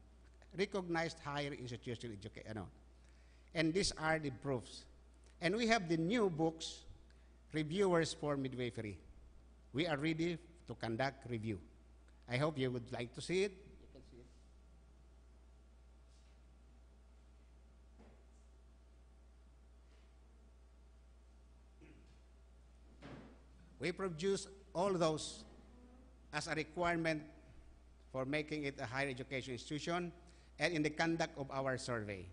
Recognized higher institution education. Ano. And these are the proofs. And we have the new books, reviewers for midwifery. We are ready to conduct review. I hope you would like to see it. You can see it. We produce all those as a requirement for making it a higher education institution and in the conduct of our survey.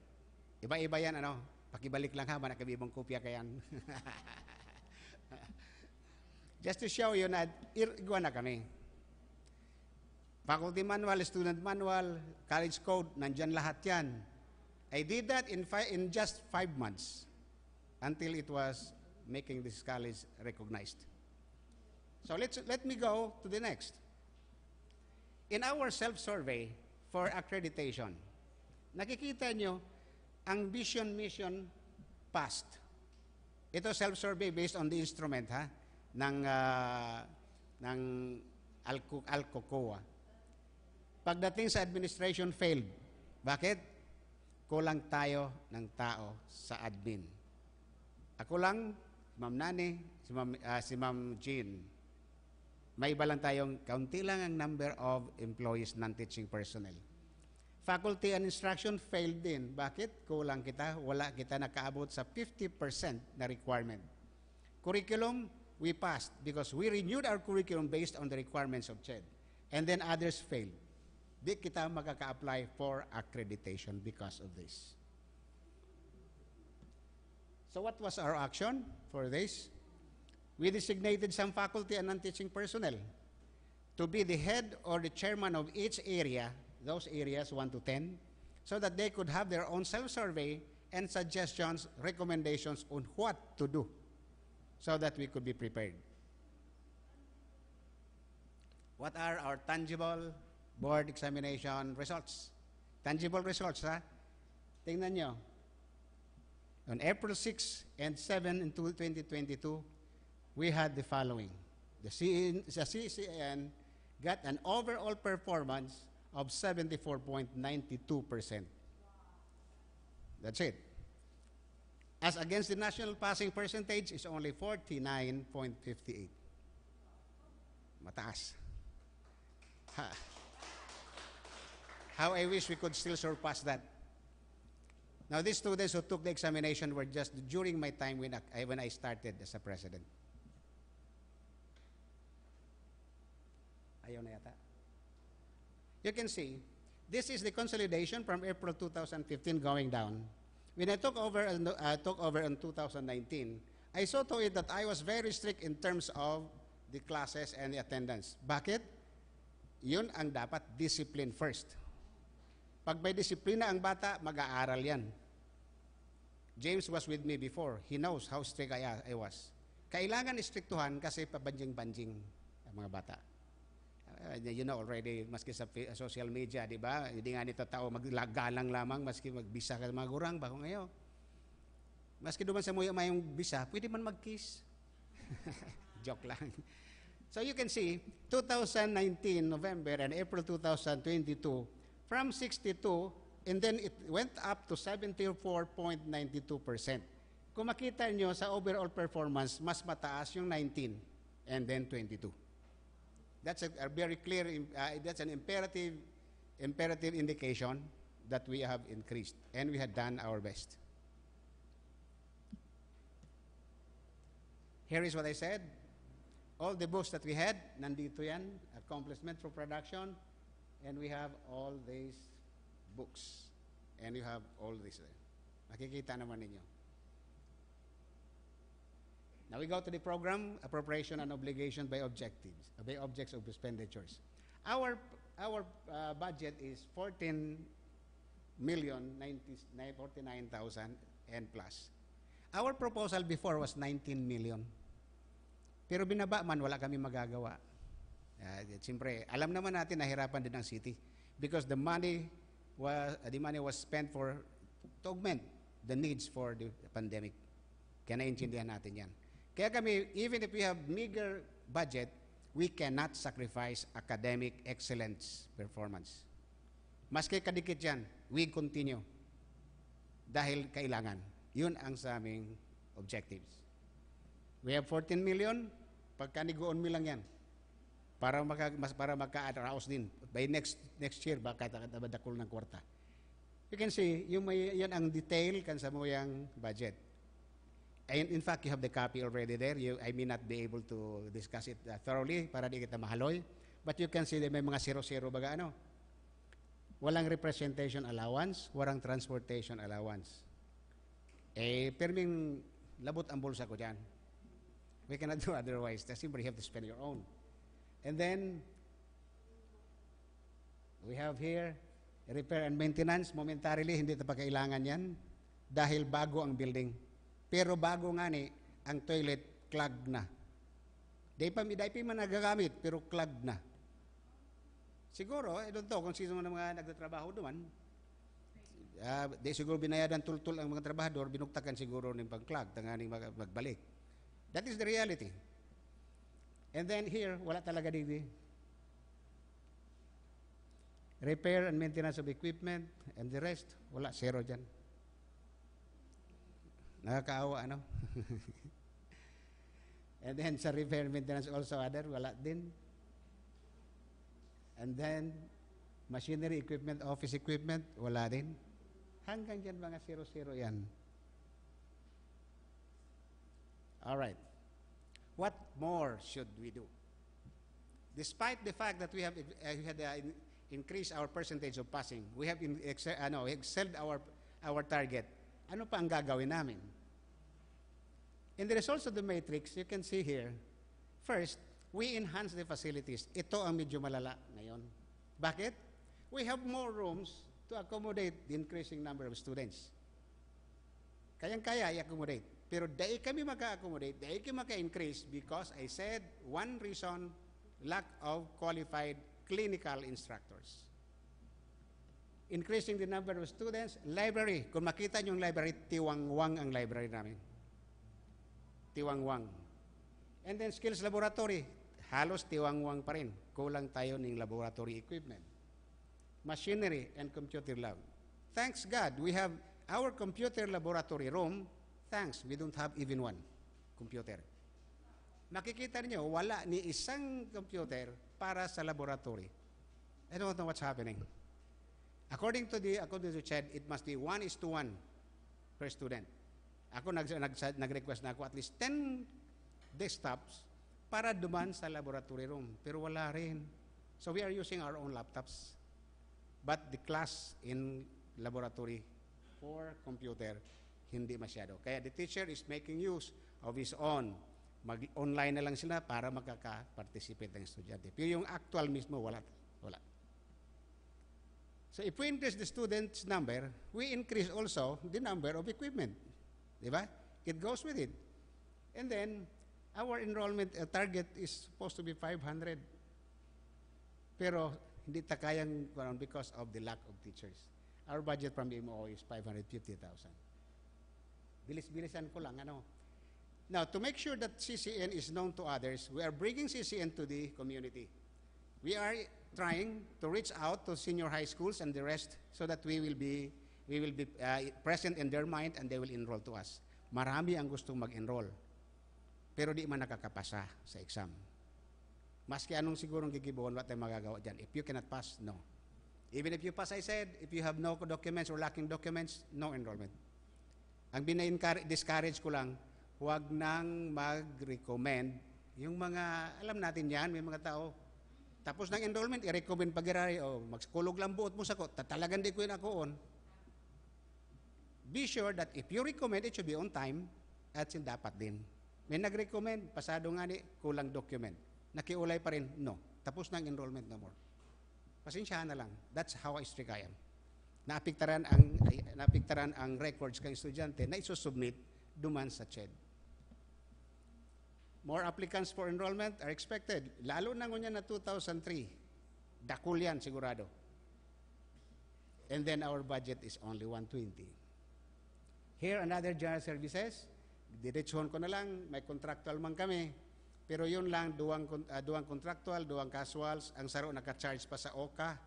Iba-iba yan, ano? Pakibalik lang ha, mana kaibang kopya kayan. Just to show you na ir- igwa na kami. Faculty manual, student manual, college code, nandyan lahat yan. I did that in, fi- in just five months until it was making this college recognized. So let's, let me go to the next. In our self-survey for accreditation, nakikita nyo ang vision mission past. Ito self-survey based on the instrument ha ng ah, ng Alco- Alcocoa. Pagdating sa administration, failed. Bakit? Kulang tayo ng tao sa admin. Ako lang, si Ma'am Nani, si Ma'am, ah, si Ma'am Jean. May iba lang tayong, kaunti lang ang number of employees, non-teaching personnel. Faculty and instruction failed din. Bakit? Kulang kita, wala kita nakaabot sa fifty percent na requirement. Curriculum, we passed because we renewed our curriculum based on the requirements of CHED. And then others failed. Di kita makaka-apply for accreditation because of this. So what was our action for this? We designated some faculty and non-teaching personnel to be the head or the chairman of each area, those areas one to ten, so that they could have their own self-survey and suggestions, recommendations on what to do so that we could be prepared. What are our tangible board examination results? Tangible results, ha? Tingnan nyo. On April six and seven in two- twenty twenty-two, we had the following. The, C- the C C N got an overall performance of seventy-four point nine two percent. That's it. As against the national passing percentage is only forty-nine point fifty-eight. Mataas. Ha. How I wish we could still surpass that. Now, these students who took the examination were just during my time when I, when I started as a president. Ayaw na yata. You can see, this is the consolidation from April two thousand fifteen going down. When I took over, and, uh, took over in two thousand nineteen, I saw to it that I was very strict in terms of the classes and the attendance. Bakit? Yun ang dapat, discipline first. Pag may disiplina ang bata, mag-aaral yan. James was with me before. He knows how strict I, I was. Kailangan istriktuhan kasi pabanjing-banjing ang mga bata. Uh, you know already, maski sa fi- social media, di ba? Hindi nga nito tao maglagalang lamang, maski magbisa ka sa mga gurang, bako ngayon. Maski duman sa muya mayong bisa, pwede man mag-kiss. Joke lang. So you can see, two thousand nineteen, November and April two thousand twenty-two, from sixty-two, and then it went up to seventy-four point nine two percent. Kung makita nyo sa overall performance, mas mataas yung nineteen and then twenty-two. That's a, a very clear, im- uh, that's an imperative, imperative indication that we have increased and we had done our best. Here is what I said. All the books that we had, nandito yan. Accomplishment for production. And we have all these books. And you have all this there. Makikita naman ninyo. Now we go to the program, appropriation and obligation by objectives, by objects of expenditures. Our, our uh, budget is fourteen million ninety, forty-nine thousand and plus. Our proposal before was nineteen million. Pero binaba man, wala kami magagawa. Uh, siyempre, alam naman natin nahirapan din ang city because the money was, the money was spent for to augment the needs for the pandemic. Kaya naiintindihan natin yan. Kaya kami, even if we have meager budget, we cannot sacrifice academic excellence performance. Maski kadikit yan, we continue. Dahil kailangan. Yun ang sa aming objectives. We have fourteen million, pagkanigoon mi lang yan. Para maka, mas para magkaaraos din. By next next year, baka ta- ta- dakul ng kwarta. You can see, yung may, yan ang detail kan sa muyang budget. And in fact, you have the copy already there. You, I may not be able to discuss it uh, thoroughly para di kita mahaloy. But you can see that may mga zero-zero baga ano. Walang representation allowance, walang transportation allowance. Eh, perming labot ang bulsa ko dyan. We cannot do otherwise. Kasi siyempre, you have to spend your own. And then, we have here, repair and maintenance. Momentarily, hindi ito pa kailangan yan. Dahil bago ang building. Pero bago nga ni, ang toilet, clog na. Dai pa, dai pa man nagagamit, pero clog na. Siguro, I don't know kung sino man ang mga nagtatrabaho duman. Ah, di siguro binayadan tultol ang mga trabahador, binuktakan siguro ng pang-clog, tanganing mag- magbalik. That is the reality. And then here, wala talaga digdi. Repair and maintenance of equipment and the rest, wala, zero dyan. Nakakaawa, ano? And then sa repair maintenance also, other, wala din. And then, machinery equipment, office equipment, wala din. Hanggang dyan, mga zero-zero yan. All right. What more should we do? Despite the fact that we have uh, we had uh, in- increased our percentage of passing, we have in, excel, ano, excelled our our target. Ano pa ang gagawin namin? In the results of the matrix, you can see here, first, we enhance the facilities. Ito ang medyo malala ngayon. Bakit? We have more rooms to accommodate the increasing number of students. Kayang-kaya i-accommodate. Pero dai kami maka-accommodate, dai kami maka-increase because I said one reason Lack of qualified clinical instructors. Increasing the number of students, library. Kung makita niyo yung library, tiwangwang ang library namin. Tiwangwang. And then skills laboratory, halos tiwangwang pa rin. Kulang tayo ng laboratory equipment, machinery, and computer lab. Thanks God, we have our computer laboratory room. Thanks, we don't have even one computer. Makikita niyo, wala ni isang computer para sa laboratory. I don't know what's happening. According to the, according to CHED, it must be one is to one per student. Ako nag, nag, nag-request na ako at least ten desktops para duman sa laboratory room. Pero wala rin. So we are using our own laptops. But the class in laboratory for computer, hindi masyado. Kaya the teacher is making use of his own. Mag-online na lang sila para makaka-participate ang estudyante. Pero yung actual mismo, wala. Wala. So if we increase the students' number, we increase also the number of equipment. Di ba? It goes with it. And then, our enrollment uh, target is supposed to be five hundred. Pero hindi ta kayang kuwan because of the lack of teachers. Our budget from M O is five hundred fifty thousand. Bilis-bilisan ko lang, ano. Now, to make sure that C C N is known to others, we are bringing C C N to the community. We are trying to reach out to senior high schools and the rest so that we will be we will be uh, present in their mind and they will enroll to us. Marami ang gustong mag-enroll, pero di man nakakapasa sa exam. Maski anong sigurong gigibohon, wala tayong magagawa dyan. If you cannot pass, no. Even if you pass, I said, if you have no documents or lacking documents, no enrollment. Ang bina-discourage ko lang, huwag nang mag-recommend. Yung mga, alam natin yan, may mga tao, tapos ng enrollment, i-recommend pa giraray, o magkulog lang buot mo sako, ta-, talagang di ko yun akoon. Be sure that if you recommend, it should be on time at sin dapat din. May nag-recommend, pasado nga ni, kulang document. Nakiulay pa rin, no. Tapos na ang enrollment, no more. Pasensyahan na lang. That's how strict I am. Naapektaran ang, ay, naapektaran ang records kan estudyante na isusubmit duman sa CHED. More applicants for enrollment are expected, lalo na ngunyan na two thousand three. Dakul yan, sigurado. And then our budget is only one twenty. Here, another general services, diretsuhon ko na lang, may contractual man kami, pero yun lang, duwang, con- ah, duwang contractual, duwang casuals, ang saro naka-charge pa sa OCA,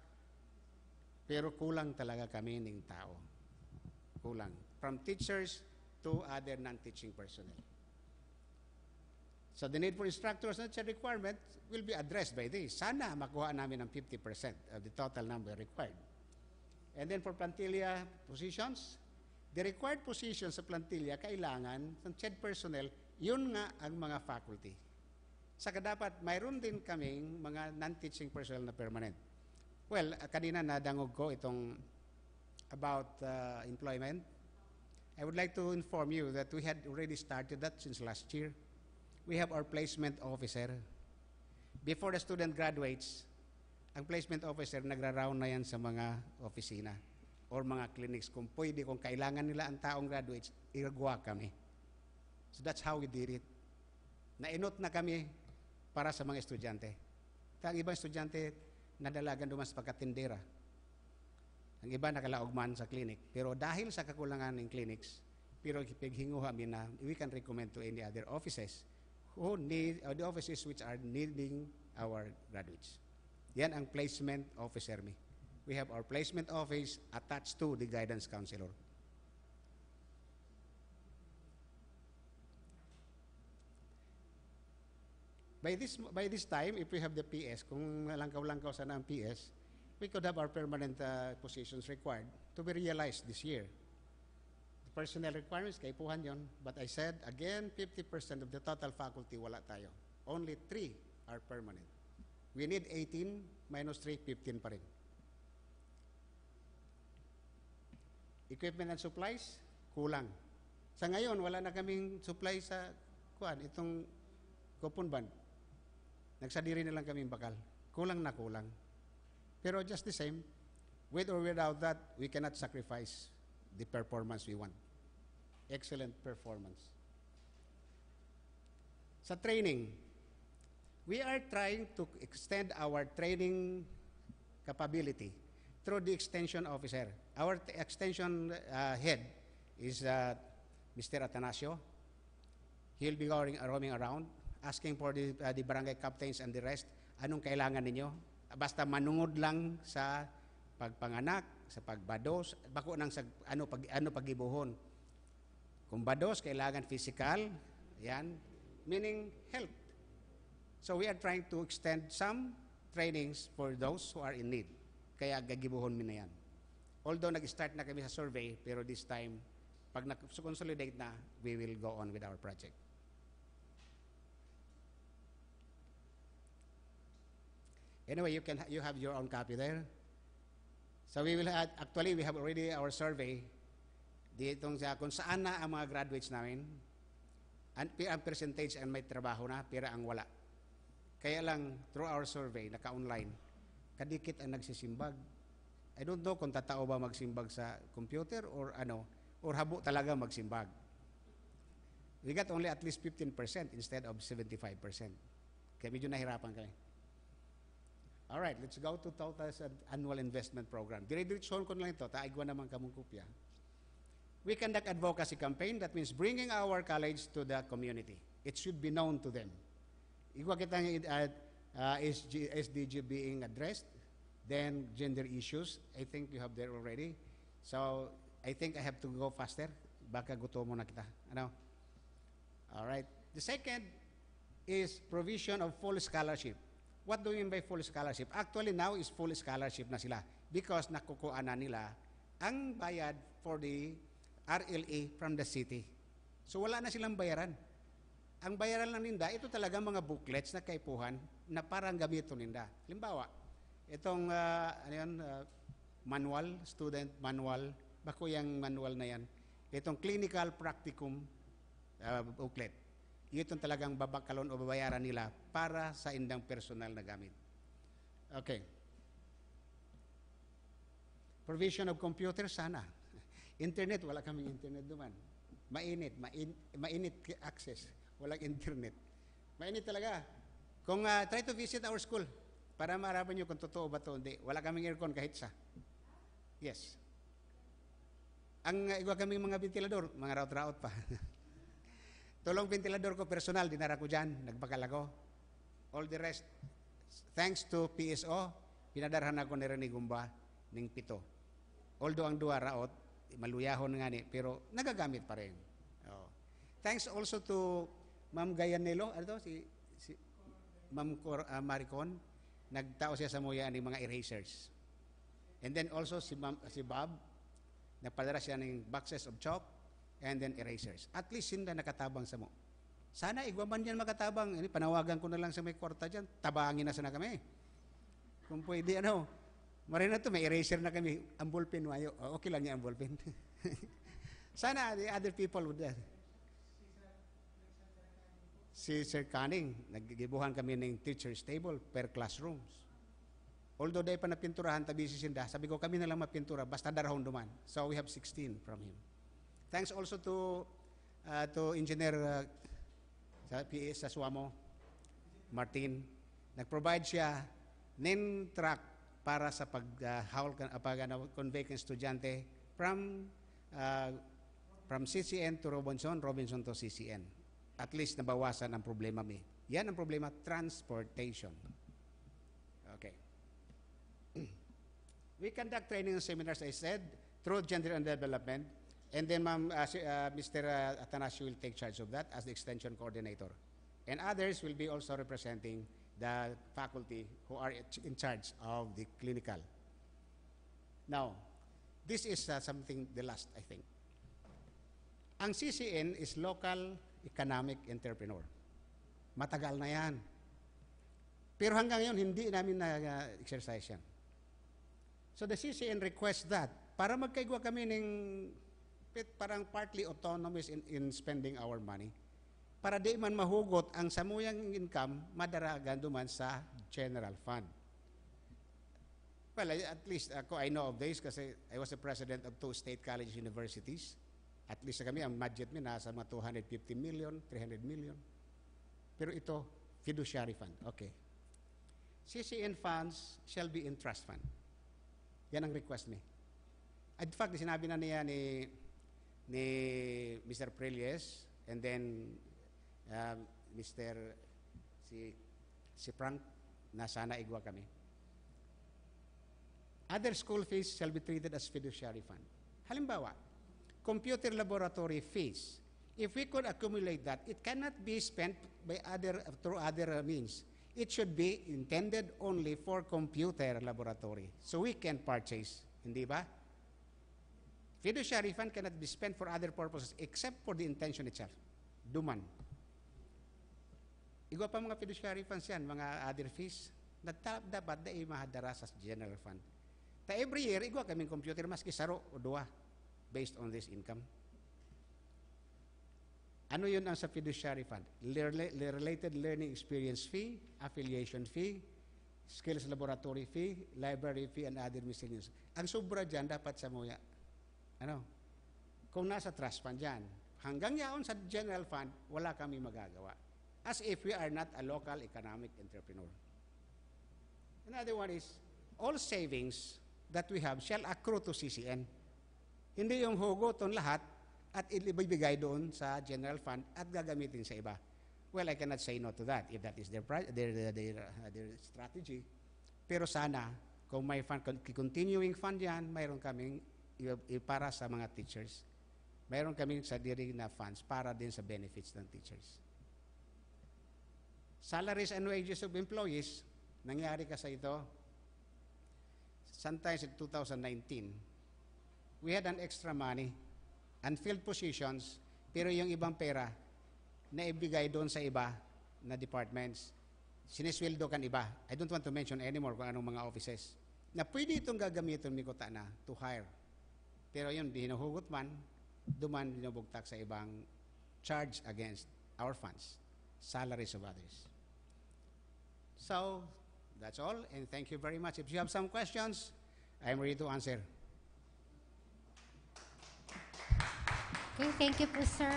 pero kulang talaga kami ning tao. Kulang. From teachers to other non-teaching personnel. So the need for instructors and such requirement will be addressed by this. Sana makuha namin ang fifty percent of the total number required. And then for plantilla positions, the required positions sa plantilla kailangan ng CHED personnel, yun nga ang mga faculty. Saka dapat mayroon din kaming mga non-teaching personnel na permanent. Well, kanina nadangog ko itong about uh, employment. I would like to inform you that we had already started that since last year. We have our placement officer. Before the student graduates, ang placement officer nagra-round na yan sa mga opisina or mga clinics. Kung pwede, kung kailangan nila ang taong graduates, igwa kami. So that's how we did it. Nainot na kami para sa mga estudyante. Kaya ang ibang estudyante, nadalagan duman sa pagkatindera. Ang iba nakalaog man sa clinic. Pero dahil sa kakulangan ng clinics, pero pighinguha mi na we can recommend to any other offices who need, or the offices which are needing our graduates. Yan ang placement officer mi. We have our placement office attached to the guidance counselor. By this, by this time, if we have the P S, kung langkaw-langkaw sana ang P S, we could have our permanent uh, positions required to be realized this year. The personnel requirements, kaipuhan yon. But I said, again, fifty percent of the total faculty, wala tayo. Only three are permanent. We need eighteen minus three, fifteen pa rin. Equipment and supplies, kulang. Sa ngayon, wala na kaming supply sa, kuan, itong coupon band. Nagsadiri na lang kaming bakal. Kulang na kulang. Pero just the same, with or without that, we cannot sacrifice the performance we want. Excellent performance. Sa training, We are trying to extend our training capability through the extension officer. Our t- extension uh, head is uh, Mister Atanasio. He'll be going, roaming around, asking for the, uh, the barangay captains and the rest, anong kailangan ninyo? Basta manungod lang sa pagpanganak, sa pagbados, bako nang sa ano pag ano pagibuhon. Kung bados, kailangan physical, yan, meaning health. So we are trying to extend some trainings for those who are in need. Kaya gagibuhon mi na yan. Although nag-start na kami sa survey, pero this time, pag nag-consolidate na, we will go on with our project. Anyway, you can you have your own copy there. So we will have, actually, we have already our survey. Ditong sa kung saan na ang mga graduates namin, ang, pi- ang percentage ang may trabaho na, pira ang wala. Kaya lang, through our survey, naka-online, kadikit ang nagsisimbag. I don't know kung tatao ba magsimbag sa computer or ano, or habo talaga magsimbag. We got only at least fifteen percent instead of seventy-five percent. Kaya medyo nahirapan kami. All right, let's go to TOTA's annual investment program. Dire-diretsohon ko na lang ito, ta igwa naman kamong kopya. We conduct advocacy campaign, that means bringing our college to the community. It should be known to them. Igwa kita ng uh, uh, S G, S D G being addressed, then gender issues, I think you have there already. So, I think I have to go faster. Baka gutom mo na kita. Ano? All right. The second is provision of full scholarship. What do you mean by full scholarship? Actually, now is full scholarship na sila because nakukuha na nila ang bayad for the R L A from the city. So, wala na silang bayaran. Ang bayaran lang ninda, ito talaga mga booklets na kaipuhan na parang gamiton ninda. Halimbawa, itong uh, ano yun, uh, manual, student manual, bako yung manual na yan. Itong clinical practicum uh, booklet. Itong talagang babakalon o babayaran nila para sa indang personal na gamit. Okay. Provision of computer, sana. Internet, wala kaming internet duman. Mainit, main, mainit access. Walang internet. Mainit talaga. Kung uh, try to visit our school para maaraman nyo kung totoo ba to, hindi. Wala kaming aircon kahit sa. Yes. Ang uh, igwa kaming mga ventilador, mga raot-raot pa. Tulong ventilador ko personal, dinara ko dyan, nagbakal ako. All the rest, thanks to P S O, pinadarhan ako ni Rene Gumba ning pito. Although ang duwa raot, maluyahon nga ni, pero nagagamit pa rin. Oh. Thanks also to Ma'am Gayanelo, ano to? Si, si Ma'am Cor, uh, Maricon, nagtao siya sa muya ng mga erasers. And then also si, Ma'am, si Bob, nagpadala siya ng boxes of chalk and then erasers. At least sila nakatabang sa mo. Sana igwa man yan makatabang. Ini, panawagan ko na lang sa may kwarta dyan. Tabangin na sana kami. Kung pwede, ano, maray na to, may eraser na kami. Ang ballpen, wayo. Okay lang yan, ang ballpen. Sana the other people would uh, Si Sir Canning, naggibuhan kami ng teacher's table per classrooms. Although dai pa napinturahan, tabi si Sinda, sabi ko, kami na lang mapintura, basta darahon duman. So we have sixteen from him. Thanks also to uh, to Engineer uh, sa P S sa Suamo, Martin. Nag-provide siya nin truck para sa pag uh, haul kan uh, pag ano, convey kan estudyante from uh, from C C N to Robinson, Robinson to C C N. At least nabawasan ang problema mi. Yan ang problema, transportation. Okay. We conduct training and seminars, I said, through gender and development. And then, ma'am, uh, si, uh, Mister Uh, Atanasio will take charge of that as the extension coordinator. And others will be also representing the faculty who are in charge of the clinical. Now, this is uh, something the last, I think. Ang C C N is local economic entrepreneur. Matagal na yan. Pero hanggang ngayon, hindi namin na-exercise yan. So the C C N requests that para magkaigwa kami ng parang partly autonomous in, in spending our money para di man mahugot ang samuyang income madaragan duman sa general fund. Well, at least ako, I know of this kasi I was the president of two state college universities. At least kami, ang budget mi nasa mga two hundred fifty million, three hundred million. Pero ito, Fiduciary fund. Okay. C C N funds shall be in trust fund. Yan ang request mi. In fact, sinabi na niya ni, ni Mister Prelies and then, um, Mister si, si Frank na sana igwa kami. Other school fees shall be treated as fiduciary fund. Halimbawa, computer laboratory fees. If we could accumulate that, it cannot be spent by other, through other means. It should be intended only for computer laboratory. So we can purchase, hindi ba? Fiduciary fund cannot be spent for other purposes except for the intention itself. Duman. Igwa pa mga fiduciary funds yan, mga other fees, na ta-, dapat dai mahadara sa general fund. Ta every year, igwa kaming computer, maski saro o duwa, based on this income. Ano yun ang sa fiduciary fund? Lerle-, related learning experience fee, affiliation fee, skills laboratory fee, library fee, and other miscellaneous. Ang sobra dyan, dapat sa muya. Ano? Kung nasa trust fund dyan, hanggang yaon sa general fund, wala kami magagawa. As if we are not a local economic entrepreneur. Another one is, all savings that we have shall accrue to C C N. Hindi yung hugoton lahat at ibibigay doon sa general fund at gagamitin sa iba. Well, I cannot say no to that if that is their, pri- their, their, their, uh, their strategy. Pero sana, kung may fund, con- continuing fund yan, mayroon kaming i- i- para sa mga teachers. Mayroon kaming sadiri na funds para din sa benefits ng teachers. Salaries and wages of employees, nangyari kasi ito. Sometimes in two thousand nineteen, we had an extra money, unfilled positions, pero yung ibang pera na ibigay doon sa iba na departments, sinisweldo kan iba. I don't want to mention anymore kung anong mga offices. Na pwede itong gagamitin, may kuta na, to hire. Pero yun, di hinuhugot man, duman binubugtak sa ibang charge against our funds, salaries of others. So, that's all, and thank you very much. If you have some questions, I'm ready to answer. Okay, thank you po, sir.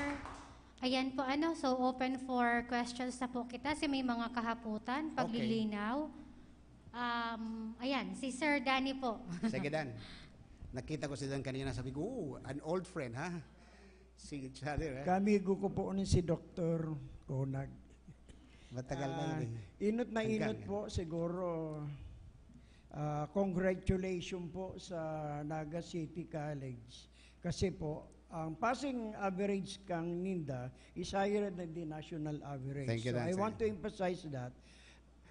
Ayan po, ano, so open for questions na po kita. Si may mga kahaputan, Okay. Paglilinaw. Um, ayan, si Sir Danny po. Sige, Dan. Nakita ko si Dan kanina, sabi ko, "Oo, an old friend, ha?" Si each other, ha? Kamigo ko po ni si Doktor Conag. Matagal na Ah, yun, eh. Inot na Hanggang inot yan. Po siguro. Ah, congratulations po sa Naga City College. Kasi po, ang passing average kang ninda is higher than the national average. Thank you, So Dan, I sir. Want to emphasize that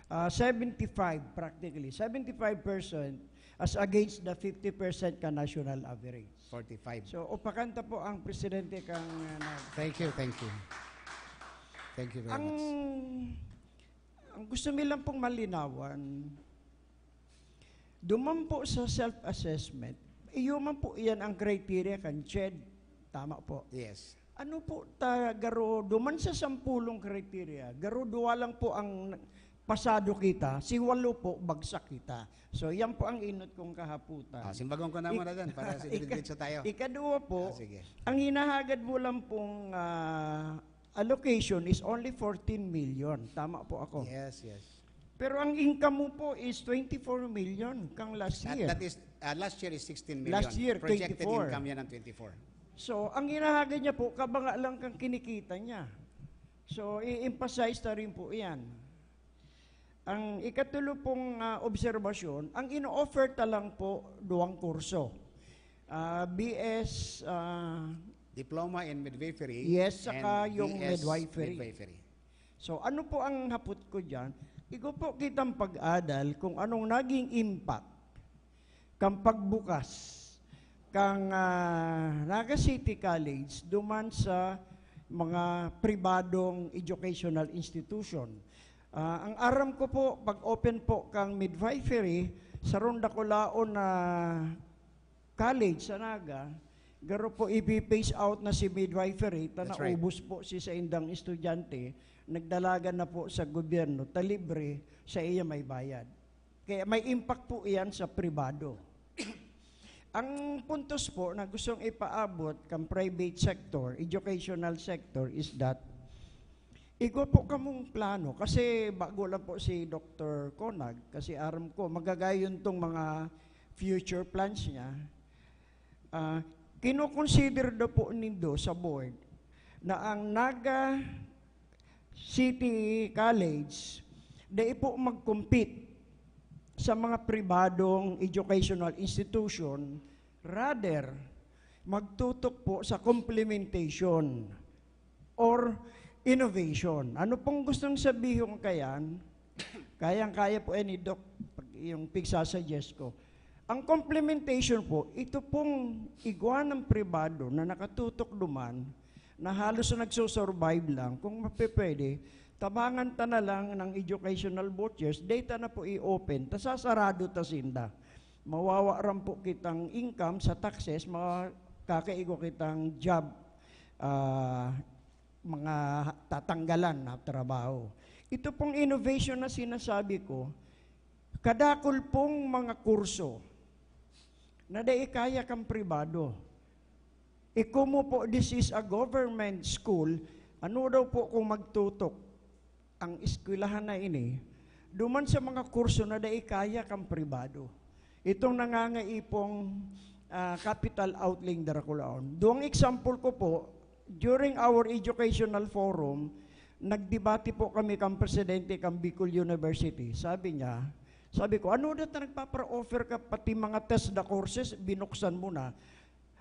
uh, seventy-five practically, seventy-five percent as against the fifty percent ka national average. Forty-five. So, upakanta po ang presidente kang uh, Naga. Thank you, thank you. Thank you very Ang, much. Ang gusto mi lang pong malinawan, duman po sa self-assessment, iyo man po iyan ang criteria kan CHED. Tama po. Yes. Ano po ta garo, duman sa sampulong criteria, garo duwa lang po ang pasado kita, si walo po bagsak kita. So, yan po ang inot kong kahaputan. Ah, simbagon ko na Ik- muna, Dan, para sa Ika- diretso tayo. Ikaduha po, Ah, sige. Ang hinahagad mo lang pong ah, allocation is only fourteen million. Tama po ako. Yes, yes. Pero ang income mo po is twenty-four million kang last At year. That is, uh, last year is sixteen million. Last year, Projected twenty-four. Income yan ng twenty-four. So, ang hinahagad niya po, kabanga lang kang kinikita niya. So, i-emphasize na rin po iyan. Ang ikatulo pong ah, obserbasyon, ang ino-offer ta lang po duwang kurso. Ah, B S, ah, Diploma in midwifery. Yes, saka and yung B S midwifery. midwifery. So ano po ang hapot ko dyan? Igo po kitang pag-adal kung anong naging impact kang pagbukas kang ah, Naga City College duman sa mga pribadong educational institution. Ah, ang aram ko po, pag open po kang midwifery, sa ronda kulaon na college sa Naga, garo po ipi-phase out na si midwifery, ta That's right. Naubos po si saindang estudyante, nagdalagan na po sa gobyerno, ta libre, sa iya may bayad. Kaya may impact po iyan sa pribado. Ang puntos po na gustong ipaabot kang private sector, educational sector, is that Igwa po kamong plano, kasi bago lang po si Doktor Conag, kasi aram ko, magagayon tong mga future plans niya. Ah, kinoconsider daw po nindo sa board na ang Naga City College dai po mag-compete sa mga pribadong educational institution, rather, magtutok po sa complementation or innovation. Ano pong gustong sabihon kayan? Kayang-kaya po yan ni Doc, pag, yung pigsasuggest ko. Ang complementation po, ito pong igwa ng pribado na nakatutok duman, na halos nagsusurvive lang, kung mapipwede, tabangan ta na lang ng educational vouchers, data na po i-open, ta sasarado ta sinda. Mawawaran po kitang income sa taxes, makakaigwa kitang job, ah, mga tatanggalan na trabaho. Ito pong innovation na sinasabi ko, kadakol pong mga kurso na dai kaya kan pribado. E, komo po, this is a government school, ano daw po kung magtutok ang eskwelahan na ini duman sa mga kurso na dai kaya kan pribado? Itong nangangaipong, ah, capital outlay na dakulaon. Duwang example ko po, during our educational forum, nagdebate po kami kan presidente kan Bicol University. Sabi niya, sabi ko, "Ano daw ta nagpapara-offer ka, pati mga TESDA courses, binuksan mo na?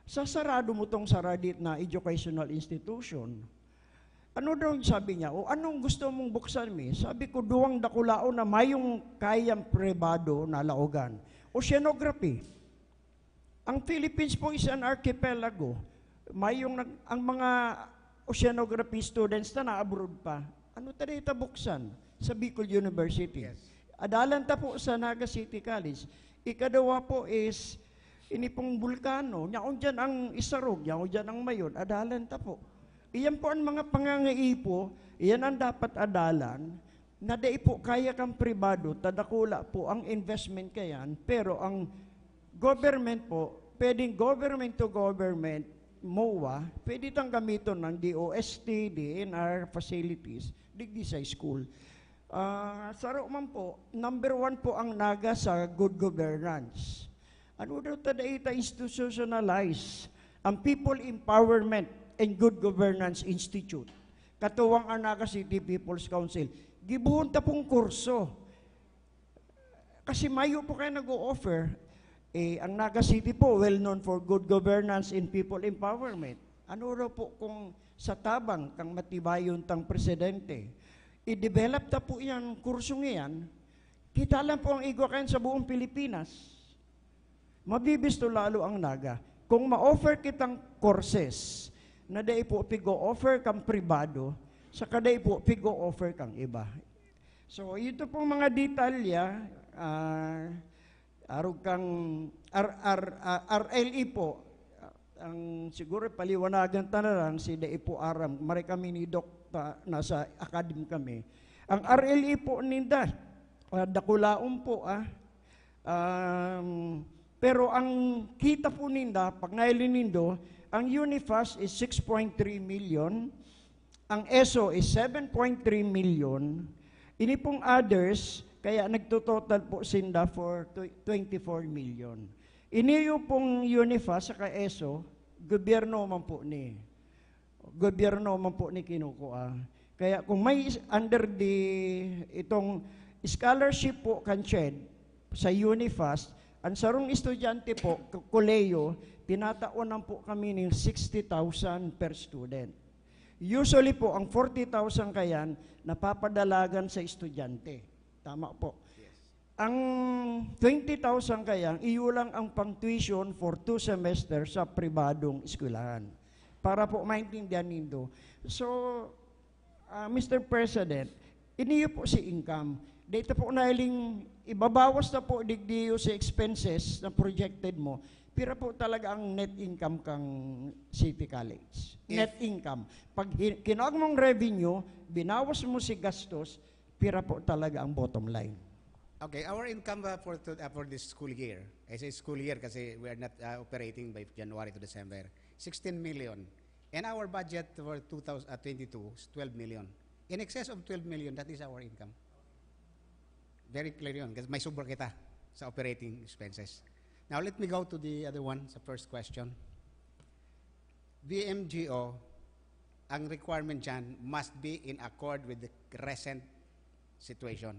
Sasarado mo tong saradit na educational institution." Ano daw, sabi niya, "O anong gusto mong buksan mi?" Sabi ko, "Duwang dakulaon na mayong kayang pribado na laogan." Oceanography. Ang Philippines po is an archipelago. Mayong nag-, ang mga oceanography students na na-abroad pa. Ano ta dai ta buksan sa Bicol University? Yes. Adalan ta po sa Naga City College. Ikaduwa po is, ini pong bulkano. Yaon diyan ang Isarog, yaon diyan ang Mayon. Adalan ta po. Iyan po ang mga pangangaipo, iyan ang dapat adalan, na dai po kaya kan pribado, ta dakula po ang investment kayan, pero ang government po, pwedeng government to government, MOA, pwede tang gamiton ng DOST, DENR facilities, digdi sa school. Ah, saro man po, number one po ang Naga sa good governance. Ano daw ta dai ta institutionalize ang People Empowerment and Good Governance Institute? Katuwang ang Naga City People's Council. Gibohon ta pong kurso. Kasi mayo po kayo nag-o-offer. Eh, ang Naga City po, well known for good governance and people empowerment. Ano raw po kung sa tabang kang matibayon tang presidente, i-develop ta po yan, kursong iyan, kita lang po ang igwa kayan sa buong Pilipinas. Mabibisto lalo ang Naga. Kung ma-offer kitang courses na dai po pigo-offer kang pribado, saka dai po pigo-offer kang iba. So, ito pong mga detalya, ah, arog kang R R, ah, R L E po, ang siguro paliwanagan ta na lang, si dai po aram. Maray kami ni Doc ta, nasa academe kami. Ang R L E po ninda, ah, dakulaon po, ah. Um, pero ang kita po ninda, pag nailin nindo, ang UNIFAST is six point three million, ang ESO is seven point three million, ini pong others, kaya nagtototal po sinda for tw-, twenty-four million. Ini yung pong UNIFAST saka ESO, gobyerno man po ni, gobyerno man po ni kinukua. Kaya kung may is-, under the, itong scholarship po kan CHED sa UNIFAST, ang sarong estudyante po, k-, kolehiyo, tinataonan po kami ng sixty thousand per student. Usually po, ang forty thousand kayan, napapadalagan sa estudyante. Tama po. Yes. Ang twenty thousand kayan, iyo lang ang pang-tuition for two semester sa pribadong eskwelahan. Para po maintindihan nindo. So, ah, Mister President, iniyo po si income. Dito po na iling ibabawas na po digdiyo sa expenses na projected mo. Pira po talaga ang net income kang City College? If Net income. Pag hi-, kinuha mong revenue, binawas mo si gastos, pira po talaga ang bottom line? Okay, our income, uh, for to-, uh, for this school year, I say school year kasi we are not, uh, operating by January to December, sixteen million. And our budget for two thousand, uh, twenty-two is twelve million. In excess of twelve million, that is our income. Very clear yun, kasi may sobra kita sa operating expenses. Now, let me go to the other one, sa first question. B M G O, ang requirement dyan must be in accord with the recent situation.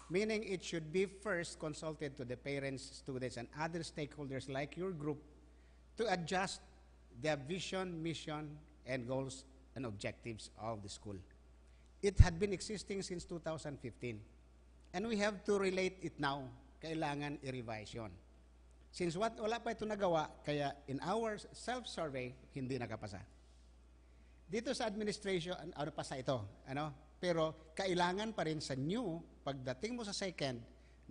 Meaning, it should be first consulted to the parents, students, and other stakeholders like your group to adjust the vision, mission, and goals and objectives of the school. It had been existing since two thousand fifteen. And we have to relate it now. Kailangan i-revise yun. Since what, wala pa ito nagawa, kaya in our self-survey, hindi nakapasa. Dito sa administration, ano, pasa ito, ano? Pero kailangan pa rin sa new, pagdating mo sa second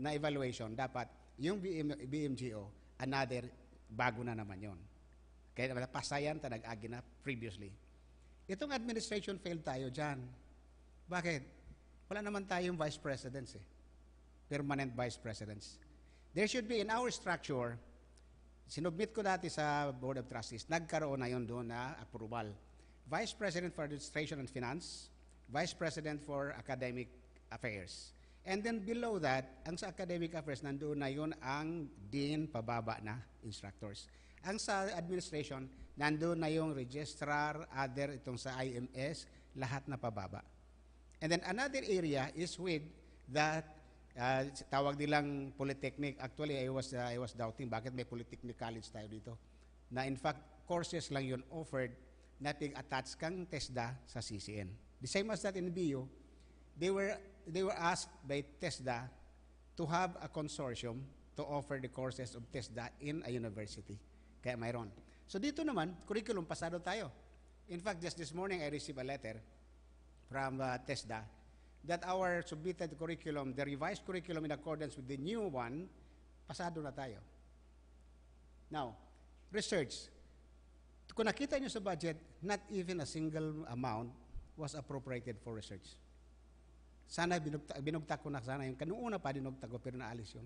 na evaluation, dapat yung B M, B M G O, another, bago na naman yon. Kaya pasa yan, ta nag-agi na previously. Itong administration failed tayo dyan. Bakit? Wala naman tayong vice presidents eh. Permanent vice presidents. There should be in our structure, sinubmit ko dati sa Board of Trustees, nagkaroon na yun doon na approval. Vice President for Administration and Finance, Vice President for Academic Affairs. And then below that, ang sa Academic Affairs, nandoon na yun ang Dean pababa na instructors. Ang sa Administration, nandoon na yung Registrar, other, itong sa I M S, lahat na pababa. And then another area is with the, uh, tawag nilang polytechnic. Actually, I was, uh, I was doubting bakit may polytechnic college tayo dito. Na in fact, courses lang yun offered na pig-attach kang TESDA sa C C N. The same as that in B U, they were, they were asked by TESDA to have a consortium to offer the courses of TESDA in a university. Kaya mayroon. So dito naman, curriculum, pasado tayo. In fact, just this morning, I received a letter from, uh, TESDA that our submitted curriculum, the revised curriculum in accordance with the new one, pasado na tayo. Now, research. Kung nakita nyo sa budget, not even a single amount was appropriated for research. Sana binugta-, binugtak ko na sana yung, kanina pa dinugtak ko, pero naalis yun.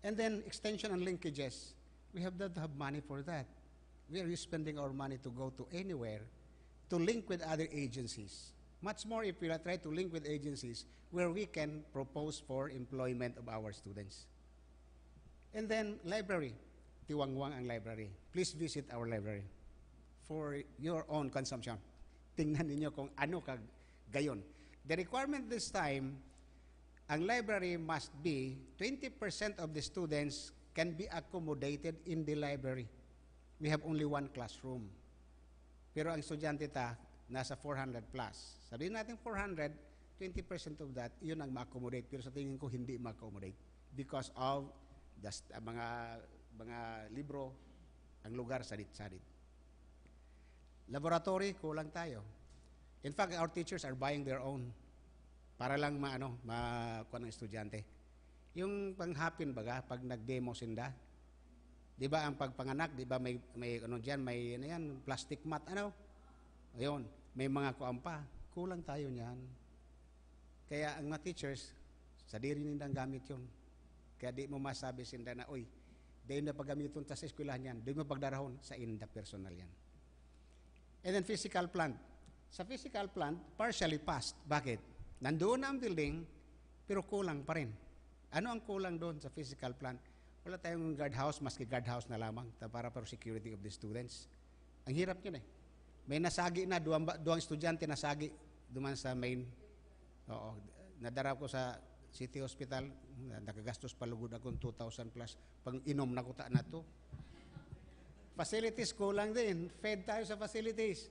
And then, extension and linkages. We have not have money for that. Where are you spending our money to go to anywhere to link with other agencies? Much more if we try to link with agencies where we can propose for employment of our students. And then, library. Tiwangwang ang library. Please visit our library for your own consumption. Tingnan ninyo kung ano ka gayon. The requirement this time, ang library must be twenty percent of the students can be accommodated in the library. We have only one classroom. Pero ang estudyante ta, nasa four hundred plus. Sabihin natin four hundred, twenty percent of that, yun ang ma-accommodate. Pero sa tingin ko, hindi ma-accommodate because of the st-, mga, mga libro, ang lugar, sadit-sadit. Laboratory, kulang tayo. In fact, our teachers are buying their own para lang ma-, ano, ma-, kuha ng estudyante. Yung panghapin baga, pag nag-demo sinda, di ba ang pagpanganak, di ba may, may ano dyan, may ano yan, plastic mat, ano? Ayun, may mga kuan pa. Kulang tayo niyan. Kaya ang mga teachers, sadiri nindang gamit yun. Kaya di mo masabi sinda na, "Uy, dahil na paggamiton ta sa eskwelahan yan, di mo pagdarahon sa inda personal yan." And then physical plant. Sa physical plant, partially passed. Bakit? Nandoon na ang building, pero kulang pa rin. Ano ang kulang doon sa physical plant? Wala tayong guard house, maski guard house na lamang ta-, para for security of the students. Ang hirap yun eh. May nasagi na, duwang, ba-, duwang estudyante nasagi duman sa main. Oo. Nadara ko sa City Hospital, na-, nakagastos pa lugod akong two thousand plus. Pang-inom na kuta na to. Facilities, kulang din. Fed tayo sa facilities.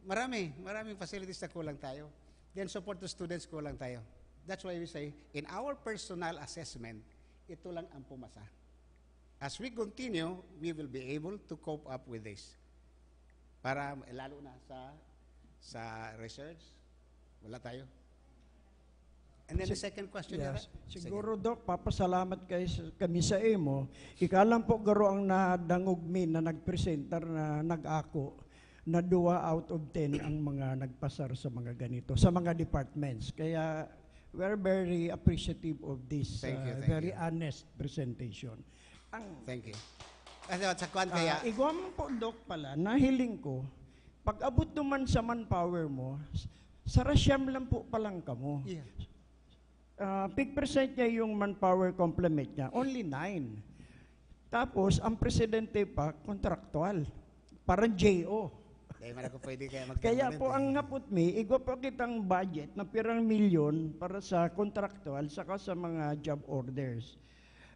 Marami, maraming facilities na kulang tayo. Then support to students, kulang tayo. That's why we say, in our personal assessment, ito lang ang pumasa. As we continue, we will be able to cope up with this. Para lalo na sa, sa research, wala tayo. And then the Sig-, second question, yes. Yara? Sige. Siguro, Doc, papasalamat kay s-, kami sa imo. Ika lang po garo ang nadangog mi na nag-presentar na nag-ako na dua out of ten ang mga nagpasar sa mga ganito, sa mga departments. Kaya, we're very appreciative of this, Thank you, uh, thank very you. honest presentation. Ang Thank you. Kasi sa kwan Ah, kaya igwa man po, Doc, pala, nahiling ko, pag-abot naman sa manpower mo, s-, Sara siyam lang po palang kamo. Yeah. Ah, big percent niya yung manpower complement niya. Only nine. Tapos, ang presidente pa, contractual. Parang J O. Dahil man ako pwede kaya mag Kaya po, ang hapot mi, igwa po kitang budget na pirang milyon para sa contractual saka sa mga job orders.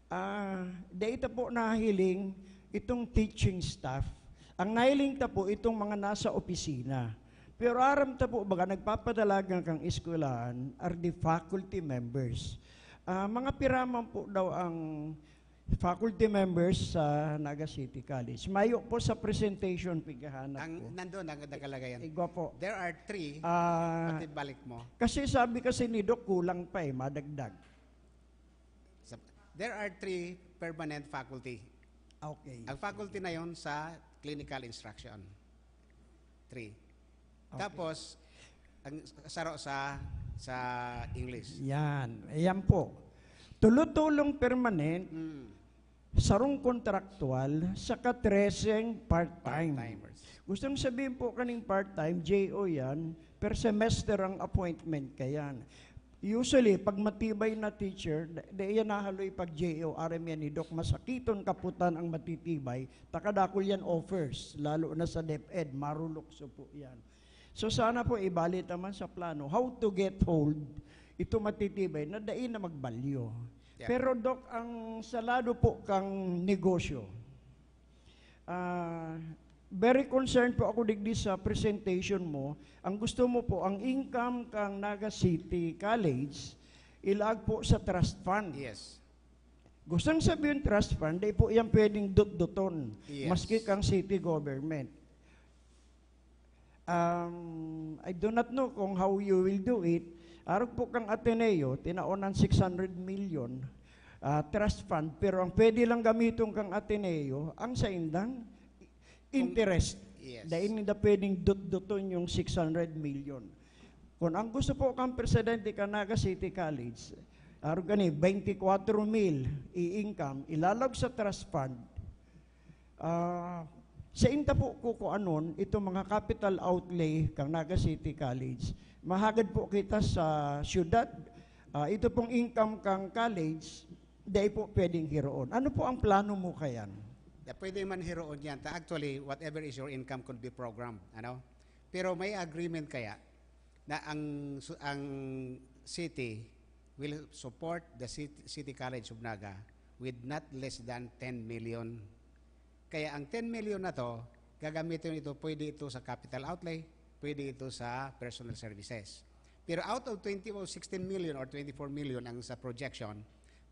Ah, dahil po nahiling itong teaching staff. Ang nahiling ta po itong mga nasa opisina. Pero aram ta po, baga nagpapadalagan kang eskwelahan are the faculty members. Ah, mga piraman po daw ang faculty members sa Naga City College. Mayo po sa presentation, pigahanap Ang ko. Nandun, ang nakalagay yan. Igwa po. There are three. Ah, Pati balik mo. Kasi sabi kasi ni Doc, kulang pa eh, madagdag. Sa- There are three permanent faculty. Okay. Ang faculty na yon sa clinical instruction. Three. Okay. Tapos, ang saro sa sa English. Yan. Ayan po. Tulo-tulong permanent, Mm. sarong kontraktual, saka treseng part-time. Part-timers. Gustong sabihin po kaning part-time, J O yan, per semester ang appointment ka yan. Usually, pag matibay na teacher, da- dai yan nahaloy pag J O, aram yan ni Doc, masakiton kaputan ang matitibay, takadakol yan offers, lalo na sa DepEd, marulukso po yan. So sana po ibalik naman sa plano, how to get hold ito matitibay na dai na magbalyo. Yeah. Pero Doc, ang sa lado po kang negosyo, ah, very concerned po ako digdi sa presentation mo. Ang gusto mo po, ang income kang Naga City College, ilaag po sa trust fund. Yes. Gustong sabihin trust fund, di po yan pwedeng dutduton, Yes. maski kang city government. Um, I do not know kung how you will do it. Arog po kang Ateneo, tinaonan six hundred million ah, trust fund, pero ang pwede lang gamiton kang Ateneo, ang saindang interest. Yes. Dahil hindi pwedeng dutduton yung six hundred million. Kung ang gusto po kang presidente ka Naga City College, arog gani, twenty-four mil i-income, ilalag sa trust fund, ah, sa inta po kukuanon itong mga capital outlay kang Naga City College. Mahagad po kita sa syudad, ah, ito pong income kang college, dai po pwedeng hiroon. Ano po ang plano mo kayan? Yeah, pwede man hiroon yan. Ta- Actually, whatever is your income could be programmed. Ano? Pero may agreement kaya na ang su- ang city will support the city, city College of Naga with not less than ten million. Kaya ang ten million na to, gagamitin ito, pwede ito sa capital outlay, pwede ito sa personal services. Pero out of twenty o sixteen million or twenty-four million ang sa projection,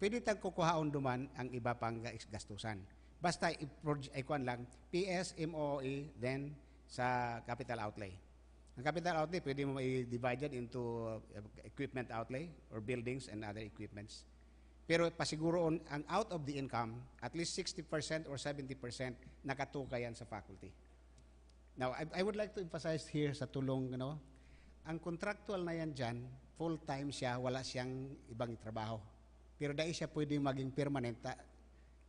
pwede tang kukuhaon duman ang iba pang ga- gastusan. Basta i-proj- ikuan lang, P S, M O E, then sa capital outlay. Ang capital outlay, pwede mo i-divide yan into uh, equipment outlay or buildings and other equipments. Pero pasiguroon, ang out of the income, at least sixty percent or seventy percent nakatukay yan sa faculty. Now, I, I would like to emphasize here sa tulong, ano, ang contractual na yan dyan, full-time siya, wala siyang ibang trabaho. Pero dai siya pwedeng maging permanent, ta,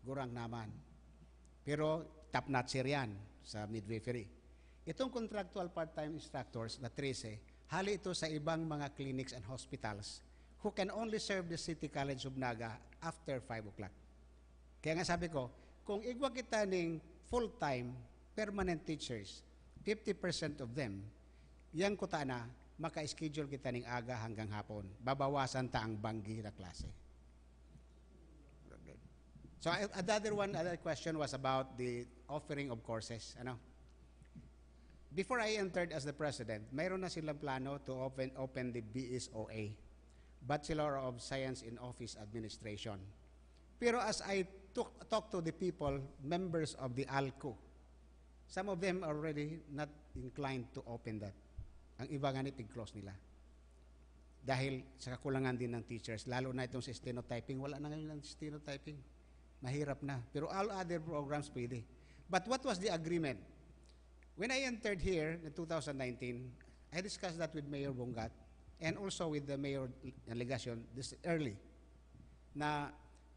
gurang naman. Pero top notcher yan sa midwifery. Itong contractual part-time instructors na trese, hali ito sa ibang mga clinics and hospitals who can only serve the City College of Naga after five o'clock. Kaya nga sabi ko, kung igwa kita ning full-time, permanent teachers, fifty percent of them, yang kuta na, maka-schedule kita ning aga hanggang hapon. Babawasan ta ang banggi na klase. So I- another one, other question was about the offering of courses. Ano? Before I entered as the president, mayroon na silang plano to open open the B S O A, Bachelor of Science in Office Administration. Pero as I took, talk to the people, members of the ALCO, some of them are already not inclined to open that. Ang iba nga ni pig-close nila. Dahil sa kakulangan din ng teachers, lalo na itong sa stenotyping, wala na ngayon ang stenotyping. Mahirap na. Pero all other programs pwede. But what was the agreement? When I entered here in two thousand nineteen, I discussed that with Mayor Bongat and also with the Mayor Legacion this early, na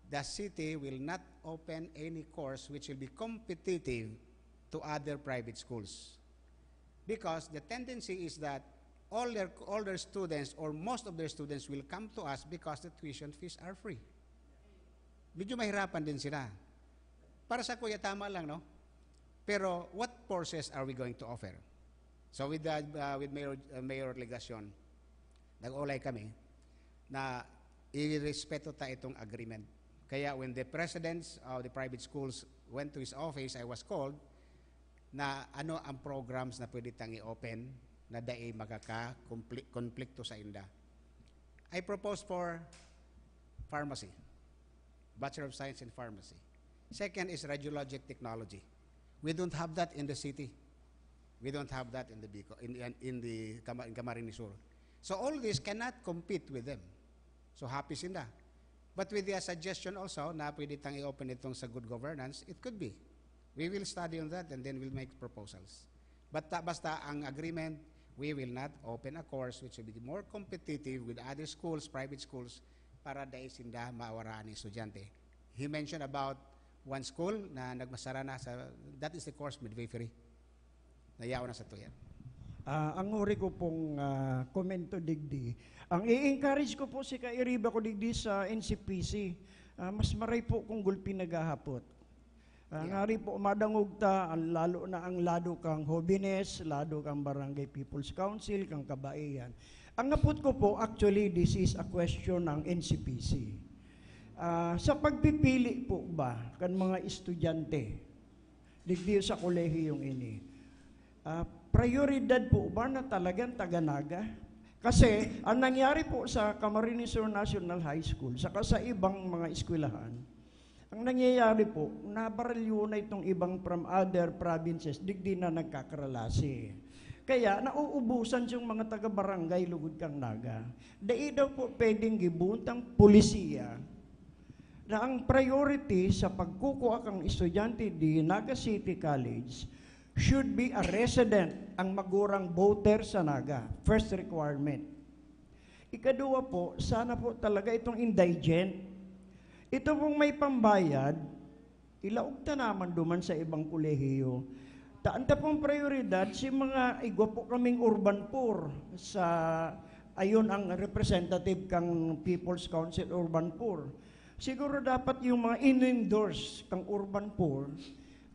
the city will not open any course which will be competitive to other private schools. Because the tendency is that all their, all their students or most of their students will come to us because the tuition fees are free. Medyo mahirapan din sila. Para sa kuya, tama lang, no? Pero what courses are we going to offer? So with the, uh, with Mayor, uh, Mayor Legacion, nag-ulay kami na irespeto ta itong agreement. Kaya when the presidents of the private schools went to his office, I was called na ano ang programs na pwede tang i-open na dai makaka-konplikto sa inda. I propose for pharmacy, Bachelor of Science in Pharmacy. Second is radiologic technology. We don't have that in the city. We don't have that in the Bicol, in, in, in the Cama-, in Camarines Sur. So all this cannot compete with them. So happy sinda. But with the suggestion also na pwede tang i-open itong sa good governance, it could be. We will study on that and then we'll make proposals. But ta-, basta ang agreement, we will not open a course which will be more competitive with other schools, private schools, para dai sinda mawaraan ng estudyante. He mentioned about one school na nagmasara na sa, that is the course midwifery. Nayaw na sa tuyan. Ah, ang huri ko pong ah, komento digdi. Ang i-encourage ko po si Kairiba ko digdi sa N C P C. Ah, mas maray po kung gulpi naghahapot. Ah, Yeah. Ngari po, madangog ta, ang lalo na ang lado kang Hobines, lado kang Barangay People's Council, kang Kabaihan. Ang hapot ko po, actually, this is a question ng N C P C. Ah, sa pagpipili po ba kan mga estudyante, digdi sa kolehiyong ini, ah, prioridad po ba na talagang taga-Naga? Kasi ang nangyari po sa Camarines Sur National High School, saka sa ibang mga eskwelahan, ang nangyayari po, nabarilyo na itong ibang from other provinces, digdi na nagkakaralasi. Kaya nauubusan yung mga taga-barangay lugod kang Naga. Dai daw po pwedeng gibuntang polisiya na ang priority sa pagkukuha kang estudyante di Naga City College should be a resident ang magurang voter sa Naga. First requirement. Ikaduwa po, sana po talaga itong indigent. Ito pong may pambayad, ilaog ta naman duman sa ibang kolehiyo. Taan ta pong prioridad si mga igwa po kaming urban poor sa ayon ang representative kang People's Council Urban Poor. Siguro dapat yung mga in-endorse kang urban poor,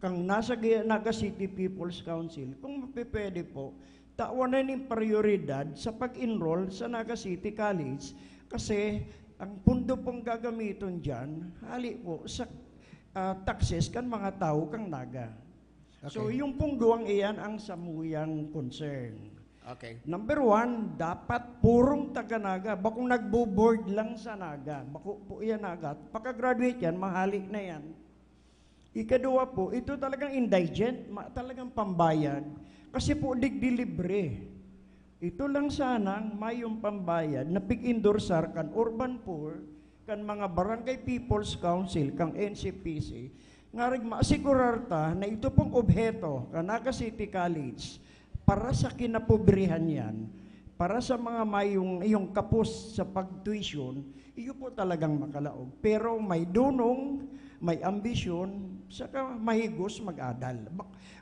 kang nasa Naga City People's Council, kung mapipwede po, tawan na ning prioridad sa pag-enroll sa Naga City College kasi ang pundo pong gagamiton dyan, hali po sa uh, taxes kan mga tao kang Naga. Okay. So, yung pong duwang iyan ang samuyang concern. Okay. Number one, dapat purong taga-Naga. Bakong nagbo-board lang sa Naga. Bako po yan Naga. Pagka-graduate yan, mahali na yan. Ikaduwa po, ito talagang indigent, ma- talagang pambayad. Kasi po, digdi libre. Ito lang sanang mayong pambayad na pig-endorsar kan urban poor, kan mga barangay people's council, kan N C P C, ngarig maasigurar ta na ito pong obheto kan Naga City College para sa kinapobrihan yan, para sa mga mayong iyong kapos sa pagtuition, iyo po talagang makalaog. Pero may dunong, may ambisyon, saka mahigos mag-adal.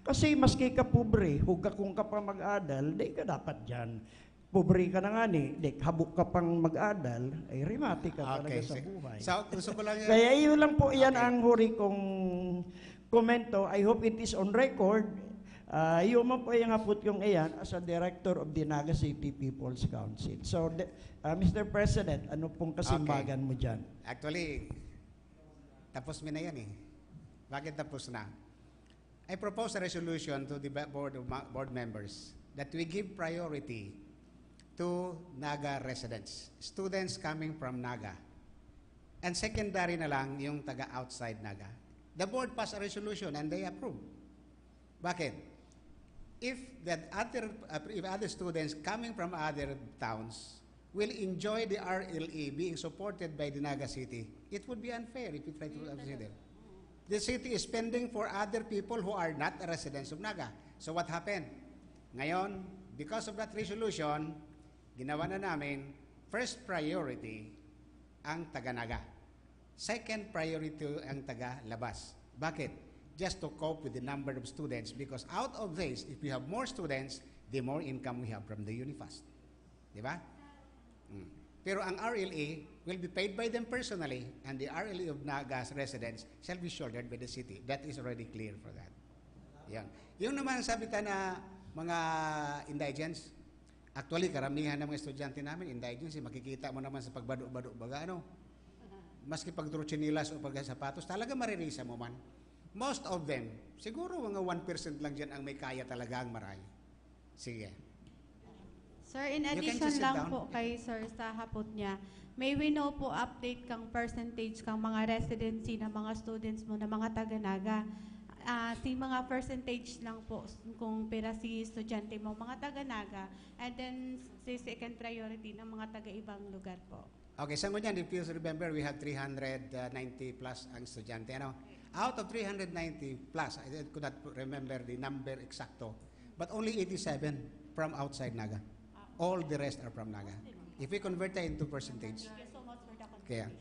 Kasi maski ka pobre, huga kung ka pa mag-adal, di ka dapat dyan. Pobre ka na nga ni, di, habok ka pang mag-adal, ay rimati ka talaga sa buhay. So, gusto ko lang yan. Kaya yun lang po yan ang huri kong komento. I hope it is on record. Uh, yun man po yung hapot yung iyan as a director of the Naga City People's Council. So, de, uh, Mister President, ano pong kasimbagan mo dyan? Actually, tapos mi na yan eh. Bakit tapos na? I propose a resolution to the board of board members that we give priority to Naga residents, students coming from Naga. And secondary na lang yung taga outside Naga. The board passed a resolution and they approved. Bakit? If that other uh, if other students coming from other towns will enjoy the R L A being supported by the Naga City, it would be unfair if we try to consider. The city is spending for other people who are not residents of Naga. So what happened? Ngayon, because of that resolution, ginawa na namin first priority ang taga-Naga. Second priority ang taga-labas. Bakit? Just to cope with the number of students, because out of this, if we have more students, the more income we have from the UNIFAST. Di ba? Mm. Pero ang R L A will be paid by them personally, and the R L A of Naga residents shall be shouldered by the city. That is already clear for that. Yan. Yung naman sabi ta na mga indigents, actually, karamihan ng mga estudyante namin, indigents, eh, makikita mo naman sa pagbado-bado, baga, ano, maski pagturo tsinelas o pagsapatos, talaga maririsa mo man. Most of them, siguro mga one percent lang dyan ang may kaya talaga ang maray. Sige. Sir, in You can addition just sit lang down. po kay Sir sa hapot niya, may we know po update kang percentage kang mga residency na mga students mo na mga taga-Naga. Ah, si mga percentage lang po kung pira si estudyante mo mga taga-Naga, and then si second priority ng mga taga-ibang lugar po. Okay, sa ngunyan, if you remember, we have three hundred ninety plus ang estudyante. Ano? Out of three hundred ninety plus, I could not remember the number exacto, but only eighty-seven from outside Naga. All the rest are from Naga. If we convert that into percentage, kaya,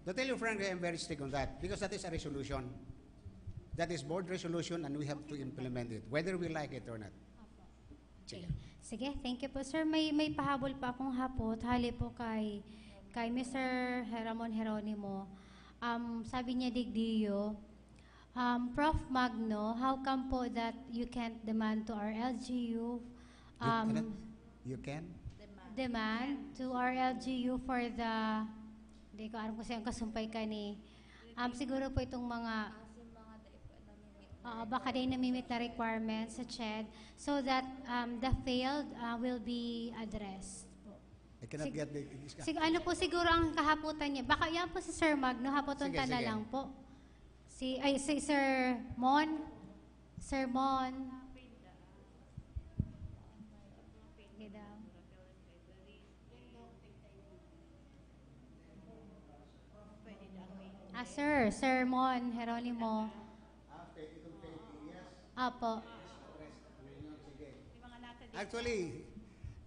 to tell you frankly, I'm very strict on that because that is a resolution. That is board resolution and we have to implement it, whether we like it or not. Sige. Sige, thank you po, sir. May, may pahabol pa akong hapot, hali po kay, kay Mister Ramon Jeronimo. Um, sabi niya, digdiyo, um, Prof Magno, how come po that you can't demand to our L G U, You, ano? um, You can? demand to our L G U for the, hindi ko alam kung saan kasumpay ka ni, um, siguro po itong mga, oo, baka din namimit na requirements sa CHED so that um, the failed uh, will be addressed po. I cannot Sig- get the English ka. Sig- ano po siguro ang kahaputan niya? Baka yan po si Sir Magno, hapoton Sige, ta na sige. lang po. Si, ay, si Sir Mon. Sir Mon. Sige daw. Ah, sir. Sir Mon Jeronimo. Apo. Actually,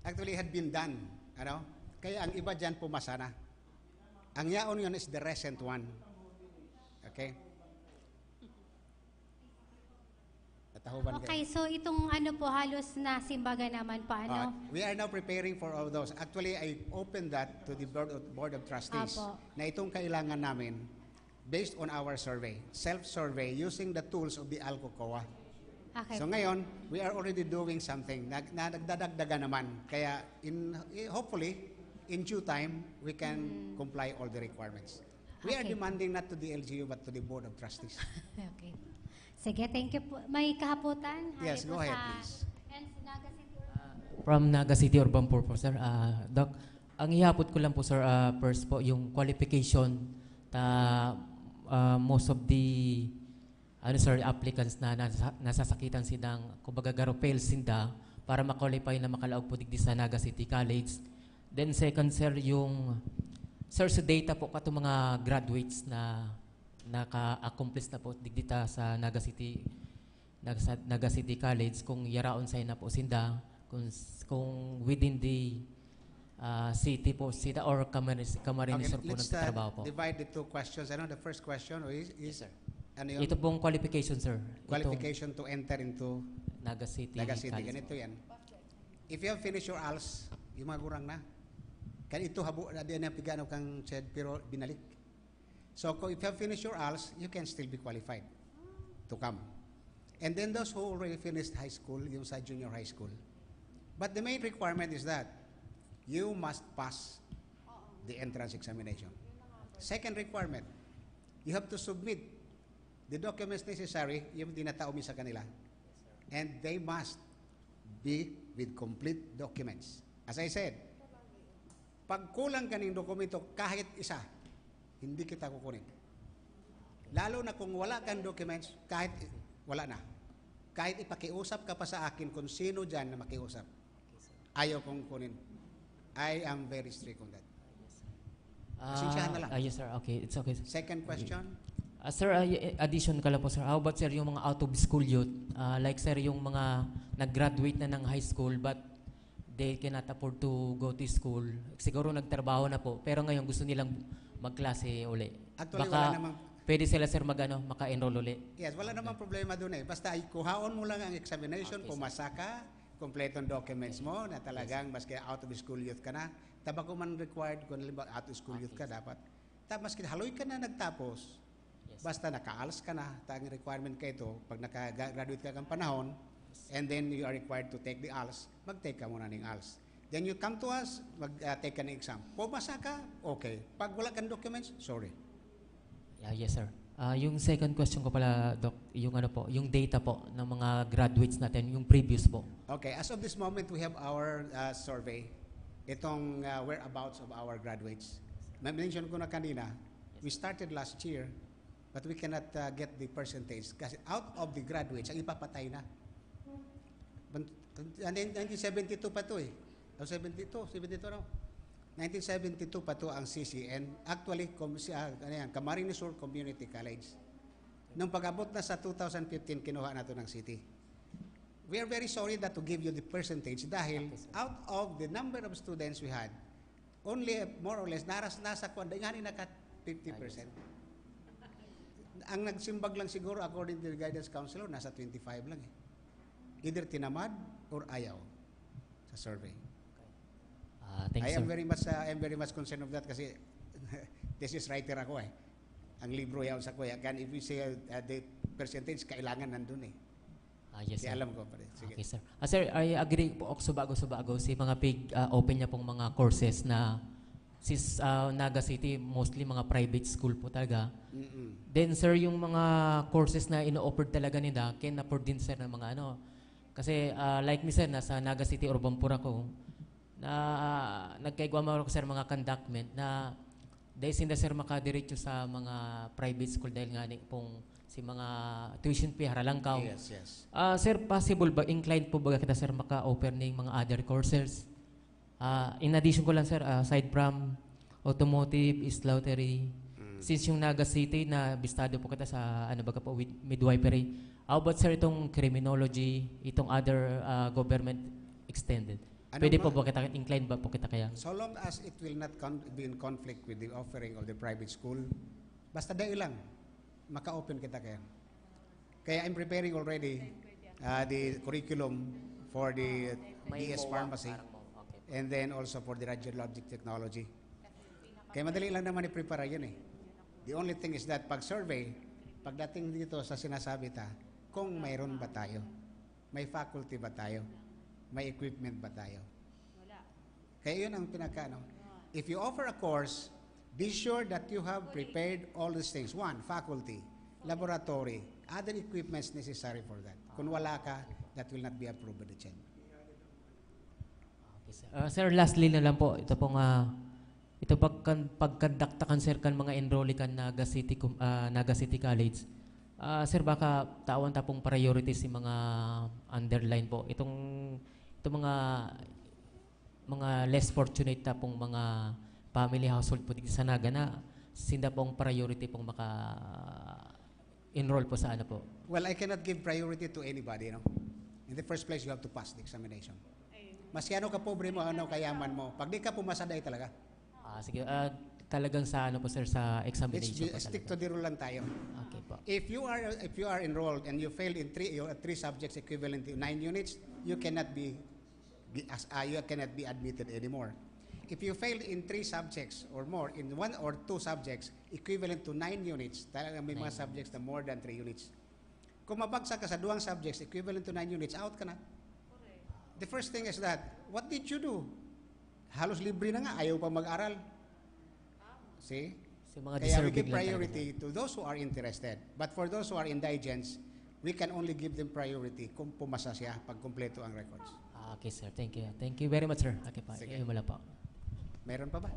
actually had been done. Ano? Kaya ang iba dyan pumasa na. Ang yaon yun is the recent one. Okay? Natahuban Okay, so itong ano po, halos nasimbagan naman po, ano? Uh, we are now preparing for all those. Actually, I opened that to the Board of, Board of Trustees Apo. Na itong kailangan namin based on our survey, self-survey using the tools of the ALCO COA. Okay. So ngayon, we are already doing something na, na nagdadagdagan naman. Kaya in, hopefully, in due time, we can comply all the requirements. We are Okay. Demanding not to the L G U but to the Board of Trustees. Okay. Sige, thank you po. May kahaputan? Hali Yes, po go ahead, sa please. N C Naga City Urban. From Naga City Urban Four po, sir. Ah, Doc, ang ihapot ko lang po, sir, ah, first po, yung qualification ta ah, most of the ano, sir, applicants na nasa, nasasakitan sinda, kumbaga, garo fail sinda para ma-qualify na makalaog po digdi sa Naga City College. Then second, sir, yung, sir, sa data po kato mga graduates na naka-accomplish na po digdi ta sa Naga City, Naga, Naga City College, kung yaraon sa na po sinda, kung, kung within the ah, city po sila or Camarines, Camarines Okay, Sur po let's uh, nagtatrabaho po. Divide the two questions. Ano, the first question is, is Yes, sir. Ano yung Ito pong qualification, sir. Itong qualification to enter into Naga City. Naga City? College Ganito po. Yan. If you have finished your ALS, yung mga gurang na. Kan ito habo na din ang pigano kang CHED pero binalik. So kung if you have finished your ALS, you can still be qualified to come. And then those who already finished high school, yung sa junior high school. But the main requirement is that you must pass the entrance examination. Second requirement, you have to submit the documents necessary, yung tinatao mi sa kanila. And they must be with complete documents. As I said, pag kulang kaning dokumento kahit isa, hindi kita kukunin. Lalo na kung wala kang documents, kahit wala na. Kahit ipakiusap ka pa sa akin kung sino dyan na makiusap. Ayaw kong kunin. I am very strict on that. Pasensyahan na lang. Ah, yes, sir. Okay, it's okay, sir. Second question? Ah, sir, ah, y- addition ka lang po, sir. How about, sir, yung mga out of school youth? Ah, like, sir, yung mga nag-graduate na ng high school but they cannot afford to go to school. Siguro nagtrabaho na po, pero ngayon gusto nilang magklase uli. Actually, Baka wala namang pwede sila, sir, mag, ano, maka-enroll uli. Yes, wala namang problema doon eh. Basta ay kuhaon mo lang ang examination, Okay, sir. Pumasa ka, Kompletong documents mo na talagang maski out of school youth ka na. Ta bako man required kung halimbawa out of school youth ka, dapat. Ta maski haloy ka na nagtapos, basta naka-als ka na, ta ang requirement ka ito, pag naka-graduate ka kang panahon, and then you are required to take the als, mag-take ka muna ng als. Then you come to us, mag-take ka ng exam. Pumasa ka, okay. Pag wala kang documents, sorry. Yeah, yes, sir. Ah, yung second question ko pala, Doc, yung ano po, yung data po ng mga graduates natin, yung previous po. Okay, as of this moment, we have our uh, survey. Itong uh, whereabouts of our graduates. Na-mention ko na kanina, we started last year, but we cannot uh, get the percentage. Kasi out of the graduates, ang ipapatay na. Ban- nineteen seventy-two pa to eh. O seventy-two, seventy-two no? nineteen seventy-two pa to ang C C N. Actually, com- si, ah, ano yan, Camarines Sur Community College. Nung pag-abot na sa two thousand fifteen, kinuha na to ng city. We are very sorry that to give you the percentage dahil out of the number of students we had, only more or less, naras, nasa kwan, dahil nga rin naka fifty percent. Ang nagsimbag lang siguro, according to the guidance counselor, nasa twenty-five lang eh. Either tinamad or ayaw sa survey. Ah, thank you, I am sir. very much uh, I am very much concerned of that kasi thesis writer ako eh. Ang libro yaon sa kuya. Kan if you say uh, the percentage, kailangan nandun eh. Ah, yes, Di sir. alam ko pa rin. Sige. Okay, sir. Ah, sir, I agree po ako subago-subago si mga pig ah, open niya pong mga courses na sis ah, Naga City, mostly mga private school po talaga. Mm-mm. Then, sir, yung mga courses na ino-offer talaga nila, can afford din, sir, ng mga ano. Kasi, ah, like me, sir, nasa Naga City, urban poor ako. Na, nagkaigwa man ako, sir, mga conductment na dahil sinda, sir, makadiretso sa mga private school dahil nga ni pong si mga tuition fee, haralangkaw. Yes, yes. Ah, sir, possible ba, inclined po ba kita, sir, maka-offer ng mga other courses? Ah, in addition ko lang, sir, ah, aside from automotive, slaughtery, Mm. since yung Naga City na bistado po kita sa, ano baga po, with midwifery. How about, sir, itong criminology, itong other ah, government extended? Ano Pwede ma- po ba kita, inclined ba po kita kaya? So long as it will not con- be in conflict with the offering of the private school, basta dai lang, maka-open kita kaya. Kaya I'm preparing already uh, the curriculum for the May B S MOA, Pharmacy parang MOA. Okay. and then also for the radiologic technology. Kaya madali lang naman i-prepare yun eh. The only thing is that pag survey, pagdating dito sa sinasabi ta, kung mayroon ba tayo? May faculty ba tayo? May equipment ba tayo? Kaya yun ang pinaka ano. If you offer a course, be sure that you have prepared all these things. One, faculty, laboratory, other equipments necessary for that. Kung wala ka, that will not be approved by the CHED. Okay, sir. Ah, sir, lastly na lang po, ito pong ah, ito pagkan pagkondakta kan, sir, kan mga enrollee kan Naga City Com- ah, Naga City College. Ah, sir, baka tawan ta pong priority si mga underline po. Itong itong mga mga less fortunate ta pong mga family household po dito sa Naga na sinda pong priority pong maka enroll po sa ano po. Well, I cannot give priority to anybody, no? In the first place, you have to pass the examination. Maski ano ka pobre mo, ano kayaman mo, pag di ka pumasa, dai talaga. Ah, sige, ah, talagang sa ano po, sir, sa Let's examination be, po stick talaga. To the rule lang tayo. Okay po. If you are if you are enrolled and you failed in three you have three subjects equivalent to nine units, you cannot be, be as uh, you cannot be admitted anymore. If you failed in three subjects or more, in one or two subjects equivalent to nine units, talaga may mga Nine. Subjects na more than three units. Kung mabagsak ka sa duwang subjects equivalent to nine units, out ka na. The first thing is that, what did you do? Halos libre na nga, ayaw pa mag-aral. See? Sa mga Kaya we deserving give lang talaga, priority sir. To those who are interested. But for those who are indigents, we can only give them priority kung pumasa siya pag kumpleto ang records. Ah, okay, sir. Thank you. Thank you very much, sir. Okay pa. Sige. Iyon mo lang po. Meron pa ba?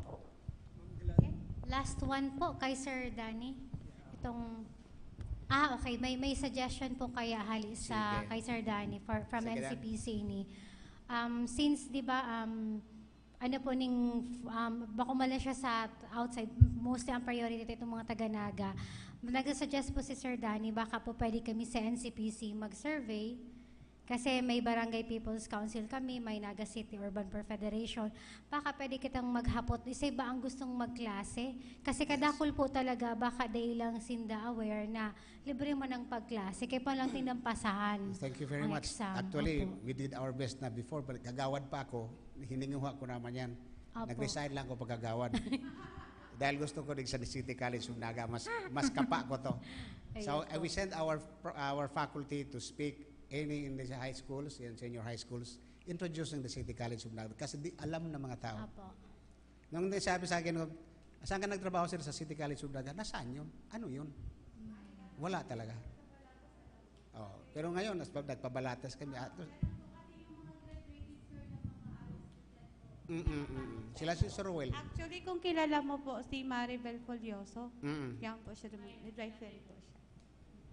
Last one po kay Sir Danny. Itong Ah, okay. May may suggestion po kaya hali sa Sige. Kay Sir Danny for from Sige, Dan. N C P C ini. Um, since 'di ba um ano po ning um, bako man lang siya sa outside, mostly ang priority itong mga taga-Naga. Nagsusuggest po si Sir Danny, baka po pwede kami sa N C P C mag-survey Kasi may Barangay People's Council kami, may Naga City Urban Poor Federation. Baka pwede kitang maghapot, isa ba ang gustong magklase? Kasi kadakol po talaga, baka dahil lang sinda aware na libre man ang pagklase. Kaya pa lang tindampasahan. Thank you very ang much. Exam. Actually, Opo. We did our best na before, but kagawad pa ako, hininguha ko naman yan. Opo. Nag-resign lang ako pagkagawad. Dahil gusto ko din sa City College of Naga, mas, mas kapa ko to. So, Ayun uh, we po. Send our, our faculty to speak any in the high schools, in senior high schools, introducing the City College of Naga kasi di alam ng mga tao. Opo. Nung sabi sa akin, "Saan ka nagtrabaho, sir?" "Sa City College of Naga." "Nasaan yun? Ano yun?" Wala talaga. Oh, pero ngayon, nas nagpabalatas kami. At, mm, mm, mm, mm. Sila si Sir Ruel. Actually, kung kilala mo po si Maribel Folioso, Mm. yan po siya, midwifery po siya.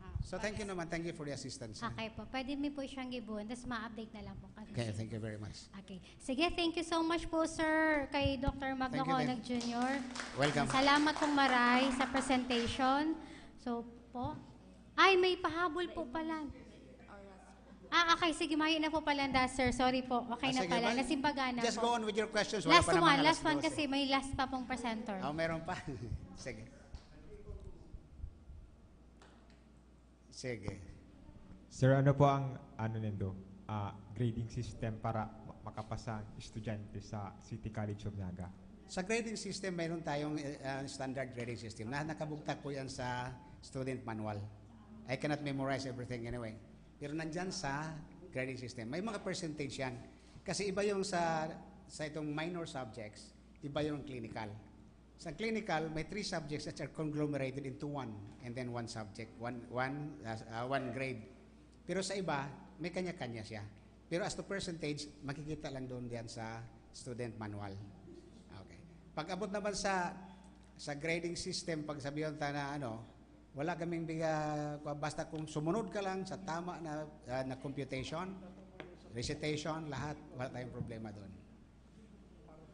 Ah, So thank you naman. Thank you for the assistance. Okay po. Pwede mi po siyang gibuon. Tapos ma-update na lang po kami. Okay, thank you very much. Okay. Sige, thank you so much po, sir, kay Doctor Magno Thank you, ma'am. Conag Junior. Welcome. Salamat pong maray sa presentation. So, po. Ay, may pahabol po pala. Ah, okay. Sige, mayo na po pala, sir. Sorry po. Okay Ah, na sige, pala. ma- Nasimbagan na Just po. Go on with your questions. Wala Last pa naman one, alas last one dose. Kasi may last pa pong presenter. Oh, meron pa. Sige. Sige. Sir, ano po ang ano nindo, ah, grading system para ma- makapasa ang estudyante sa City College of Naga? Sa grading system, mayroon tayong uh, standard grading system na nakabugtak po yan sa student manual. I cannot memorize everything anyway. Pero nandyan sa grading system. May mga percentage yan. Kasi iba yung sa, sa itong minor subjects, iba yung clinical. Sa clinical, may three subjects that are conglomerated into one and then one subject, one, one, uh, uh, one grade. Pero sa iba, may kanya-kanya siya. Pero as to percentage, makikita lang doon diyan sa student manual. Okay. Pag abot naman sa sa grading system, pag sabihan ta na ano, wala kaming biga, basta kung sumunod ka lang sa tama na, ah, na computation, recitation, lahat, wala tayong problema doon.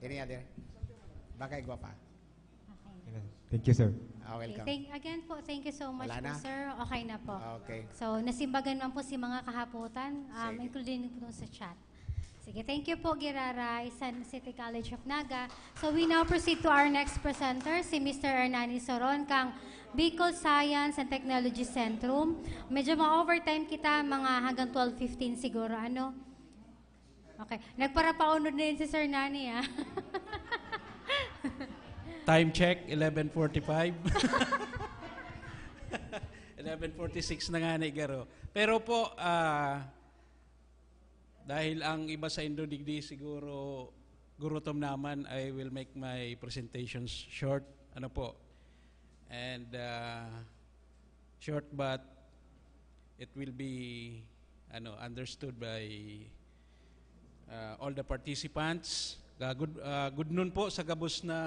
Any other? Baka igwa pa. Okay. Thank you, sir. Ah, Okay, welcome. thank, again po, thank you so much Wala po, na? sir. Okay na po. Okay. So, nasimbagan man po si mga kahapotan, um, Sige. including po sa chat. Sige, thank you po, Giraray, San City College of Naga. So, we now proceed to our next presenter, si Mister Hernani Soron, kang Bicol Science and Technology Centrum. Medyo ma-overtime kita, mga hanggang twelve fifteen siguro, ano? Okay. Nagparapaunod na yun si Sir Nani, ah. Time check, eleven forty-five. Eleven forty-six na nga ni Garo. Pero po, ah, dahil ang iba sa indo digdi siguro gurutom naman, I will make my presentations short. Ano po? And ah, short, but it will be ano understood by ah, all the participants. Ah, good, ah, good noon po sa gabos na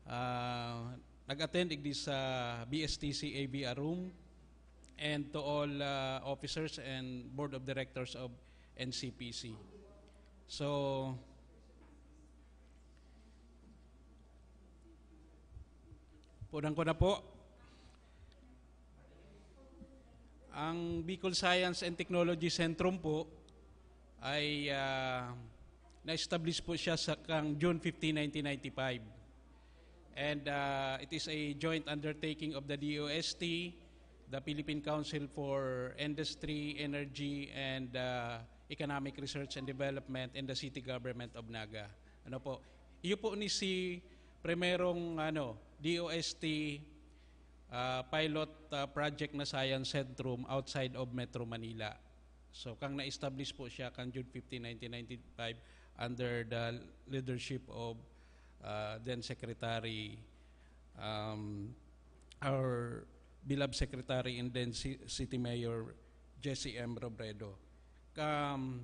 ah, nag-attend igdi sa B S T C A V R room, and to all ah, officers and board of directors of N C P C. So, punan ko na po. Ang Bicol Science and Technology Centrum po ay ah, na-establish po siya sa kang June fifteen, nineteen ninety-five. And ah, it is a joint undertaking of the D O S T, the Philippine Council for Industry, Energy, and ah, Economic Research and Development, and the City Government of Naga. Ano po? Iyo po ni si primerong ano, D O S T ah, pilot ah, project na Science Centrum outside of Metro Manila. So, kang na-establish po siya kang June fifteen, nineteen ninety-five under the leadership of ah, then Secretary, um, our beloved Secretary and then Ci- City Mayor Jesse M. Robredo. Kam,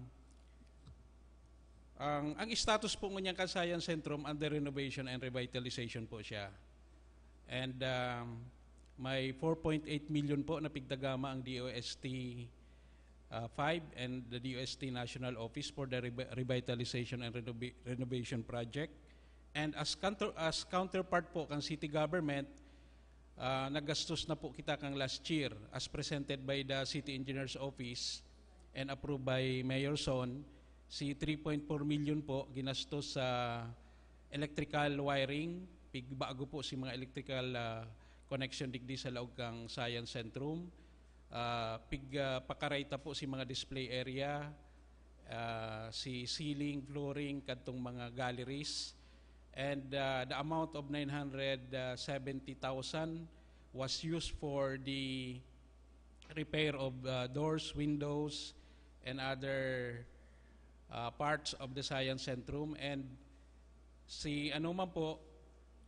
ang, ang status po ngunyan kan Science Centrum under renovation and revitalization po siya. And um, may four point eight million po na pigtagama ang D O S T uh, five and the D O S T National Office for the Revi- Revitalization and Renovi- Renovation Project. And as, counter, as counterpart po kang city government, uh, nagastos na po kita kang last year as presented by the City Engineers Office and approved by Mayor Son, si three point four million po ginastos sa electrical wiring, pigbago po si mga electrical, ah, connection digdi sa laog kang Science Centrum. Ah, pig, ah, pakarayta po si mga display area, ah, si ceiling, flooring, kadtong mga galleries. And, ah, the amount of nine hundred seventy thousand was used for the repair of, ah, doors, windows, and other, ah, parts of the Science Centrum. And si ano man po,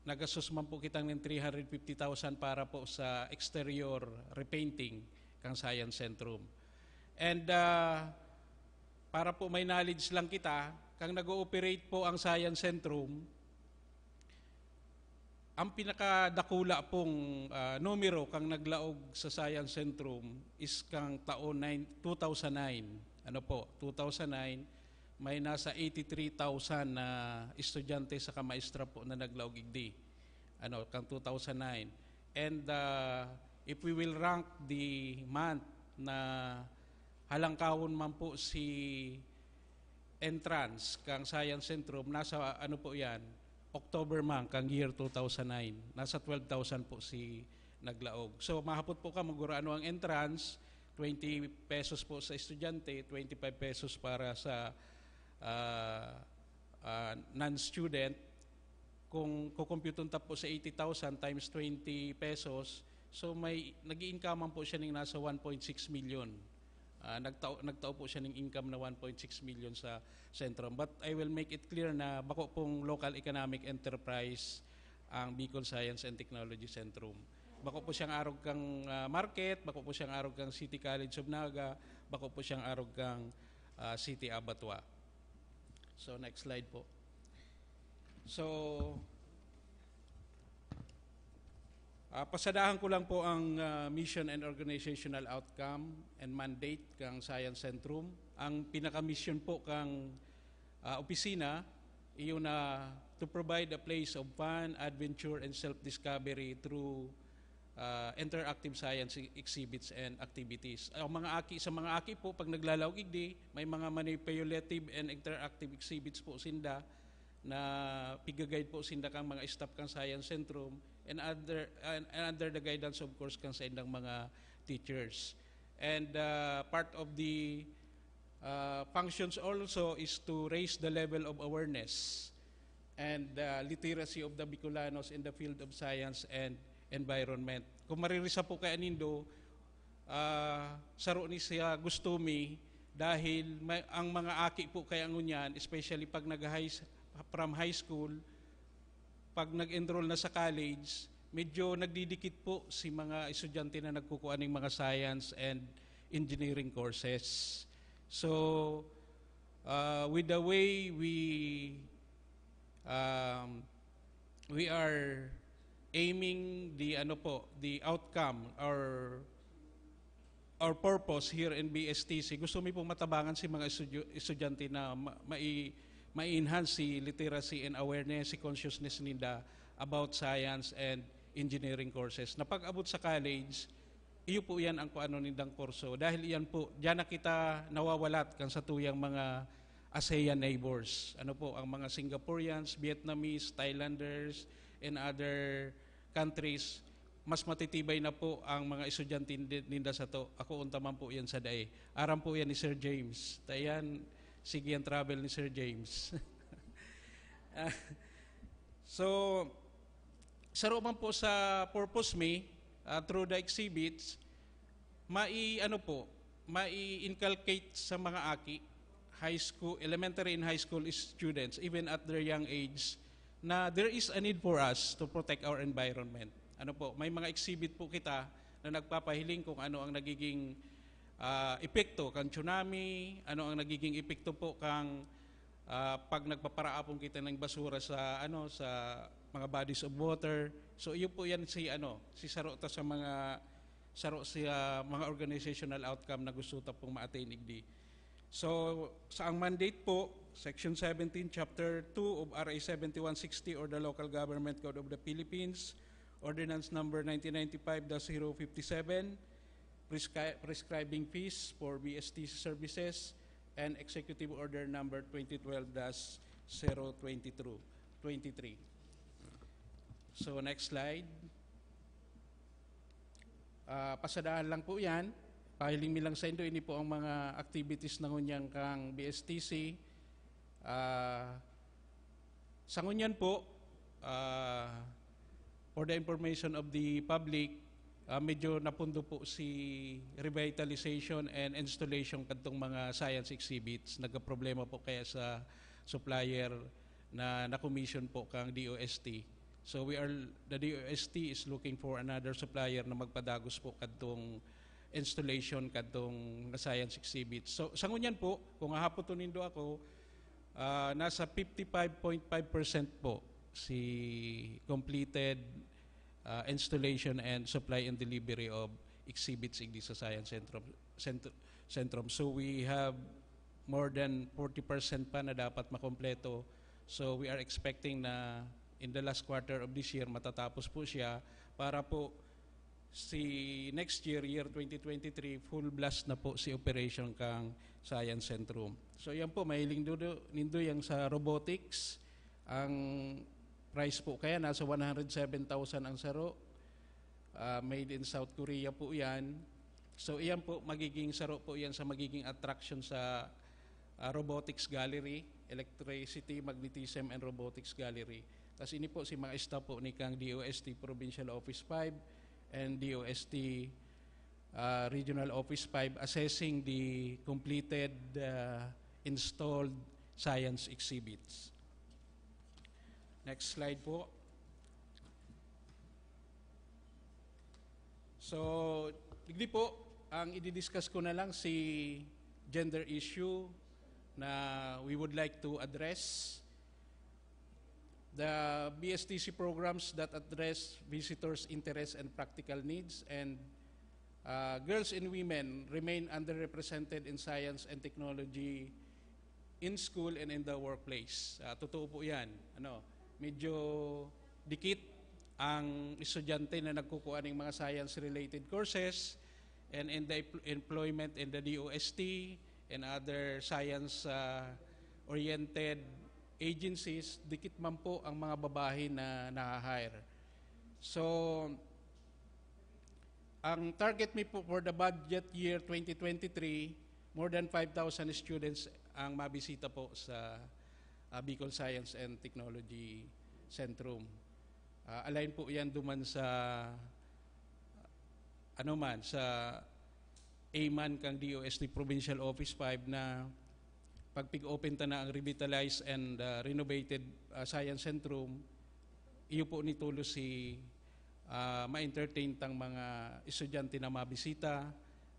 nagastos man po kitang ng three hundred fifty thousand para po sa exterior repainting kang Science Centrum. And, ah, para po may knowledge lang kita, kang nag-ooperate po ang Science Centrum, ang pinakadakula pong, ah, numero kang naglaog sa Science Centrum is kang taon nine, two thousand nine. Ano po, two thousand nine, may nasa eighty-three thousand na estudyante sa kamaestra po na naglaog igdi. Ano, kang two thousand nine. And, ah, if we will rank the month na halangkawon man po si entrance kang Science Centrum, nasa ano po yan, October man kang year two thousand nine. Nasa twelve thousand po si naglaog. So, mahapot po ka, maguro ano ang entrance, twenty pesos po sa estudyante, twenty-five pesos para sa, ah, ah, non-student. Kung kukumpyutun ta po sa eighty thousand times twenty pesos, so may, nag-i-income po siya ng nasa one point six million. Ah, nagtao, nagtao po siya ng income na one point six million sa Centrum. But I will make it clear na bako pong local economic enterprise ang Bicol Science and Technology Centrum. Bako po siyang arog kang, ah, market, bako po siyang arog kang City College of Naga, bako po siyang arog kang, ah, City Abattoir. So, next slide po. So, ah, pasadahan ko lang po ang, ah, mission and organizational outcome and mandate kang Science Centrum. Ang pinaka-mission po kang, ah, opisina, iyon na to provide a place of fun, adventure, and self-discovery through, ah, interactive science e-, exhibits and activities. Ang mga aki, sa mga aki po, pag naglalaog igdi, may mga manipulative and interactive exhibits po sinda na piga-guide po sinda kang mga staff kang Science Centrum and under, and, and under the guidance, of course, kang sa indang mga teachers. And, ah, part of the, ah, functions also is to raise the level of awareness and, ah, literacy of the Bicolanos in the field of science and environment. Kung maririsa po kaya nindo, ah, saro ni siya gusto mi, dahil may, ang mga aki po kaya ngunyan, especially pag nag-high, from high school, pag nag-enroll na sa college, medyo nagdidikit po si mga estudyante na nagkukuha ng mga science and engineering courses. So, ah, with the way we, um, we are aiming the, ano po, the outcome or, or purpose here in B S T C, gusto mi pong matabangan si mga estudyo-, estudyante na ma-, mai-, ma-enhance si literacy and awareness, si consciousness ninda about science and engineering courses. Na pag-abot sa college, iyo po yan ang kung ano nindang kurso. Dahil iyan po, diyan na kita nawawalat kan sa tuyang mga ASEAN neighbors. Ano po, ang mga Singaporeans, Vietnamese, Thailanders, and other countries, mas matitibay na po ang mga estudyante ni-, ninda sato. Ako unta man po yan sa dae. Aram po yan ni Sir James. Ta yan, sige ang travel ni Sir James. Ah, so, saro man po sa purpose mi, ah, through the exhibits, mai-, ano po, mai-inculcate sa mga aki, high school, elementary and high school students, even at their young age, na there is a need for us to protect our environment. Ano po, may mga exhibit po kita na nagpapahiling kung ano ang nagiging, ah, epekto kan tsunami, ano ang nagiging epekto po kang, ah, pag nagpaparaapon kita ng basura sa, ano, sa mga bodies of water. So, iyo po yan si, ano, si saro ta sa mga, saro sa mga organizational outcome na gusto ta pong ma-attain igdi. So, sa ang mandate po, Section seventeen, Chapter two of R A seventy-one sixty or the Local Government Code of the Philippines, Ordinance Number nineteen ninety-five dash zero fifty-seven, prescri- prescribing fees for B S T C services, and Executive Order Number twenty twelve dash zero twenty-three. So, next slide. Ah, pasadahan lang po yan. Pahiling mi lang sa indo, ini po ang mga activities na ngunyan kang B S T C. Ah, sa ngunyan po, ah, for the information of the public, ah, medyo napundo po si revitalization and installation kadtong mga science exhibits. Nagkaproblema po kaya sa supplier na na-commission po kang D O S T. So we are, the D O S T is looking for another supplier na magpadagos po kadtong installation kadtong mga science exhibits. So sa ngunyan po, kung hahapoton nindo ako, ah, nasa fifty-five point five percent po si completed, ah, installation and supply and delivery of exhibits igdi sa Science Centrum. Centr-, Centrum. So we have more than forty percent pa na dapat makompleto. So we are expecting na in the last quarter of this year, matatapos po siya para po si next year, year twenty twenty-three, full blast na po si operation kang Science Centrum. So yan po, mahiling dudo, nindo yang sa robotics. Ang price po kaya nasa one hundred seven thousand ang saro. Ah, made in South Korea po yan. So iyan po, magiging saro po yan sa magiging attraction sa ah, Robotics Gallery, Electricity, Magnetism, and Robotics Gallery. Tas ini po si mga staff po ni kang D O S T Provincial Office five and D O S T, ah, Regional Office five assessing the completed, ah, installed science exhibits. Next slide po. So, digdi po, ang i-discuss ko na lang si gender issue na we would like to address. The B S T C programs that address visitors' interests and practical needs, and, uh, girls and women remain underrepresented in science and technology in school and in the workplace. Ah, totoo po yan. Ano, medyo dikit ang estudyante na nagkukuha ng mga science-related courses, and in the empl-, employment in the D O S T and other science, ah, oriented agencies, dikit man po ang mga babae na naha-hire. So, ang target mi po for the budget year twenty twenty-three, more than five thousand students ang mabisita po sa, ah, Bicol Science and Technology Centrum. Ah, align po yan duman sa, ano man, sa aim man kang D O S T Provincial Office five na pag pig-open ta na ang revitalized and, ah, renovated, ah, Science Centrum, iyo po ni tulos si, ah, ma-entertain tang mga estudyante na mabisita,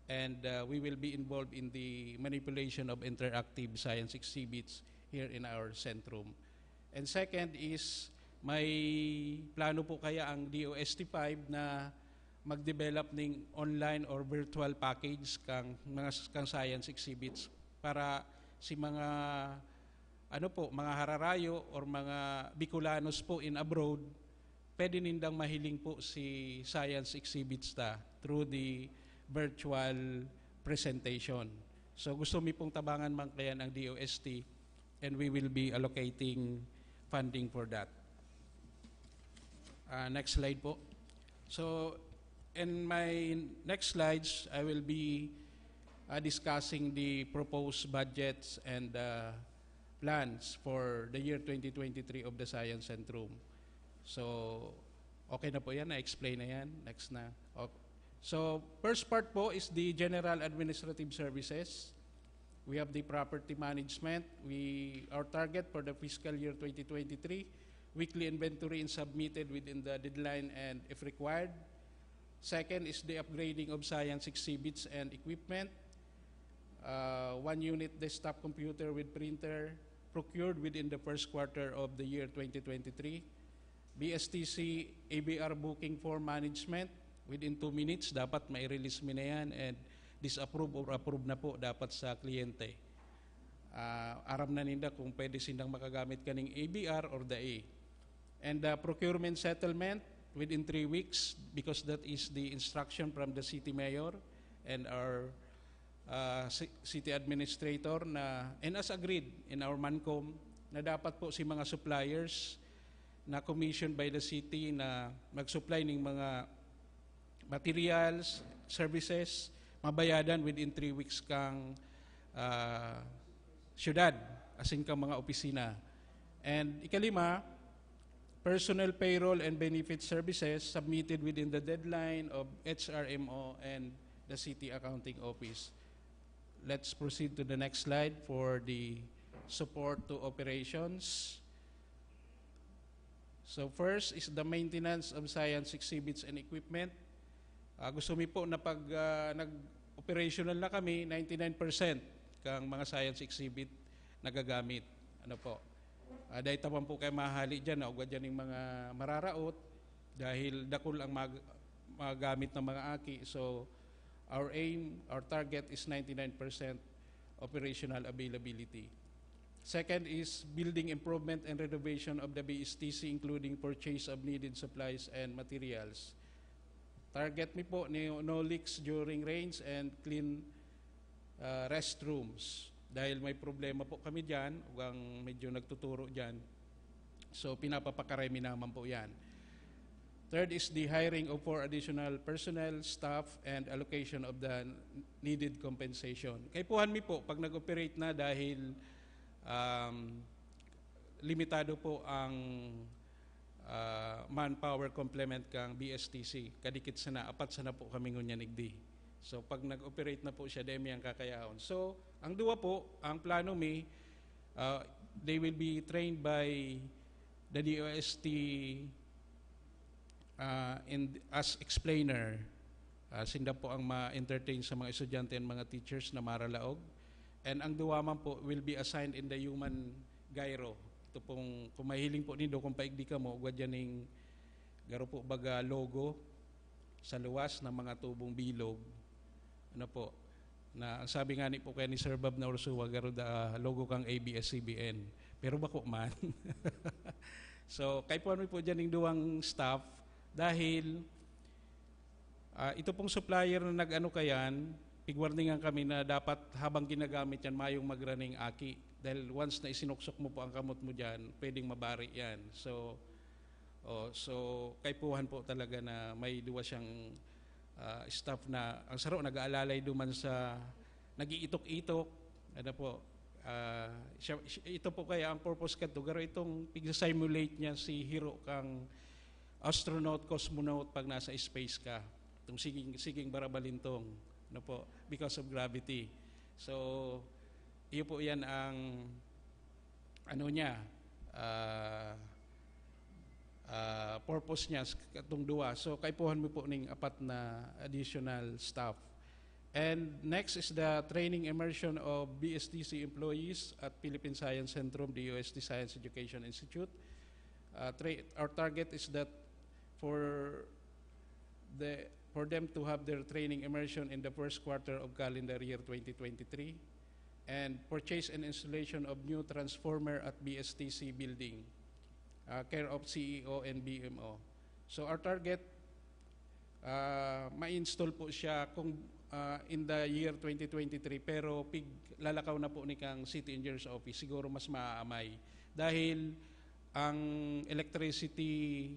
and, ah, we will be involved in the manipulation of interactive science exhibits here in our Centrum. And second is, may plano po kaya ang D O S T five na mag-develop ning online or virtual package kang mga s-, kang science exhibits para si mga, ano po, mga hararayo or mga Bicolanos po in abroad, pwede nindang mahiling po si science exhibits ta through the virtual presentation. So gusto mi pong tabangan man kaya ang D O S T, and we will be allocating funding for that. Ah, next slide po. So, in my next slides, I will be, ah, discussing the proposed budgets and, ah, plans for the year twenty twenty-three of the Science Centrum. So, okay na po yan, na-explain na yan. Next na. Okay. So, first part po is the general administrative services. We have the property management. We, our target for the fiscal year twenty twenty-three, weekly inventory and submitted within the deadline and if required. Second is the upgrading of science exhibits and equipment. Uh, one unit desktop computer with printer procured within the first quarter of the year twenty twenty-three. B S T C A B R booking form management, within two minutes, dapat mai-release mi na yan and disapprove or approve na po dapat sa kliyente. Ah, aram na ninda kung pwede sindang makagamit kaning A B R or dai. And, ah, procurement settlement within three weeks, because that is the instruction from the city mayor. and our uh, ci- city administrator na, and as agreed in our MANCOM, na dapat po si mga suppliers na commissioned by the city na mag-supply ng mga materials, services, mabayadan within three weeks kang uh, syudad, asin kang mga opisina. And ikalima, personnel payroll and benefit services submitted within the deadline of H R M O and the City Accounting Office. Let's proceed to the next slide for the support to operations. So first is the maintenance of science exhibits and equipment. Uh, gusto mi po na pag uh, nag-operational na kami, ninety-nine percent kang mga science exhibit nagagamit. Ano po? Uh, dahil taman po kayo mahali dyan, naugad dyan yung mga mararaot dahil dakul ang mag- magamit ng mga aki. So, our aim, our target is ninety-nine percent operational availability. Second is building improvement and renovation of the B S T C, including purchase of needed supplies and materials. Target mi po ni no leaks during rains and clean uh, restrooms. Dahil may problema po kami dyan, ugang medyo nagtuturo dyan. So, pinapapakaray mi naman po yan. Third is the hiring of four additional personnel, staff, and allocation of the needed compensation. Kaipuhan mi po, pag nag-operate na dahil um, limitado po ang uh, manpower complement kang B S T C. Kadikit sana, apat sana po kami ngunyan igdi. So pag nag-operate na po siya, demi ang kakayahon. So ang duwa po, ang plano mi, uh, they will be trained by the D O S T uh, and as explainer. Uh, sinda po ang ma-entertain sa mga estudyante and mga teachers na maralaog. And ang duwa man po will be assigned in the human gyro. Ito pong, kung mahiling po nindo, kung paigdi ka mo, ugwa dyan ning garo po baga logo sa luwas ng mga tubong bilog. Ano po? Na ang sabi nga ni po kaya ni Sir Bob na Ursua, garo da logo kang A B S C B N. Pero bako man. So, kaipuhan mi po dyan yung duwang staff dahil uh, ito pong supplier na nag-ano kayan, pigwarningan kami na dapat habang ginagamit yan, mayong magraning aki. Dahil once na isinuksok mo po ang kamot mo dyan, pwedeng mabari yan. So, oh, so kaipuhan po talaga na may duwa siyang uh, staff na ang saro nag-aalalay duman sa nag-iitok-itok. Ano po? Uh, siya, ito po kaya ang purpose kadto. Pero itong pigsa-simulate niya si hiro kang astronaut, cosmonaut pag nasa space ka. Itong siging, siging barabalintong. Ano po? Because of gravity. So, iyo po yan ang ano niya, uh, uh, purpose niya sa katong duwa. So, kaipuhan mo po ning apat na additional staff. And next is the training immersion of B S T C employees at Philippine Science Centrum, D O S T Science Education Institute. Uh, tra- our target is that for the for them to have their training immersion in the first quarter of calendar year twenty twenty-three and purchase and installation of new transformer at B S T C building, uh, care of C E O and B M O. So our target, uh, ma-install po siya kung uh, in the year twenty twenty-three, pero pig lalakaw na po ni kang City Engineers Office, siguro mas maamay. Dahil ang electricity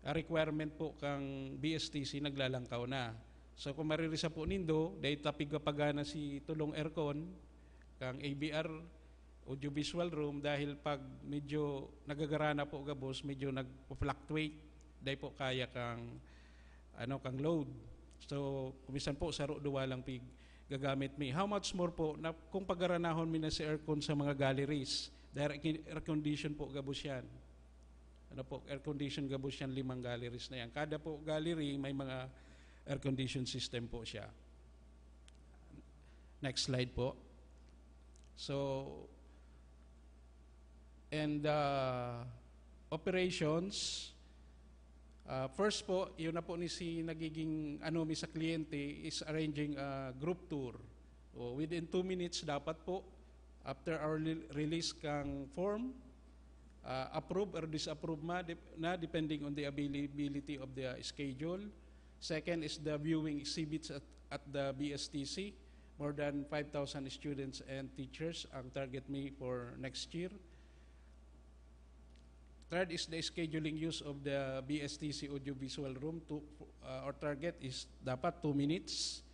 uh, requirement po kang B S T C naglalangkaw na. So kung maririsa po nindo, dahil tapig kapagana si tulong aircon, kang A B R, audiovisual room, dahil pag medyo nagagarana po gabos, medyo nagpa-fluctuate, dahil po kaya kang, ano, kang load. So, kumisan po, saro duwa lang pig gagamit mi. How much more po na kung pagaranahon mi na si aircon sa mga galleries, dahil air condition po gabos yan. Ano po, air condition gabos yan, limang galleries na yan. Kada po gallery may mga air condition system po siya. Next slide po. So, and uh, operations, uh, first po, yun na po ni si nagiging ano mi sa kliyente is arranging a group tour. O, within two minutes dapat po after our release kang form, uh, approve or disapprove ma, na depending on the availability of the schedule. Second is the viewing exhibits at, at the B S T C. More than five thousand students and teachers ang target mi for next year. Third is the scheduling use of the B S T C audiovisual room. To, uh, our target is dapat two minutes.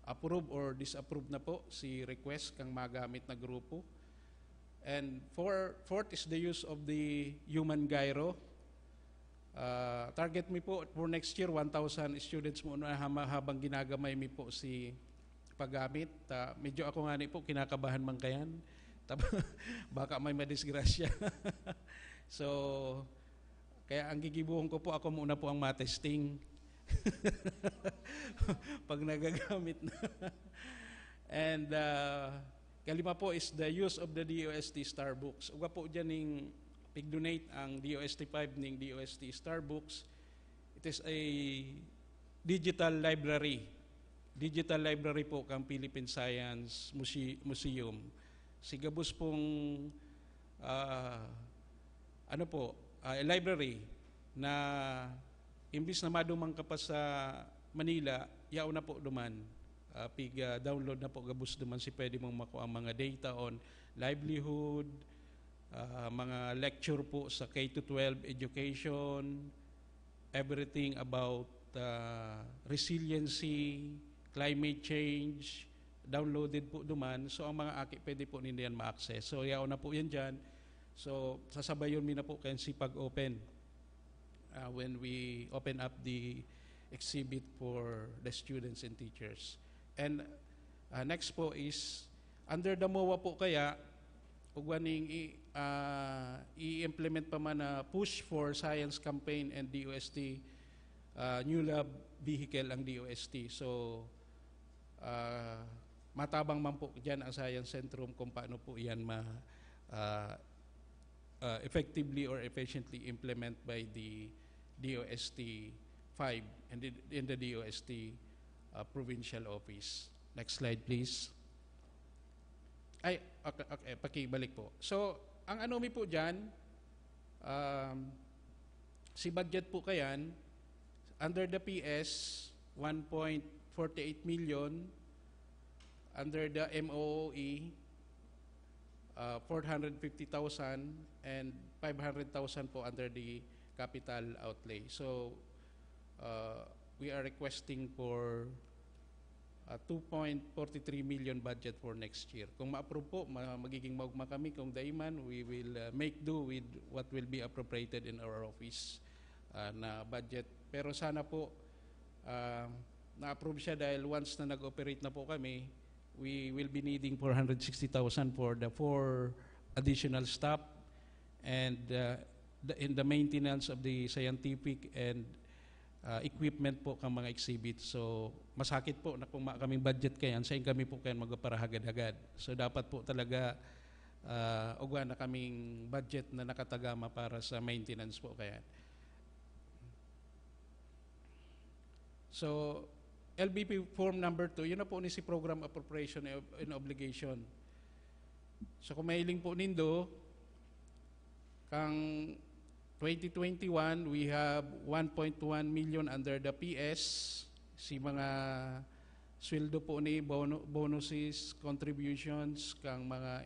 Approve or disapprove na po si request kang magamit na grupo. And four, fourth is the use of the human gyro. Uh, target mi po for next year, one thousand students mo na hama-, habang ginagamay mi po si paggamit. Ah, medyo ako nga ni po, kinakabahan man kayan. Tab-, baka may madisgrasya. So, kaya ang gigibuhon ko po, ako muna po ang matesting. Pag nagagamit na. And, ah, kalima po is the use of the D O S T Starbooks. Uga po dyan ning pig-donate ang D O S T five ning D O S T Starbooks. It is a digital library. Digital library po kang Philippine Science Muse-, Museum. Si gabos pong, ah, ano po, ah, library na imbis na maduman ka pa sa Manila, yaon na po duman. Ah, pig, ah, download na po gabos duman si pwede mong makuha ang mga data on livelihood, ah, mga lecture po sa K to twelve education, everything about, ah, resiliency, climate change, downloaded po duman. So, ang mga aki, pwede po ninda yan ma-access. So, yaon na po yan dyan. So, sasabayon mi na po kayan si pag-open, ah, when we open up the exhibit for the students and teachers. And, ah, next po is, under the MOA po kaya, ugwa ning i-, ah, i-implement pa man na Push for Science campaign and D O S T, ah, New Lab vehicle ang D O S T. So, ah, matabang man po diyan ang Science Centrum kung paano po yan ma-, ah, ah, effectively or efficiently implement by the D O S T five and the, in the D O S T, ah, provincial office. Next slide, please. Ay, okay, okay, pakibalik po. So, ang ano mi po diyan, um, si budget po kayan, under the P S, one point forty eight million, under the M O O E, uh, four hundred fifty thousand, and five hundred thousand po under the capital outlay. So, uh, we are requesting for, uh, two point forty three million budget for next year. Kung ma-approve po, ma-, magiging maugma kami. Kung dai man, we will, uh, make do with what will be appropriated in our office, uh, na budget. Pero sana po, uh, na-approve siya dahil once na nag-operate na po kami, we will be needing four hundred sixty thousand for the four additional staff and, uh, the, in the maintenance of the scientific and, uh, equipment po kang mga exhibit. So, masakit po na kung ma-, kaming budget kayan, sain kami po kayan magpaparahagad-hagad. So, dapat po talaga, uh, ugwa na kaming budget na nakatagama para sa maintenance po kayan. So, L B P form number two, yun na po ni si program appropriation and obligation. So, kung mahiling po nindo, kang twenty twenty-one, we have one point one million under the P S. Si mga sweldo po ni bono-, bonuses, contributions, kang mga,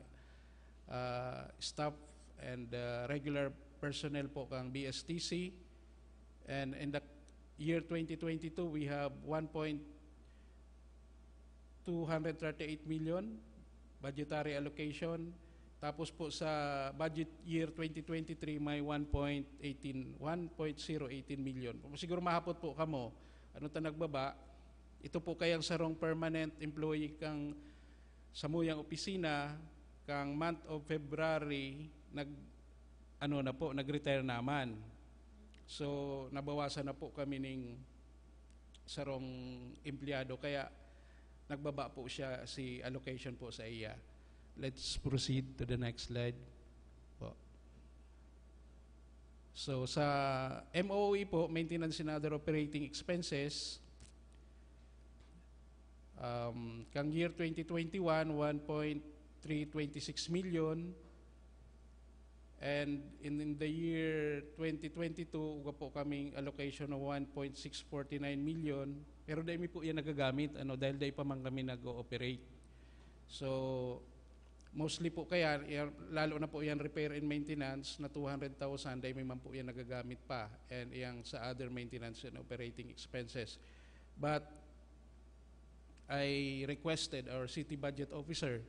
ah, staff and, ah, regular personnel po kang B S T C. And in the year twenty twenty-two, we have one point two hundred thirty-eight million budgetary allocation. Tapos po sa budget year twenty twenty-three, may one point eighteen, one point zero eighteen million. Siguro mahapot po kamo, ano ta nagbaba? Ito po kayang sarong permanent employee kang samuyang opisina, kang month of February, nag-, ano na po, nag-retire naman. So, nabawasan na po kami ning sarong empleyado, kaya nagbaba po siya si allocation po sa iya. Let's proceed to the next slide po. So, sa M O O E po, maintenance and other operating expenses, um, kang year twenty twenty-one, one point three twenty-six million. And in, in the year twenty twenty-two, ugwa po kaming allocation of one point six forty nine million, pero dai mi po yan nagagamit, ano, dahil dai pa man kami nag-ooperate. So, mostly po kaya, yan, lalo na po yan repair and maintenance na two hundred thousand, dai mi man po yan nagagamit pa. And yang sa other maintenance and operating expenses. But I requested our city budget officer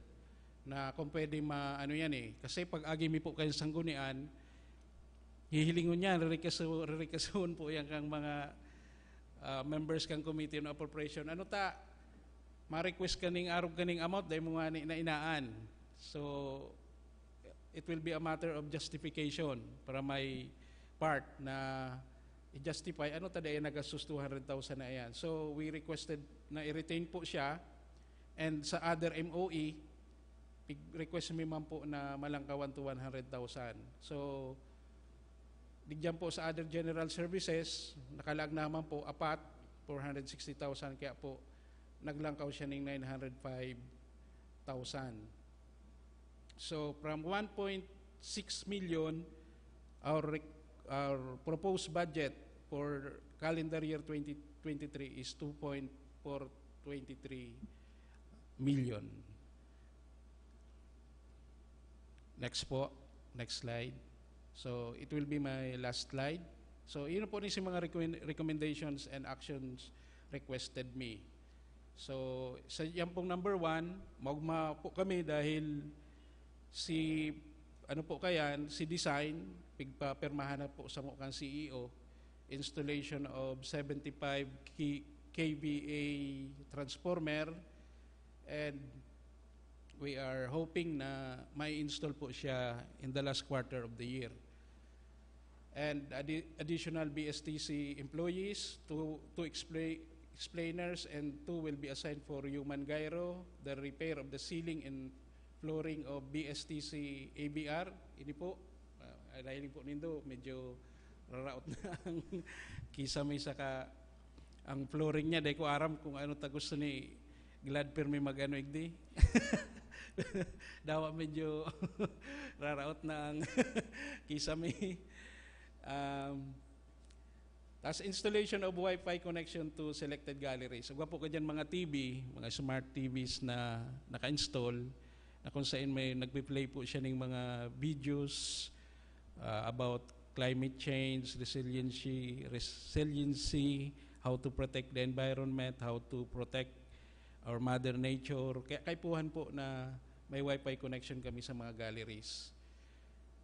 na kung pwede ma-, ano yan eh. Kasi pag agi mi po kayong sanggunian, hihilingon yan, ririkaso-, ririkasuhon po yan kang mga ah, members kang Committee on Appropriation. Ano ta, ma-request kaning arog kaning amount, dai mo nga ni nainaan. So, it will be a matter of justification para may part na i-justify ano ta dai nagastos two hundred thousand na iyan. So, we requested na i-retain po siya, and sa other M O E, pig-, request mi man po na malangkawan to one hundred thousand. So, digyan po sa other general services, nakalag naman po apat, four hundred sixty thousand, kaya po naglangkaw siya ning nine hundred five thousand. So, from one point six million, our rec-, our proposed budget for calendar year twenty twenty-three is two point four twenty-three million. Next po. Next slide. So, it will be my last slide. So, yun po ni si mga recommend-, recommendations and actions requested me. So, sa yan pong number one, maugma po kami dahil si, ano po kayan, si design, pigpapirmahan na po sa mukang C E O, installation of seventy-five K-, K V A transformer, and we are hoping na may install po siya in the last quarter of the year. And addi-, additional B S T C employees, two, two expla-, explainers, and two will be assigned for human gyro, the repair of the ceiling and flooring of B S T C A B R. Ini po, ah, nahiling po nindo, medyo raraot na ang kisame saka ang flooring niya. Dai ko aram kung ano ta gusto ni Glad pirmi mag-ano, igdi. Dawa medyo raraot na ang kisame. Um, tas installation of Wi-Fi connection to selected galleries. So, gwapo ka dyan, mga T V, mga smart T Vs na naka-install, na kung saan may nagpi-play po siya ng mga videos, ah, about climate change, resiliency, resiliency, how to protect the environment, how to protect our mother nature. Kaya kaipuhan po na may Wi-Fi connection kami sa mga galleries.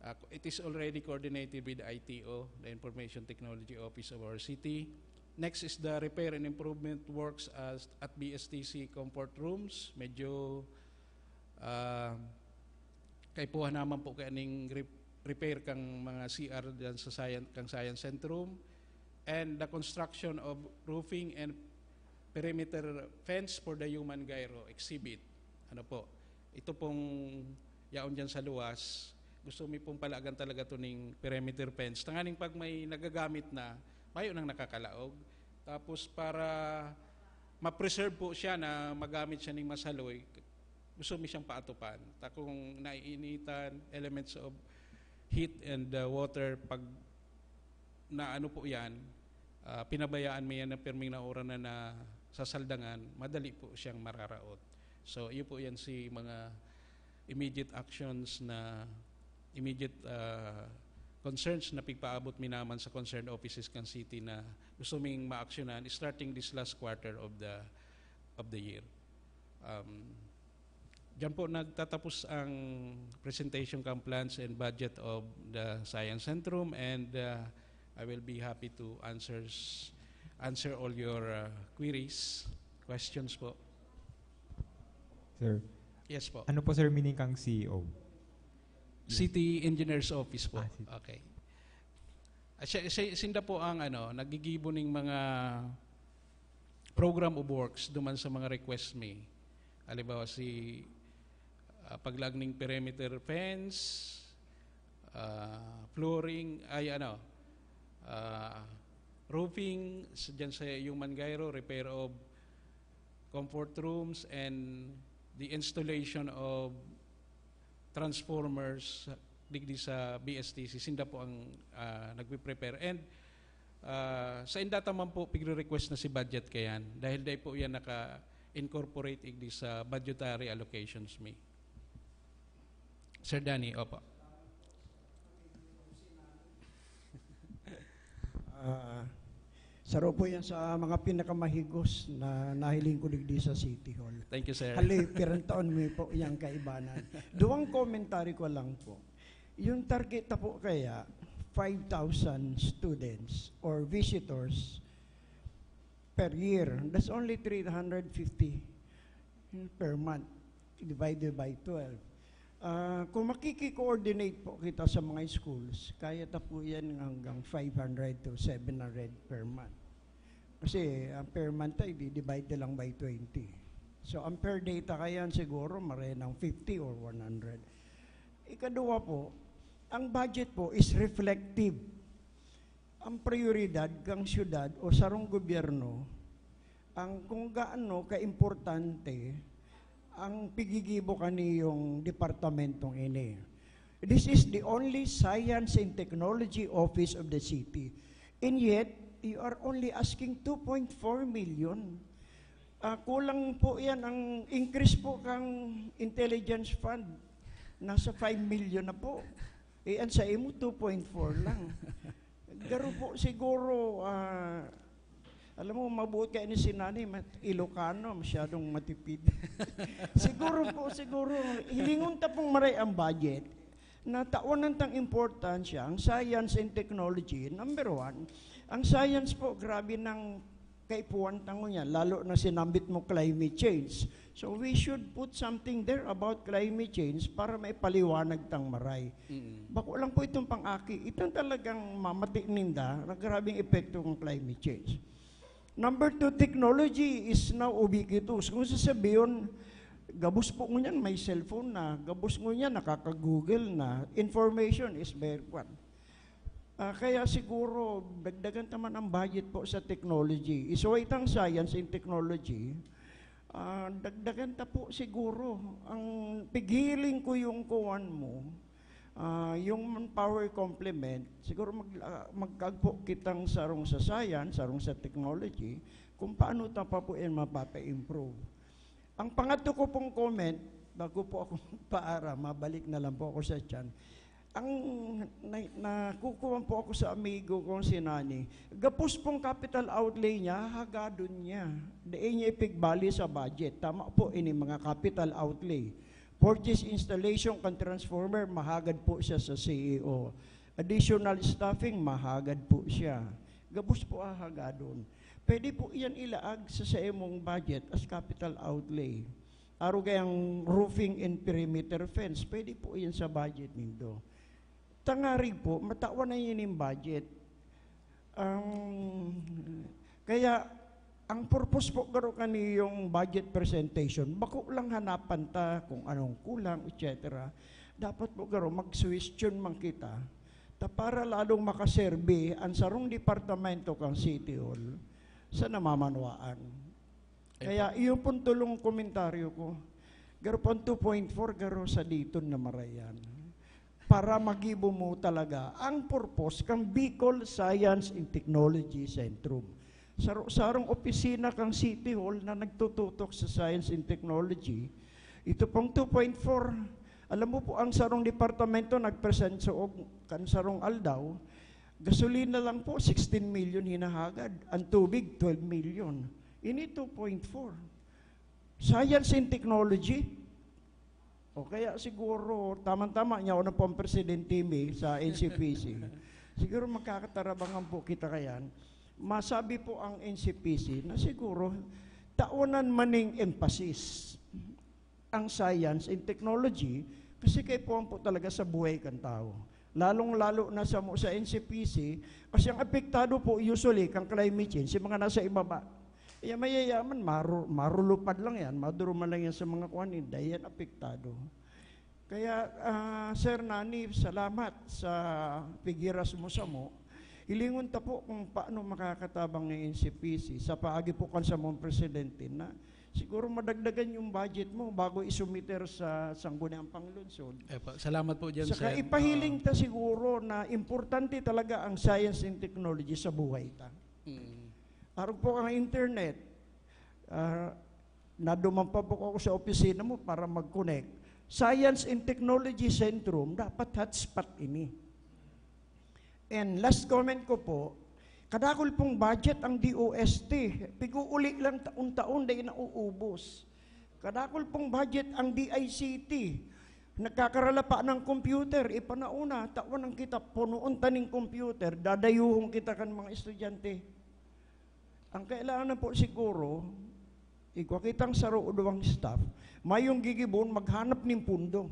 Ah, it is already coordinated with I T O, the Information Technology Office of our city. Next is the repair and improvement works as, at B S T C comfort rooms. Medyo, ah, kaipuhan naman po kaya ning rep-, repair kang mga C R dyan sa science, kang Science Centrum. And the construction of roofing and perimeter fence for the human gyro exhibit. Ano po? Ito pong yaon dyan sa luwas, gusto mi pong palagan talaga to ning perimeter fence. Tanganing pag may nagagamit na, mayo nang nakakalaog. Tapos para ma-preserve po siya na magamit siya ning masaloy, gusto mi siyang paatupan. Ta kung naiinitan, elements of heat and, uh, water, pag na ano po yan, ah, pinabayaan mo yan na pirming naura na, na sasaldangan, madali po siyang mararaot. So, iyo po yan si mga immediate actions na, immediate, ah, concerns na pigpaabot mi naman sa concerned offices kan city na gusto ming maaksyonan starting this last quarter of the, of the year. Um, Diyan po nagtatapos ang presentation kang plans and budget of the Science Centrum, and, uh, I will be happy to answers, answer all your, uh, queries, questions po. Sir, Yes po. Ano po, sir, meaning kang C E O? City Engineer's Office po. Ah, city. Okay. Ah, siya, siya, sinda po ang ano, nagigibo ning mga program of works duman sa mga request mi. Halimbawa, si, ah, paglag ning perimeter fence, ah, flooring, ay ano, ah, roofing, sa, dyan sa Human Gyro, repair of comfort rooms, and the installation of transformers digdi sa B S T C, sinda po ang, ah, nagpe-prepare. And, ah, sa indata man po, pigre-request na si budget kayan, dahil dai po yan naka-incorporate igdi sa budgetary allocations mi. Sir Danny, opo. Ah, saro po yan sa mga pinakamahigos na nahiling ko digdi sa City Hall. Thank you, sir. Hali, pirang taon mi po yang kaibanan. Duwang commentary ko lang po. Yung target na po kaya, five thousand students or visitors per year. That's only three hundred fifty per month divided by twelve. Ah, kung makiki-coordinate po kita sa mga schools, kaya ta po yan hanggang five hundred to seven hundred per month. Kasi ang per month ay di-divide na lang by twenty. So, ang per day ta kayan siguro marenang fifty or one hundred. Ikaduwa po, ang budget po is reflective. Ang prioridad kang syudad o sarong gobyerno, ang kung gaano kaimportante ang pigigibo kaniyong departamentong ini. This is the only science and technology office of the city. And yet, you are only asking two point four million. Ah, kulang po yan. Ang increase po kang intelligence fund, nasa five million na po. Eh, ang sa imo, two point four lang. Garo po siguro, ah, alam mo, mabuot kaya ni si Nani, mat-, Ilocano, masyadong matipid. Siguro po, siguro, hilingon ta pong maray ang budget, na tawanan tang importansya ang science and technology, number one. Ang science po, grabe nang kaipuhan ta ngunyan, lalo na sinambit mo climate change. So we should put something there about climate change para maipaliwanag tang maray. Mm. Bako lang po itong pang-aki, itong talagang mamati ninda na grabeng epekto ng climate change. Number two, technology is now ubiquitous. Kung sasabihin, gabos po ngunyan may cellphone na, gabos ngunyan nakaka-Google na, information is very, kwan. Ah, kaya siguro, dagdagan ta man ang budget po sa technology. Isuway tang science and technology, ah, dagdagan ta po siguro. Ang pigiling ko yung kuwan mo, ah, yung manpower complement, siguro mag-, ah, magkagpo kitang sarong sa science, sarong sa technology, kung paano ta pa po yan mapapa-improve. Ang pangatlo ko pong comment, bago po ako magpaara, mabalik na lang po ako sa tiyan. Ang na-, nakukuha po ako sa amigo kong si Nani, gapos pong capital outlay niya, hagadon niya. Dai niya ipigbali sa budget. Tama po, ini mga capital outlay. Purchase, installation kan transformer, mahagad po siya sa C E O. Additional staffing, mahagad po siya. Gabos po hahagadon. Pwede po iyan ilaag sa, sa imong budget as capital outlay. Arog kayang roofing and perimeter fence, pwede po iyan sa budget nindo. Tangarig po, matawan na yun yung budget. Ang, kaya, ang purpose po garo kaniyong budget presentation, bako lang hanapan ta kung anong kulang, et cetera. Dapat po garo, mag-suwestiyon man kita, ta para lalong makaserbi ang sarong departamento kang City Hall sa namamanwaan. Kaya iyon pong tulong komentaryo ko. Garo pong two point four, garo sa diton na marayan. Para magibo mo talaga ang purpose kang Bicol Science and Technology Centrum. Saro-sarong opisina kang City Hall na nagtututok sa science and technology. Ito pong two point four, alam mo po, ang sarong departamento nagpresent sa og-, kan sarong aldaw, gasolina lang po, sixteen million hinahagad. Ang tubig, twelve million. Ini two point four. Science and technology. O kaya siguro, tamang-tama niya, ako na po ang presidente mi sa N C P C. Siguro magkakatarabangan po kita kayan. Masabi po ang N C P C na siguro, taonan maning emphasis ang science and technology kasi kaipuhan po talaga sa buhay kan tao. Lalong-lalo na sa mo sa N C P C, kasi ang apektado po usually kang climate change, yung mga nasa ibaba. Yung mayayaman, maru-, marulupad lang yan, maduruman lang yan sa mga kuwan, hindi yan apektado. Kaya, ah, Sir Nani, salamat sa pigiras mo sa mo. Hilingon ta po kung paano makakatabang ng N C P C sa paagi po kan sa mong presidente na Siguro madagdagan yung budget mo bago isumiter sa Sangguniang Panglungsod. Eh, pa, salamat po dyan, Saka Sen. ipahiling Ah, ta siguro na importante talaga ang science and technology sa buhay ta. mm. Arog po ang internet. Ah, naduman pa po ako sa opisina mo para mag-connect. Science and Technology Centrum, dapat hotspot ini. And last comment ko po, kadakul pong budget ang D O S T. Pig-uuli lang taon-taon, dai nauubos. Kadakul pong budget ang D I C T. Nagkakaralapa ng computer, ipanauna, tawan ang kita, punuon ta ning computer, dadayuhon kita kan mga estudyante. Ang kailangan na po siguro, igwa kitang saro o duwang staff, mayong gigibon, maghanap ning pundo.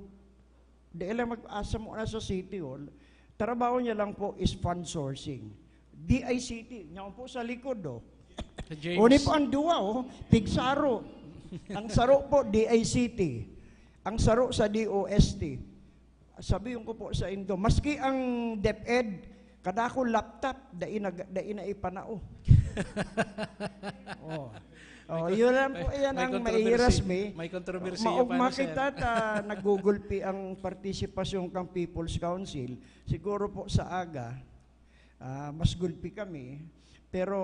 Di lang mag-asa mo na sa City Hall, trabaho niya lang po is fund sourcing. D I C T, niya po sa likod, oh. Sa James. Uni po ang duwa, oh, pigsaro. Ang saro po, D I C T. Ang saro sa D O S T. Sabihin ko po sa indo, maski ang DepEd, kadakul laptop, dai na, dai na ipanao. Oh. Oh, yun lang po, yan May ang controversy. maihiras mi. May controversy Maog pa, ano, sir? makita ta, nagugulpi ang partisipasyon kang People's Council. Siguro po sa aga, ah, mas gulpi kami. Pero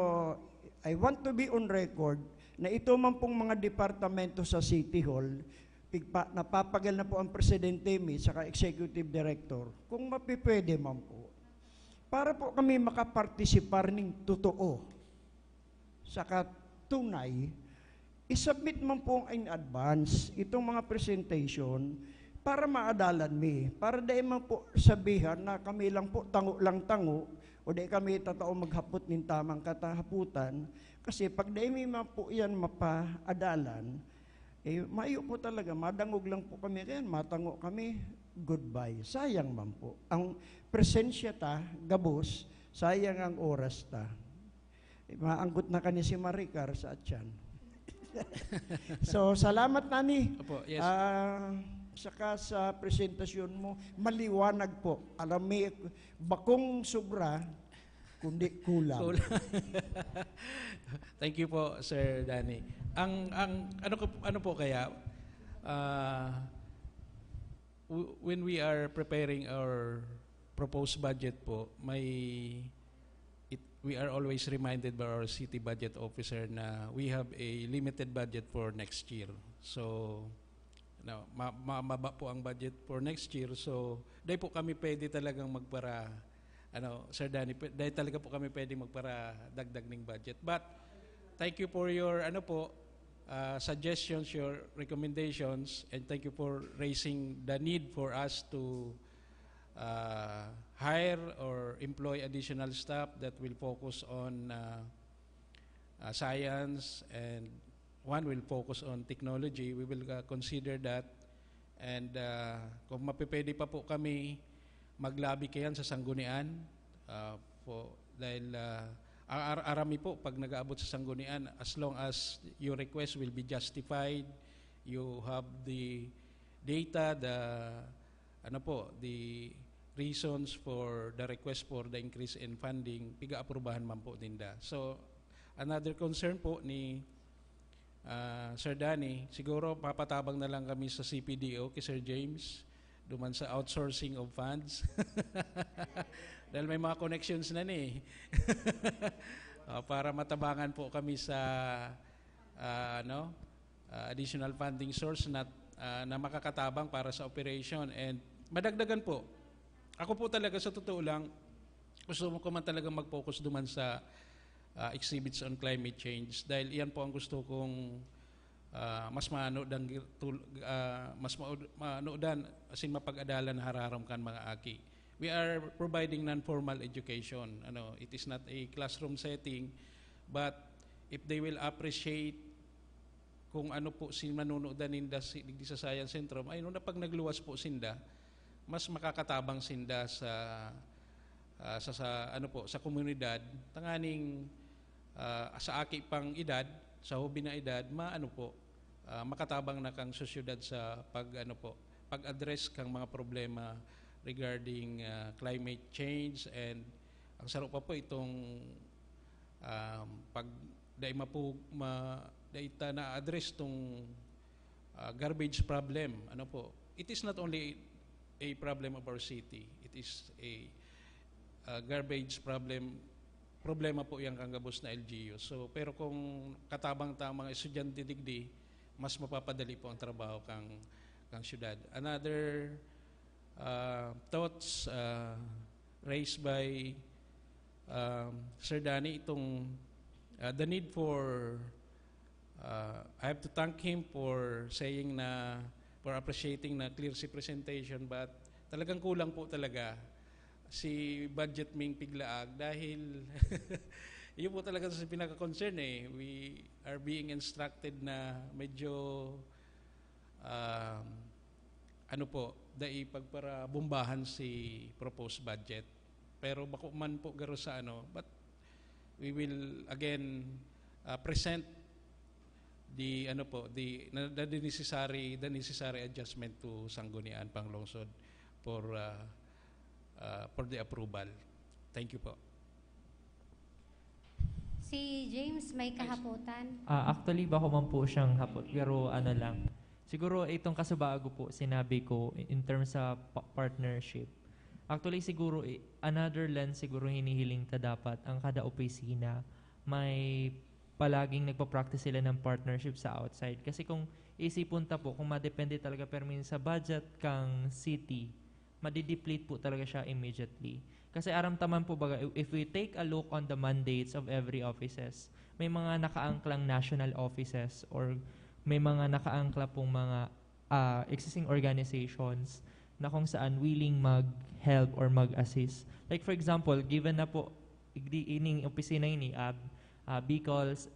I want to be on record na ito man pong mga departamento sa City Hall, pigpa, napapagal na po ang presidente mi saka executive director, kung mapipwede man po. Para po kami makapartisipar ning totoo saka tunay, i-submit man po in advance itong mga presentation para maadalan mi. Para dai man po sabihan na kami lang po, tango lang tango, o dai kami tatao maghapot nin tamang katahaputan. Kasi pag dai mi man po yan mapaadalan, eh, mayo po talaga, madangog lang po kami. Kaya matango kami, goodbye. Sayang man po. Ang presensya ta, gabos, sayang ang oras ta. Eh, maanggot na kani si Maricar sa atyan. So, salamat, Nani. Opo, yes. Ah, saka sa presentasyon mo, maliwanag po. Alam mi, bakong sobra, kundi kulang. Kulang. Thank you po, Sir Danny. Ang, ang, ano ko, ano po kaya, ah, w-, when we are preparing our proposed budget po, may, it, we are always reminded by our city budget officer na we have a limited budget for next year. So, no, ma-, ma-, maba po ang budget for next year. So, dai po kami pwede talagang magpara, ano, Sir Danny, pwe-, dai talaga po kami pwede magpara dagdag ning budget. But, thank you for your, ano po, uh, suggestions, your recommendations, and thank you for raising the need for us to, uh, hire or employ additional staff that will focus on, uh, uh, science, and one will focus on technology. We will, uh, consider that. And, uh, kung mapipwede pa po kami, mag-lobby kayan sa sanggunian, uh, po, dahil, uh, ar-, ar-, arami po pag nag-aabot sa sanggunian, as long as your request will be justified, you have the data, the, ano po, the reasons for the request for the increase in funding, piga-aprubahan man po ninda. So, another concern po ni, ah, Sir Danny, siguro papatabang na lang kami sa C P D O kay Sir James, duman sa outsourcing of funds. Dahil may mga connections na ni. Ah, para matabangan po kami sa, ah, ano, ah, additional funding source na, ah, na makakatabang para sa operation. And madagdagan po, ako po talaga, sa totoo lang, gusto ko man talaga mag-focus duman sa, ah, exhibits on climate change, dahil iyan po ang gusto kong, ah, mas maano dan, tul-, ah, mas maud-, maano dan, as in, mapag-adalan na hararom kan mga aki. We are providing non-formal education. Ano, it is not a classroom setting, but if they will appreciate kung ano po si manunudan ninda si, digdi sa Science Centrum, ay, no, na pag nagluwas po sinda, mas makakatabang sinda sa, ah, sa, sa, ano po, sa komunidad, tanganing, ah, sa aki pang edad, sa hobi na edad, maano po, ah, makatabang na kang sosyedad sa pag, ano po, pag-address kang mga problema regarding, ah, climate change, and ang saro pa po itong, um, pag dai mapu-, ma-, dai ta na-address tong, ah, garbage problem. Ano po? It is not only a problem of our city. It is a, ah, garbage problem, problema po yan kan gabos na L G U. So, pero kung katabang ta ang mga estudyante digdi, mas mapapadali po ang trabaho kang, kang syudad. Another, ah, thoughts, ah, raised by, um, Sir Danny, itong, ah, the need for, ah, I have to thank him for saying na, for appreciating na clear si presentation, but talagang kulang po talaga si budget ming piglaag dahil yun po talaga sa pinaka-concern eh. We are being instructed na medyo, um, ano po, dai pagparabombahan si proposed budget. Pero bako man po garo sa ano, but we will again, uh, present the, ano po, the, the, the necessary, the necessary adjustment to Sangguniang Panglungsod for, uh, uh, for the approval. Thank you po. Si James may kahapotan. Ah, actually, bako man po siyang hapot. Pero ano lang. Siguro itong kasubago po, sinabi ko in terms sa pa- partnership. Actually, siguro i- another lens siguro hinihiling ta dapat ang kada opisina may palaging nagpa-practice sila ng partnership sa outside. Kasi kung isipon ta po, kung madepende talaga permin sa budget kang city, madideplete po talaga siya immediately. Kasi aram ta man po baga, if we take a look on the mandates of every offices, may mga nakaangklang national offices or may mga nakaangkla pong mga ah, existing organizations na kung saan willing mag-help or mag-assist. Like for example, given na po igdi ining opisina ini, ah, ah, Bicol's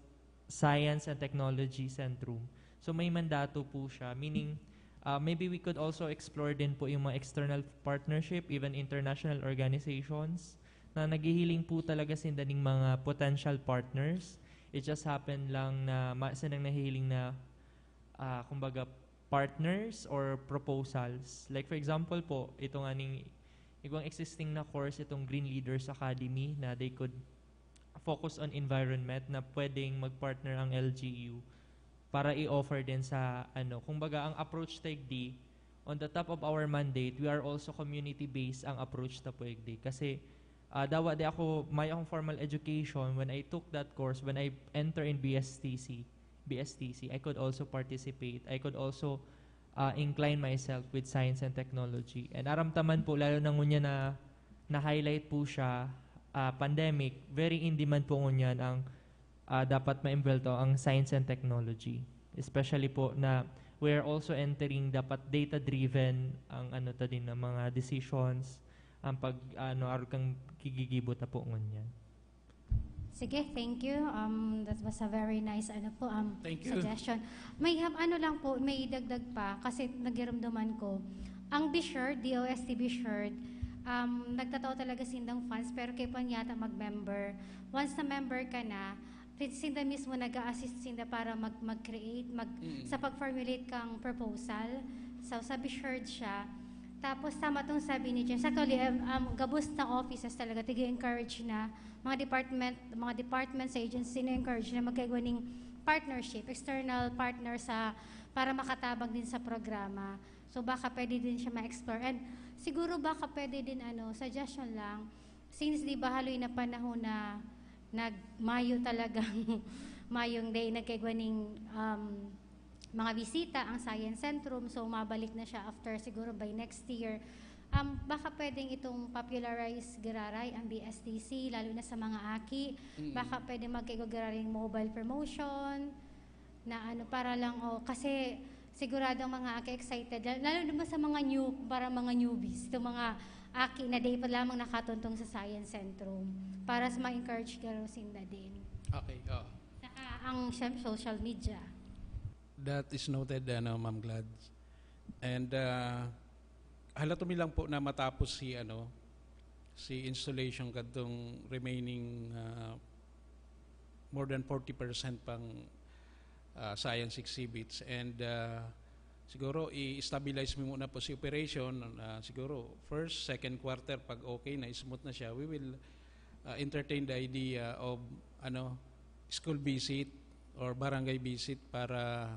Science and Technology Centrum. So may mandato po siya, meaning ah, maybe we could also explore din po yung mga external partnership, even international organizations na naghihiling po talaga sinda ning mga potential partners. It just happened lang na ma- sinang nahihiling na ah, kumbaga partners or proposals. Like for example po, ito nga ning igwang existing na course itong Green Leaders Academy na they could focus on environment na pwedeng mag-partner ang L G U para i-offer din sa ano, kumbaga ang approach ta igdi, on the top of our mandate, we are also community-based ang approach ta po igdi. Kasi ah, dawa di ako may akong formal education when I took that course, when I enter in B S T C, B S T C, I could also participate. I could also ah, incline myself with science and technology. And aram ta man po, lalo na ngunyan na na-highlight po siya, ah, pandemic, very in demand po ngunyan ang ah, dapat maimbwelto ang science and technology. Especially po na we are also entering dapat data-driven ang ano ta din ng mga decisions, ang pag ano arog kang gigigibo ta po ngunyan. Sige, thank you. Um, that was a very nice ano po, um, Thank you. Suggestion. May hab- ano lang po, may dagdag pa kasi nagirumduman ko. Ang Be Sure, D O S T Be Sure, um, nagtatao talaga sindang funds pero kay pa yata mag-member. Once na member ka na, sinda mismo nag-a-assist sinda para mag mag-create, mag Mm. sa pag-formulate kang proposal. So, sa Be Sure siya. Tapos tama tong sabi ni James. Actually, um, um, gabos na offices talaga tig-encourage na mga department, mga departments, agencies na-encourage na magkaigwa ning partnership, external partner sa para makatabang din sa programa. So baka pwede din siya ma-explore. And siguro baka pwede din ano, suggestion lang, since di ba haloy na panahon na nagmayo talagang mayong day nagkaigwa ning um, mga bisita ang Science Centrum. So mabalik na siya after siguro by next year. Um, baka pwedeng itong popularize giraray ang B S T C, lalo na sa mga aki. Mm. Baka pwede magkaigwa giraray mobile promotion na ano para lang oh, kasi sigurado ang mga aki excited lalo, lalo naman sa mga new para mga newbies, itong mga aki na day pa lamang nakatuntong sa Science Centrum para sa ma-encourage garo sinda din. Okay, oh. Saka ang siyempre, social media. That is noted, ano, Ma'am Glad. And uh, halato mi lang po na matapos si ano si installation kadtong remaining uh, more than forty percent pang uh, science exhibits and uh, siguro i-stabilize mi muna po si operation uh, siguro first, second quarter pag okay na, smooth na siya, we will uh, entertain the idea of ano school visit or barangay visit para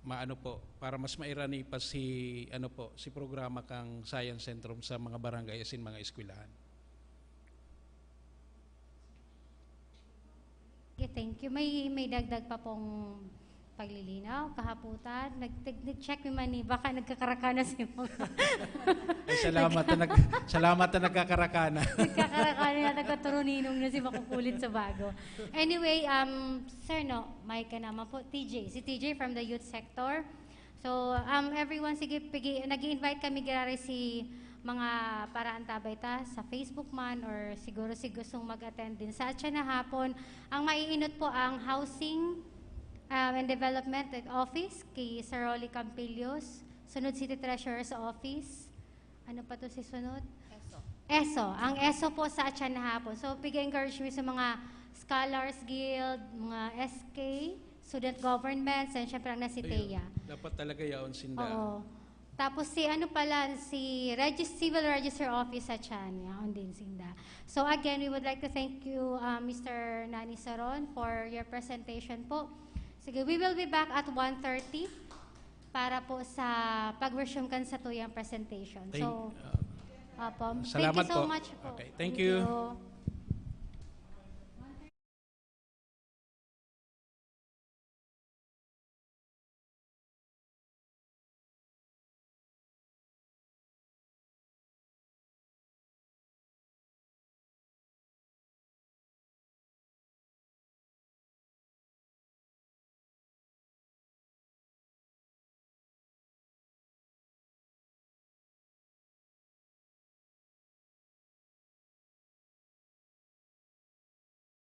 maano po, para mas mairani pa si, ano po, si programa kang Science Centrum sa mga barangay asin mga eskwelahan. Okay, thank you. May, may dagdag pa pong paglilinaw, kahaputan. Nag, nag, nag-check mi man ni, baka nagkakarakana si mga... Ay, salamat na, nag, salamat na nagkakarakana. Nagkakarakana na, nagkaturuninong na si makukulit sa bago. Anyway, um, sir, no, may ka naman po, T J. Si T J from the youth sector. So, um, everyone, sige, pigi, nag-i-invite kami, grabe si mga paraantabay ta sa Facebook man or siguro si gustong mag-attend din sa atya na hapon. Ang maiinot po ang Housing um, and Development Office kay Sir Rolly Campillos. Sunod City Treasurer's Office. Ano pa to si sunod? Eso. ESO. Ang ESO po sa atya na hapon. So, pig-encourage mi sa mga Scholars Guild, mga S K, Student Governments, and syempre ang Nasiteya. Ayun, dapat talaga yaon sinda. Oo. Tapos si ano pala, si Regis, Civil Register Office sa Chan, yaon din sinda. So again, we would like to thank you, uh, Mister Nani Saron, for your presentation po. Sige, we will be back at one thirty para po sa pag-resume kan satuyang presentation. Thank- So, uh, opo. salamat Thank you so po. Much po. Okay, thank you.